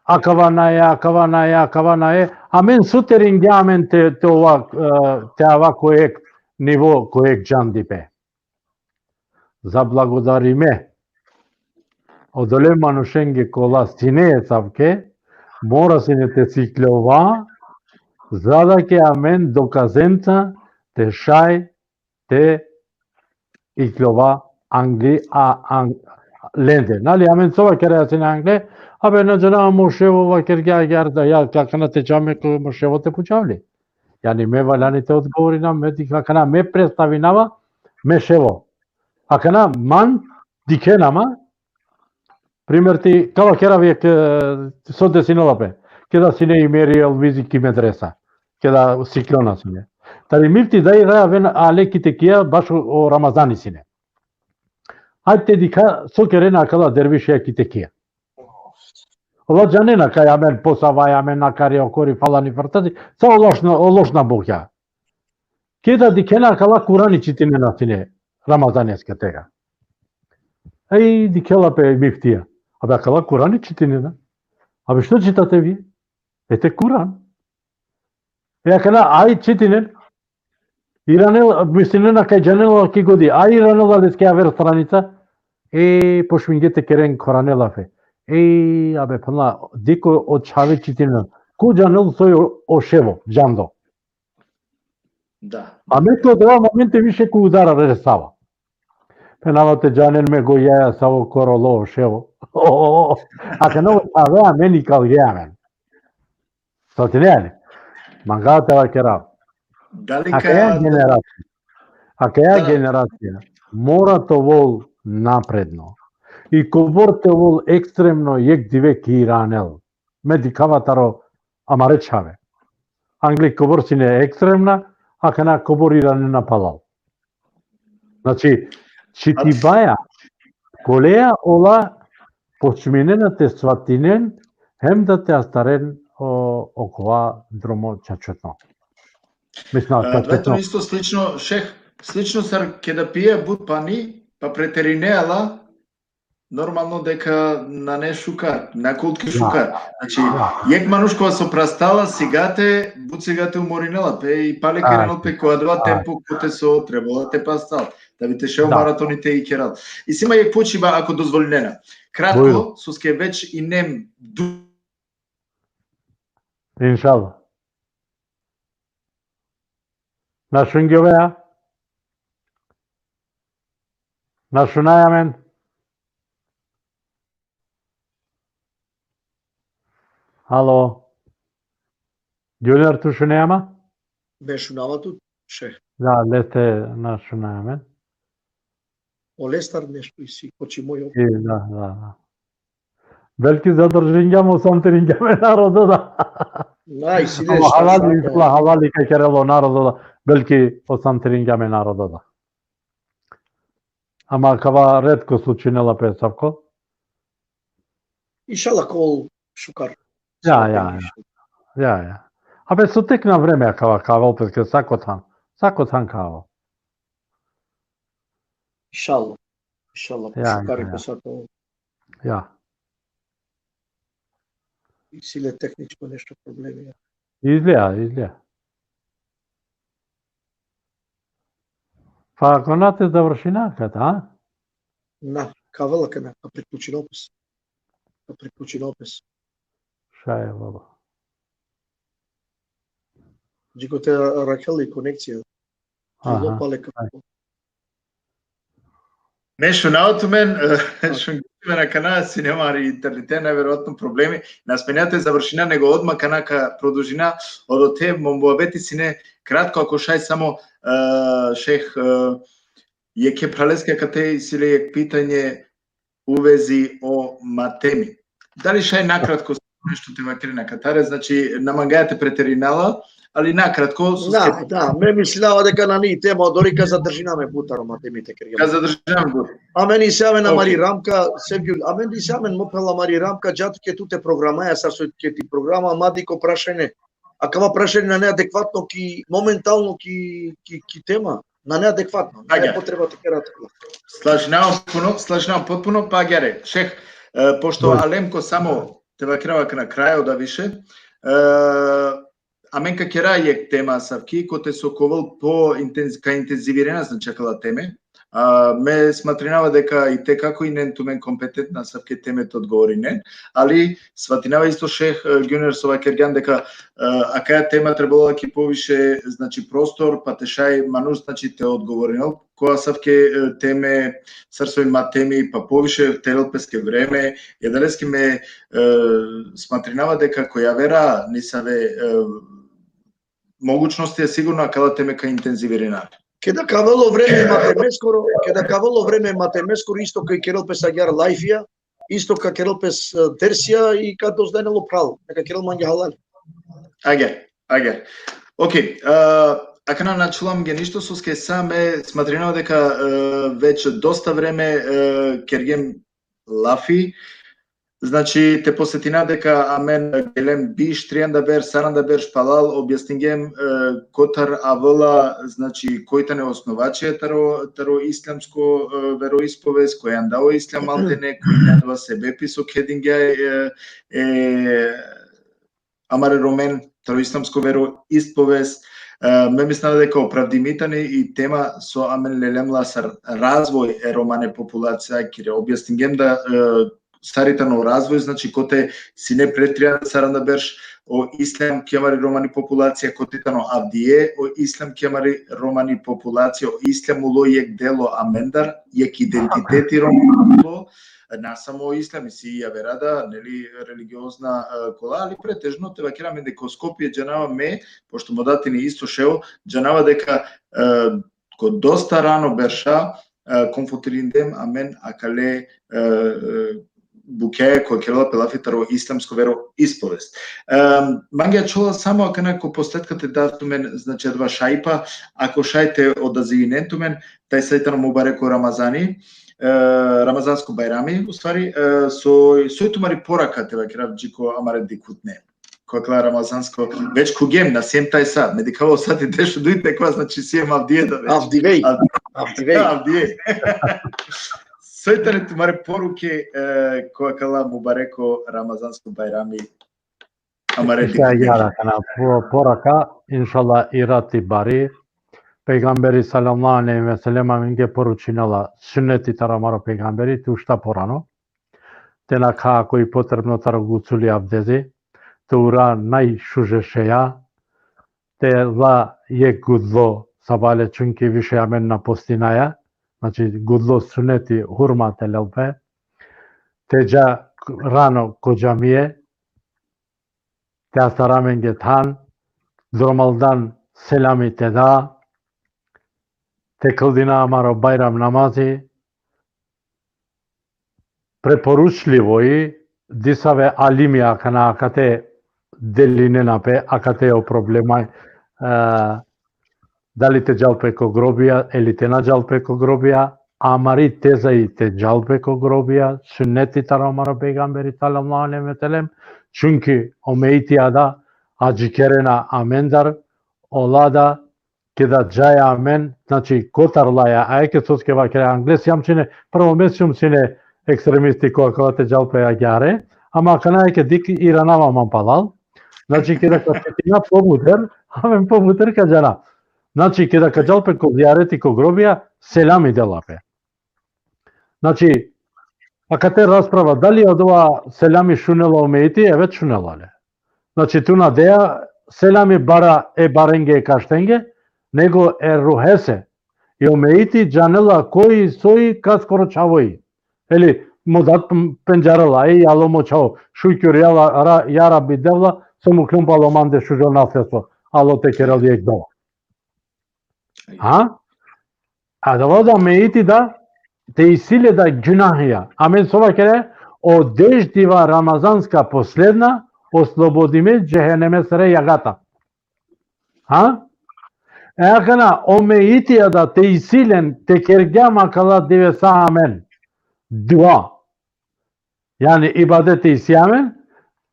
Akava nae, akava nae, akava nae. Amen so te ringja amen te, te ova, e, te ava ko jek nivo, ko jek džandipe. Zablagodarime odole manušenge kola sine asavke, mora sine te sikljova, za da ke amen dokazenca te šaj te ikljova angli, a, ang-, lende. Nali, amen so vakeraja sine angle, abe na džana mo ševo vakergja agjar da, ja, akana te dža me ko mo ševo te pučav li. Jani me valjani te odgovorina, me dikha akana, me predstavinava me ševo. Akana man dikhena ma, primer ti, ka vakerav jek, e, so desinela pe. Keda sine Imeri Elvizi ki medresa. Keda siklona sine. Tari mifti daj raja aven ale ki tekija, baš o, o Ramazani sine. Ajde te dikha so kerena akala dervišija ki tekija. Ola džanena kaj amen posavaja, amen nakari okori falani frtati, sa o lošna, o lošna bogja. Keda dikhena akala Kurani čitinena sine. Ramazaneskega tega. Ej, dikhela pe miftija. Abe, akala Kurani čitinen. Abe, što čitate vi? Ete Kuran. E, akana, aj čitinen. Iranel, mislinena kaj džanela ki godi. Aj iranela leske aver stranica. E, počmingje te keren korane lafe. Ej, abe, pana, dikh o čhave čitinen. Ko džanel soj o, o ševo, džando. Da. A me to dova momente više ko udara resava. Phenava te džanen me gojaja savo korolo ševo. Akana o čhave amen ikalge amen. Sotine? Mangava te vakerav. Dali akaja generacija. Akaja generacija mora te ovol napredno. I kobor te ovol ekstremno jek dive ki iranel. Me dikhava taro amare čhave. Angli kobor sine ekstremna, akana kobor iranena palal. Znači, čitibaja, koleja ola počminena te svatinen, hem da te astaren o, okova dromo čačetno. Mislim, a, čačetno. Isto slično, šeh, slično sar keda pije but pani, pa preterineja la, normalno deka nane šukar, na kultki šukar. Znači, jek manuš kova so prastala, sigate, but sigate umorinela pe i pale kerela pe ko adava tempo kote so trebela te prastal. Da bi te šel maratoni te ikerel. I si ma jek pučiba, ako dozvolinena. Kratko, soske već inem du- Inšallah. Na šungjovea? Na šunaja amen? Alo. Džuner, tu šunea ma? Me šunava tu, šeh. Da, leste na šunaja amen. Olestar nešto isi, koči moj. Da, da, da. Belki zadržingjam, osam teringjam e narodo da. Na, isi nešto. Halali, halali ka kerel o narodo da. Belki osam teringjam e narodo da. Ama kava retko slučinela pe, savko. Inšallah, kol šukar. Ja, ja, ja. Ja, ja. Abe, so tek na vreme kava, kava opet ke sako than. Sako than kava. Inšallah. Inšallah, ja, šukar i ko sako. Ja. Isi le tehničko nešto problemi, ja. Izlija, izlija. Pa ako na te završina kata, a? Na, ka avela akana, ka priključinel pes. Ka priključinel pes. Šaj, baba. Dži kote arakhela i konekcija. Aha. Pale ka. Me šunava tumen, šunava tumen akana, sine amari internete, najverojatno problemi. Na smenja te završina, nego odma akana ka produžina, odote mo muhabeti sine kratko, ako šaj samo, e, šeh, e, jekhe phraleske kate isi le jek pitanje u vezi o matemi. Dali šaj nakratko nešto te vakerena katare, znači, na mangaja te preterinela, ali nakratko. Da, da, me mislinava deka nani tema, dori ka zadržina amen but taro matemi te kergjam. Ka zadržina amen but. Amen isi amen amari ramka, Sevgjul, amen isi amen mo phral amari ramka, džato ke tute programaja, sar so ke ti programa, ma dikh o prašanje. Akava prašanje nane adekvatno ki, momentalno ki, ki, ki tema. Nane adekvatno, nane potreba te kera tako. Slažinavam puno, slažinavam potpuno, pa agjaar, šeh, e, pošto Alemko samo te vakerava ka na kraj, da više, e, amen ka kera jek tema asavki, kote so ka ovel po intenz-, ka intenzivirena, znači, akala teme. A, me smatrinava deka i te kako inen tumen kompetentna asavke teme te odgovorinen, ali svatinava isto šeh, e, Gjunjer so vakergjan deka, e, akaja tema trebela ki poviše, znači, prostor, pa te šaj manuš, znači, te odgovorinel ko asavke, e, teme, sar so i matemi, pa poviše te lel peske vreme, i adaleske me, e, smatrinava deka ko javera nisave, e, mogućnosti, e, sigurno akala teme ka intenzivirina. Keda ka avel o vreme matemeskoro, keda ka avel o vreme matemeskoro, isto ka kerel pes agjaar lajfija, isto ka kerel pes, e, dersija i ka dozdajnel o phral, ka kerel mange halal. Agjaar, agjaar. Okej, e, akana na čula mange ništo, soske sa me smatrinava deka, e, već dosta vreme, e, kergjem lafi. Znači, te posetina deka amen gelem biš, trianda berš, saranda berš palal, objasningjem, e, kotar avela, znači, koj tane osnovače taro, taro islamsko, e, veroispovest, koj anda o islam maltene, koj tane adava sebepi so kedingja, e, e, amare Romen taro islamsko veroispovest. E, me mislinav deka opravdimi tani i tema so amen lelem la sar razvoj e romane populacija, kire objasningjem da, e, sar i tano razvoj, znači, kote sine pre trianda saranda berš o islam ki amari romani populacija, kote tano avdive o islam ki amari romani populacija, o islam ulo jek delo amendar, jek identiteti romani ulo, na samo o islam, isi javera da, neli, religiozna, e, kola, ali pretežno te vakera amen deka o Skopje džanava me, pošto mo dad tani isto šeo, džanava deka, e, ko dosta rano berša, e, konfrontirindem amen akale, e, e, bukjaja koja kerela pe lafi taro islamsko veroispovest. E, mange ačhola samo akana ko posledka te dav tumen, znači, adava šajpa, ako šaj te odazivinen tumen, taj saj tano mubareko Ramazani, e, Ramazansko bajrami, u stvari, e, soj, soj tumari poraka te vakerav dži ko amare dikhutne. Ko akala Ramazansko, već khugjem, na siem taj sa, me dikhava o sati deš u duj te kova, znači siem avdive da već. Avdive. Avdive. Avdive. Soj tane tumare poruke, e, ko akala mubareko Ramazansko bajrami, amare dikhutne. Agjaar akana, po-, poraka, inšallah, irati bari. Pejgamberi sallallahu alejhi ve sellem amenge poručinela, sunneti taro amaro pejgamberi, te ušta porano, te nakha ako i potrebno taro guculi, abdezi, te ura najšuže šeja, te la jek gudlo sabale, čunki više amen na postinaja, znači gudlo sunneti hurma te lel pe, te dža rano ko džamie, te astara amenge than, dromaldan selami te da, te kldina amaro bajram namazi, preporučljivo i, disave alimi akana akate delinena pe, akate o problema, e, dali te džal pe ko grobija, ili te na džal pe ko grobija, amari teza i te džal pe ko grobija, sunneti taro amaro pejgamberi sallallahu alejhi ve sellem, čunki o meiti ada adžikerena amendar, ola da, keda džaja amen, znači, kotar laja, ajke soske vakere, angle sijam sine, prvo me sijum sine ekstremisti ko akava te džal pe agjaar, ama akana ajke dik iranava man palal. Znači, keda ka setina pobuter, amen pobuter ka džana. Znači, keda ka džal pe ko zijareti ko grobija, selami dela pe. Znači, akate rasprava, dali odova selami šunela o meiti, evet šunela le. Znači, tu na dea selami bara e barenge e kaštenge, nego e ruhese. I o meiti džanela koj soj kaskoro čhavo i. Ili mo dad p-, pendžarela, e, alo mo čhavo, šukjur, ja la-, ra-, ja Rabbi Devla, so mukhlum palo mande šužo naslestvo, alo te kerel jek dova. Ha? Adava da meiti da, te isi le da gunahija. Amen so vakere, o deš diva Ramazanska posledna, oslobodime džehenemesere jagata. Ha? E akana, o meiti da te isi len, te kergjam akala divesa amen dua. Jani, ibadeti isi amen,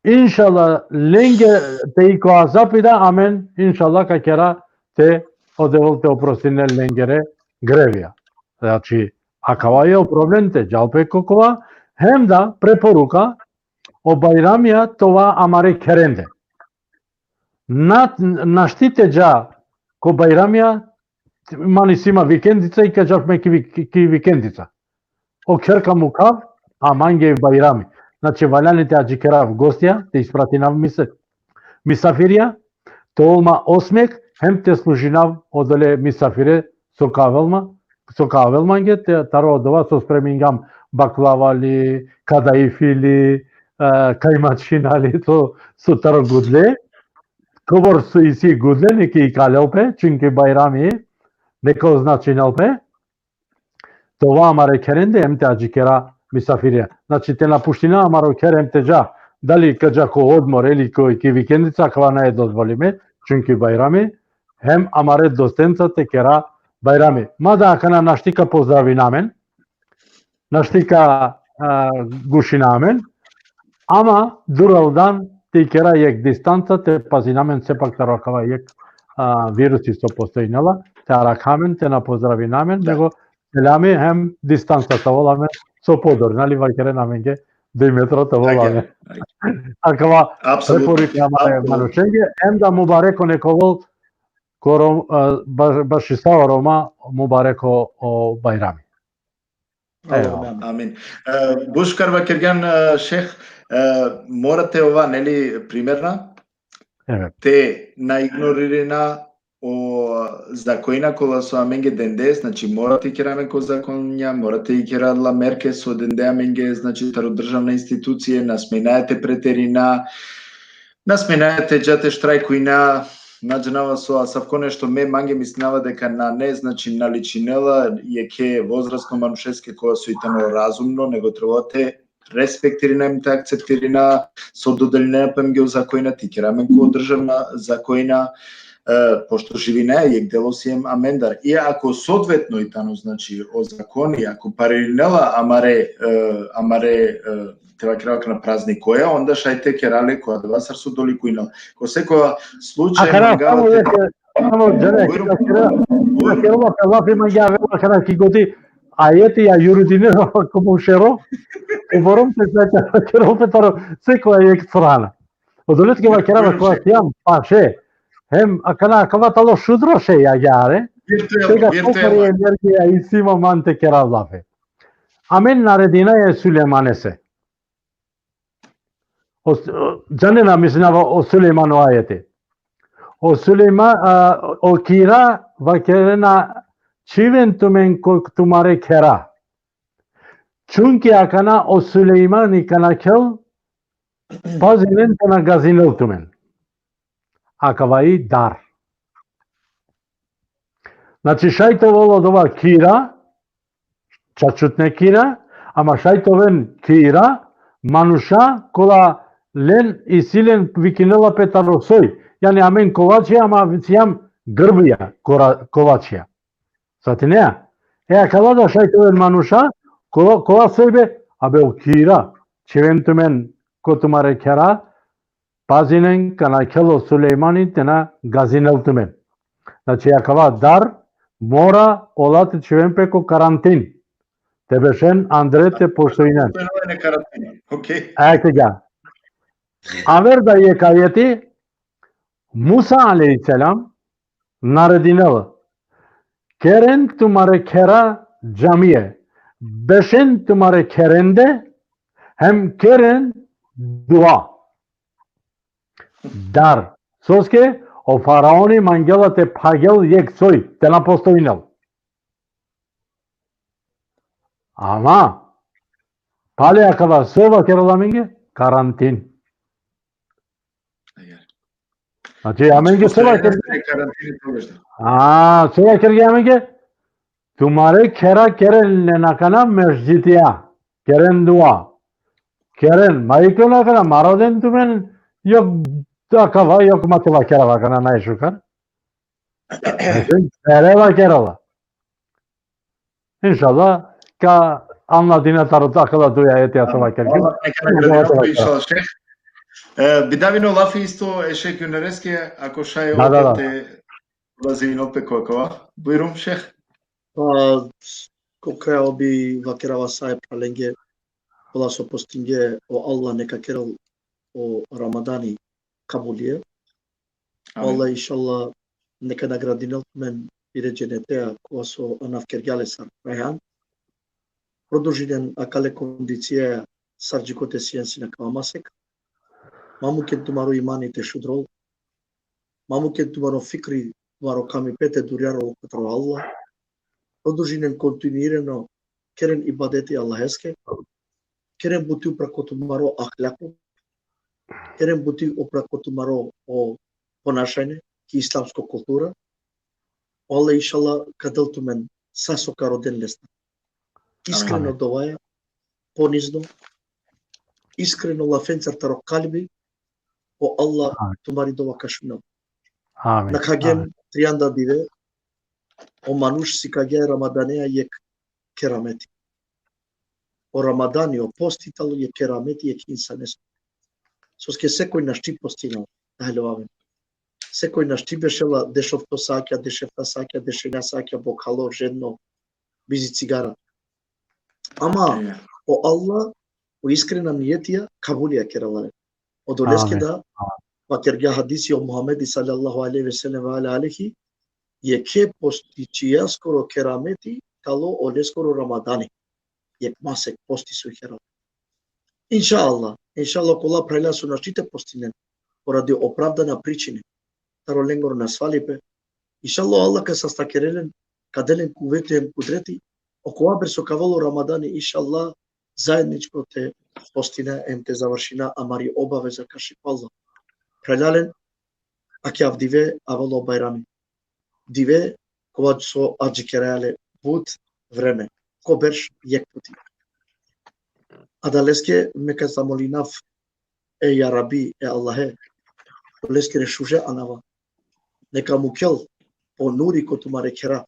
inšallah, lenge te i ko azapi da, amen, inšallah, ka kera te o Devel te oprostinel lengere grevija. Znači, akava i o problem te džal pe ko kova, hem da preporuka, o bajramija te ova amare kherende. Na, našti te dža ko bajramija, man isi ma vikendica i ka džav me ki vik-, ki vikendica. O kher ka mukhav, a mange bajrami. Znači, valjani te adžikerav gostija, te ispratinav mise-, misafirija, te ol ma osmek, hem te služinav odole misafire, so ka avel ma, so ka avel mange, te taro odova so spremingam, baklavali, kadajfili, e, kajmačinali, so, so taro gudle, kobor so isi gudle, neke ikalel pe, čunki bajrami, neka označinel pe, te ova amare kherende, hem te adžikera misafirija. Znači, te napuština amaro kher hem te dža, dali ka dža ko odmor, ili ko, ki vikendica, akava nae dozvolime, čunki bajrami, hem amare dostenca te kera bajrami. Mada akana našti ka pozdravina amen, našti ka, a, gušina amen, Ama duraldan te ikera jekh distanca, te pazina amen sepak taro akava jekh, a, virusi so postojnela, te arakha amen, te na pozdravina amen, nego selami hem distanca te ovel amen so podor, nali, vakerena amenge duj metra te ovel amen. Akava preporuka amare manušenge, hem da mubarek o nekol, ko Rom-, a, ba-, baši sa o Roma mubarek o, o Bajrami. Evo. Amin. E, but šukar vakergjan, e, šeh, e, mora te ova, neli, primerna, te na ignoririna o zakojna kola so amenge dende, znači mora te ikera amen ko zakonja, mora te ikera la merke so dende amenge, znači taro državna institucije, na smenaja te preterina, na smenaja te dža te štrajkujna, na džanava so, asavko nešto me mange mislinava deka nane, znači na ličinela jekhe vozrasno manušeske kova so i tano razumno, nego trebela te respektirina hem te akceptirina so dodelina pe amenge o zakojna, te ikera amen ko državna zakojna, e, pošto živina jekh delo siem amendar. I ako sodvetno i tano, znači, o zakoni, ako parinela amare, e, amare, e, te vakerav akana praznikoja, onda šaj te kera le ko adava sar so dolikujnela. Ko sekova slučaj, akana mangava samo te jekh, samo džane, bujrum, kera, bujrum. Kera pe lafi mangava, akana ki godi ajeti ja jurudine ko mušero, e, borom te sa kera pe taro sekova jekh strana. Odoleske vakerava, ko sijam paše, hem akana akava tano šudro šej agjaar. Virtuelno, sega, virtuelno. Kokari energija isi ma man te kera lafi. Amen naredinaja e Sulejmanese. O, o, džanena, mislinava, o Sulejmano ajeti. O Sulejma-, a, o kira vakerena: čhiven tumen ko tumare khera. Čunki akana o Sulejmani ka nakhel, pazinen te na gazinel tumen. Akava i dar. Znači, šaj te ovel odova kira, čačutne kira, ama šaj te oven kira manuša kola len, isi len, vikinela pe taro soj. Jani amen Kovačija, ama sijam Grbija kora-, Kovačija. Satinea? E, akala da šaj te oven manuša, kova, kova soj be, abe o kira, čhiven tumen ko tumare khera, pazinen, ka nakhel o Sulejmani te na gazinel tumen. Znači, akava dar mora ola te čhiven pe ko karantin. Te bešen andre te postojnen. Postojnen karantina. Okej. Eke ga. Aver da jekh ajeti, Musa alejhisselam naredinela: keren tumare khera džamije, bešen tumare kherende, hem keren dua. Dar. Soske o faraoni mangela te phagel jekh soj, te na postojnel. Ama, pale akava so vakerela amenge? Karantin. Znači, amenge so vakerge? Karantini to nešto. A, so vakerge amenge? Tumare khera keren len akana mesdžitija. Keren dua. Keren, ma iklon akana, ma roden tumen, jok, akava, jok, ma te vakerav akana najšukar. Znači, tere vakerela. Inšallah, ka anladina taro akala duj ajetija so vakerge. Allah neka nagradinel pe, inšallah, šeh. E, bi da vino lafi isto e šeh Junereske, ako šaj, da, da, da, te ulazinel pe ko akava. Bujrum, šeh. Pa, ko kraj bi vakerava sa e pralenge, kola so postinge, o Allah neka kerel o Ramadani kabulije. Amin. Allah, inšallah, neka nagradinel tumen pire dženeteja, kova so anav kergja le sar Rejhan. Produžinen akale kondicije sar dži kote sien sine akava masek. Ma muken tumaro imani te šudrol. Ma muken tumaro fikri, tumaro kamipe te durjarol kotar o Allah. Produžinen kontinuirano, keren ibadeti Allaheske. Keren buti upra ko tumaro ahlako. Keren buti upra ko tumaro o ponašanje, ki islamsko kultura. O Allah, inšallah, ka del tumen sa so ka roden lestar. Iskreno dovaja, ponizno, iskreno lafencar taro kalbi, o Allah tumari dova ka šunel. Amin. Nakhagen trianda dive, o manuš sikagja e Ramadanea jekh kerameti. O Ramadani, o posti tano jekh kerameti jekh insanesko. Soske sekoj našti postinela, da halovaven. Sekoj našti bešela dešofto sakja, dešefta sakja, dešenja sakja, bokhalo, žedno, bizi cigara. Ama o Allah, o iskrena nijetija, kabulija kerela le. Odoleske da vakergja hadisi o Muhammedi sallallahu alejhi ve sellem ve ala alihi, jekhe postičijaskoro kerameti talo oleskoro Ramadani. Jekh masek posti so kerela. Inšallah, inšallah, kola phralja so našti te postinen, poradi opravdana pričine, taro lengoro nasvalipe, inšallah, Allah ka sastakerel len, ka del len kuveti hem kudreti, okova ber so ka avel o Ramadani, inšallah, zajedničko te postina hem te završina amari obaveza kaši pallo. Phraljalen, ake avdive avela o Bajrami. Dive, kova so adžikeraja le but vreme. Ko berš jekh puti. Adaleske me ka zamolinav, e ja Rabbi, e Allahe, oleskere šuže anava. Neka mukel po nuri ko tumare khera.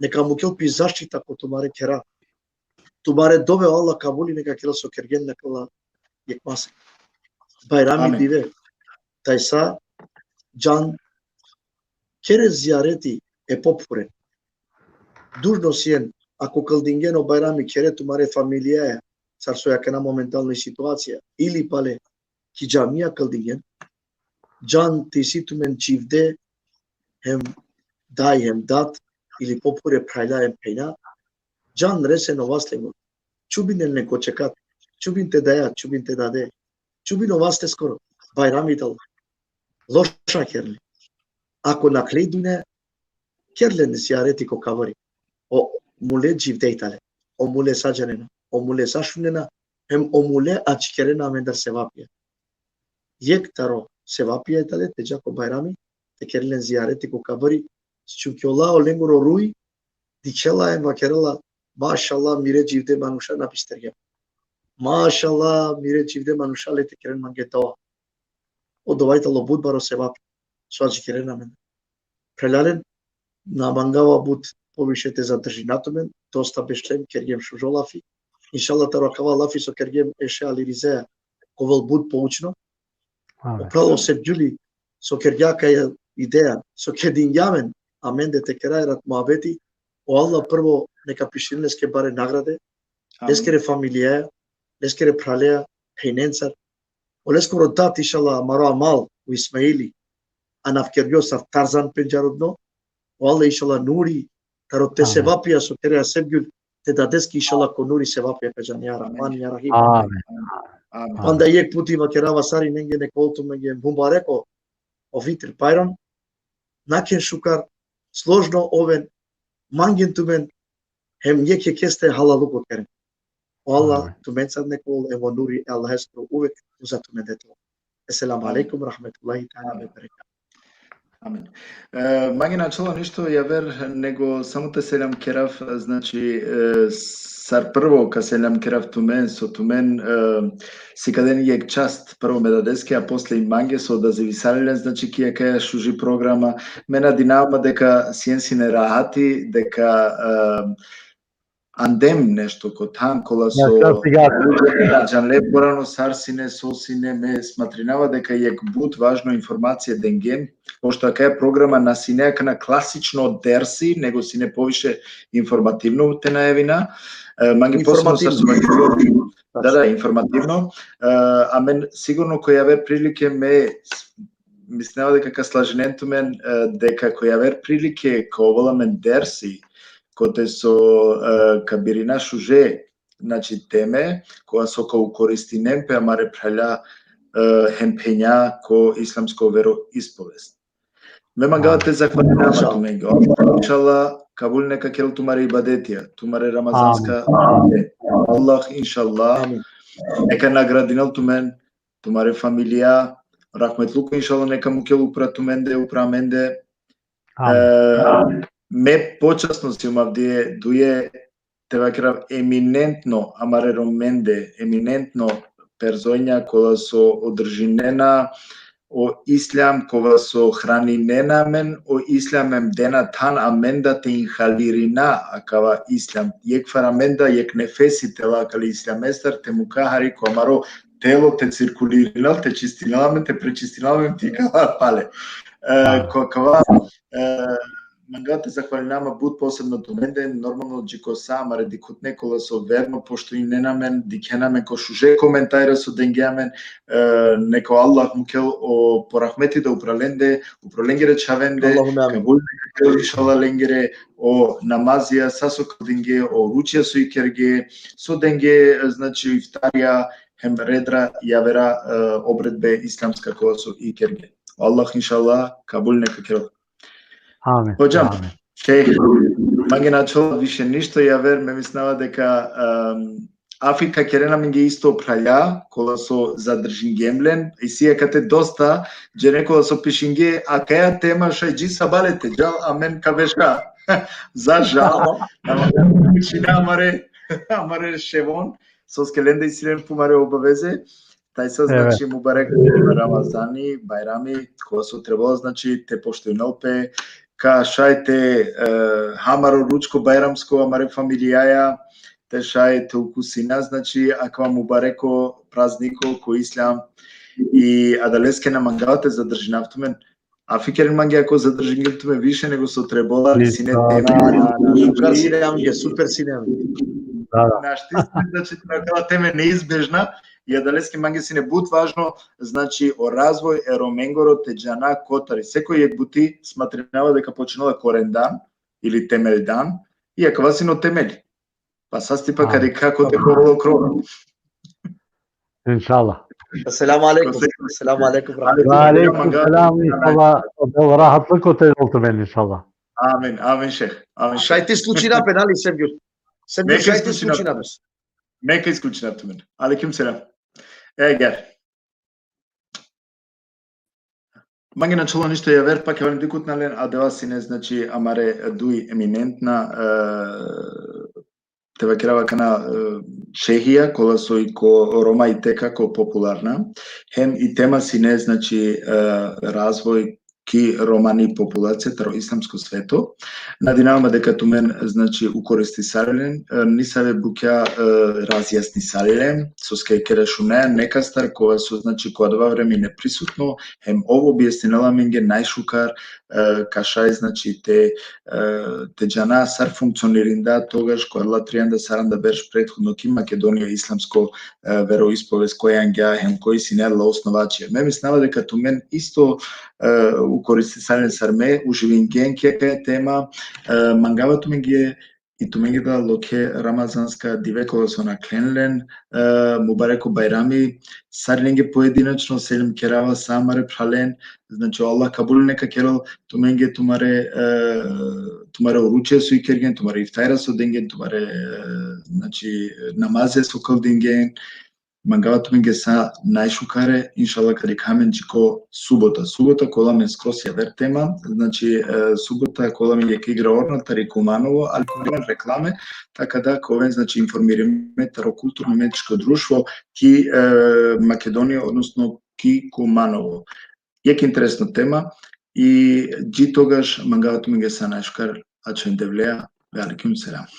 Neka mukel pi zaštita ko tumare khera. Tumare dove o Allah kabuli neka kerel so kergjen akala jekh masek. Bajrami dive. Tajsa, džan, kere zijareti e pophure. Dužno sien, ako kldingjen o Bajrami, kere tumare familijaja, sar so akana momentalno i situacija, ili pale ki džamija kldingjen, džan te isi tumen dživde, hem daj hem dat, ili pophure, phralja hem phenja, džan resen o vas lengoro. Čhubinen len ko čekat, čhubin te daja, čhubin te dade, čhubin o vas leskoro, Bajrami talo. Loša kerle. Ako nakhle i dunja, ker len zijareti ko kabri. O mule dživde i tale. O mule sa džanena, o mule sa šunena, hem o mule adžikerena amendar sevapija. Jekh taro sevapija i tale te dža ko Bajrami, te ker len zijareti ko kabri, čunki ola olengoro ruj dikhela hem vakerela, mašallah, mire dživde manuša na bistergja. Mašallah, mire dživde manuša le te keren mange dova. O dova i talo but baro sevapi so adžikerena amen. Phralalen, na mangava but poviše te zadržina tumen, dosta bešlem, kergjem šužo lafi. Inšallah, taro akava lafi so kergjem e šehe Ali Rizaja, ka ovel but poučno. Upral o Sevgjuli so kergja akaja ideja, so kedingja amen, amende te kera erat muhabeti, o Allah prvo neka pišini leske bare nagrade, leskere familijaja, leskere phraleja, phenjencar, oleskoro dat, inšallah, amaro amal, o Ismaili, anavkergjo sar Tarzan pendžarudno, o Allah, inšallah, nuri, taro te sevapija so kerea Sevgjul, te dades ki, inšallah, ko nuri sevapija pe džan, ja Rahman, ja Rahim. Amin. Panda jekh puti vakerava sarinenge, neka ovel tumenge mubarek o Fitr Bajram, nakhen šukar, složno oven, mangen tumen, hem jekh jekheste halaluko keren. O Allah tumencar neka ovel, hem o nuri e Allaheskoro uvek uza tumende te ovel. Esselamu alejkum ve rahmetullahi teala ve berekatuhu. Amin. E, mange na ačhela ništo javer, nego samo te selam kerav, znači, e, sar prvo ka selam kerav tumen, so tumen, e, sikaden jekh čast prvo me dadeske, a posle i mange so odazivisalen len, znači, ki akaja šuži programa. Me nadinava ma deka sien sine rahati, deka, e, andem nešto ko than, kola so na džanle porano sar sine, so sine, me smatrinava deka jekh but važno informacija dengjem, pošto akaja programa na sine akana klasično dersi, nego sine poviše informativno te najavina. E, mange posebno sar so vakergja. Da, da, informativno. E, amen sigurno ko javer prilike me s-, mislinava deka ka slažinen tumen, e, deka ko javer prilike ka ovel amen dersi, kote so, e, ka birina šuže, znači, teme, kola so ka ukoristinen pe amare phralja, e, hem phenja ko islamsko veroispovest. Me mangava te zahvalinav ma tumenge. Allah, inšallah, kabul neka kerel tumare ibadetija, tumare ramazanska. Allah, inšallah, neka nagradinel tumen, tumare familija, rahmetluko, inšallah, neka mukel upra tumende, upra amende. E, me počasno sijum avdive duje te vakerav eminentno amare Romende, eminentno personja kola so održinena o islam, kola so hraninena amen o islam, em dena than amen da te inhalirina akava islam. Jekh far amen da jekh nefesi te la akale islamestar, te mukha hari ko amaro telo te cirkulirinel, te čistinel amen, te prečistinel amen, te ikala pale. E, ko akava, e, manga te zahvalinav ma but posebno tumende, normalno dži ko sa amare dikhutne kola so verno poštuinen amen, dikhen amen ko šuže komentara so denge amen, e, neka o Allah mukel o porahmeti da upral lende, upral lengere čhavende, Allahumme amin. Kabul neka kerel inšallah lengere o namazija, sa so kldinge, o ručija so ikerge, so denge, e, znači, iftarija, hem redra javera, e, obredbe islamska kola so ikerge. Allah inšallah kabul neka kerel. Amin. Hodžam, amin. Šejh, mange na ačhola više ništo javer, me mislinava deka, em, afi ka keren amenge isto phralja, kola so zadržingjem len, isi akate dosta džene kola so pišinge, akaja tema šaj dži sabale te džal, amen ka beša. Za žal, ama čina amare, amare ševon, soske lende isi len pumare obaveze, taj sa, znači, mubarek Ramazani, Bajrami, kola so trebela, znači, te poštujnel pe, ka šaj te, e, ha amaro ručko bajramsko, amare familijaja, te šaj te ukusina, znači, akava mubareko prazniko ko Islam, i adaleske na mangava te zadržinav tumen, a fikeren mange ako zadržingjem tumen više nego so trebela, sine teme. Na, na, na, šukar sine amenge, super sine amenge. Da, da. Našti sine, znači, akala teme neizbežna, i adaleske mange sine but važno, znači, o razvoj e Romengoro te džana kotar i sekoj jek buti smatrinava deka počinela korendan ili temeldan, i akava sine o temel. Pa sasti pa ka dikha kote ka ovel o krov. Inšallah. Esselamu alejkum. Esselamu alejkum. Ve alejkum selam, inšallah, o rahatliko te ovel tumen, inšallah. Amin, amin, šejh. Amin, šejh. Šaj te isključina pe, nali, Semgjur? Semgjur, šaj te isključina pe. Me ka isključinav tumen. Alejkum selam. E, gel. Mange na ačhola ništo javer, pa ka aven dikhutna len, adava sine, znači, amare duj eminentna, e, te vakerava akana, e, šejhija, kola so i ko Roma i te kako popularna, hem i tema sine, znači, e, razvoj ki romani populacija taro islamsko sveto. Nadinava ma deka tumen, znači, ukoristisalen, e, nisave bukja, e, razjasnisalen, soske kera šunaja nekastar, kova so, znači, ko adava vreme neprisutno, hem ov objasninela amenge najšukar, e, ka šaj, znači, te, e, te džana sar funkcionirinda togaš ko adala trianda saranda berš prethodno ki Makedonija islamsko, e, veroispovest koja angja hem koj sine adala osnovačija. Me mislinava deka tumen isto, e, ukoristisalen sar me, uživingjen ki akaja tema, e, mangava tumenge i tumenge da lokhe ramazanska dive kola so naklen len, e, mubareko Bajrami, sarinenge pojedinačno selam kerava sa amare phralen, znači, o Allah kabul neka kerel tumenge tumare, e, tumare oručija so ikergen, tumare iftarija so dengen, tumare, e, znači, namazija so kldingen, mangava tumenge sa najšukare, inšallah ka dikha amen dži ko subota. Subota ka ovel amen skroz javer tema, znači, e, subota ka ovel amen jekh igra orna tari Kumanovo, ali ka oven reklame, taka da ka oven, znači, informirime taro kulturno umetničko društvo ki, e, Makedonija, odnosno ki Kumanovo. Jekh interesno tema, i dži togaš mangava tumenge sa najšukar, ačhoven Devlea, ve alejkum selam.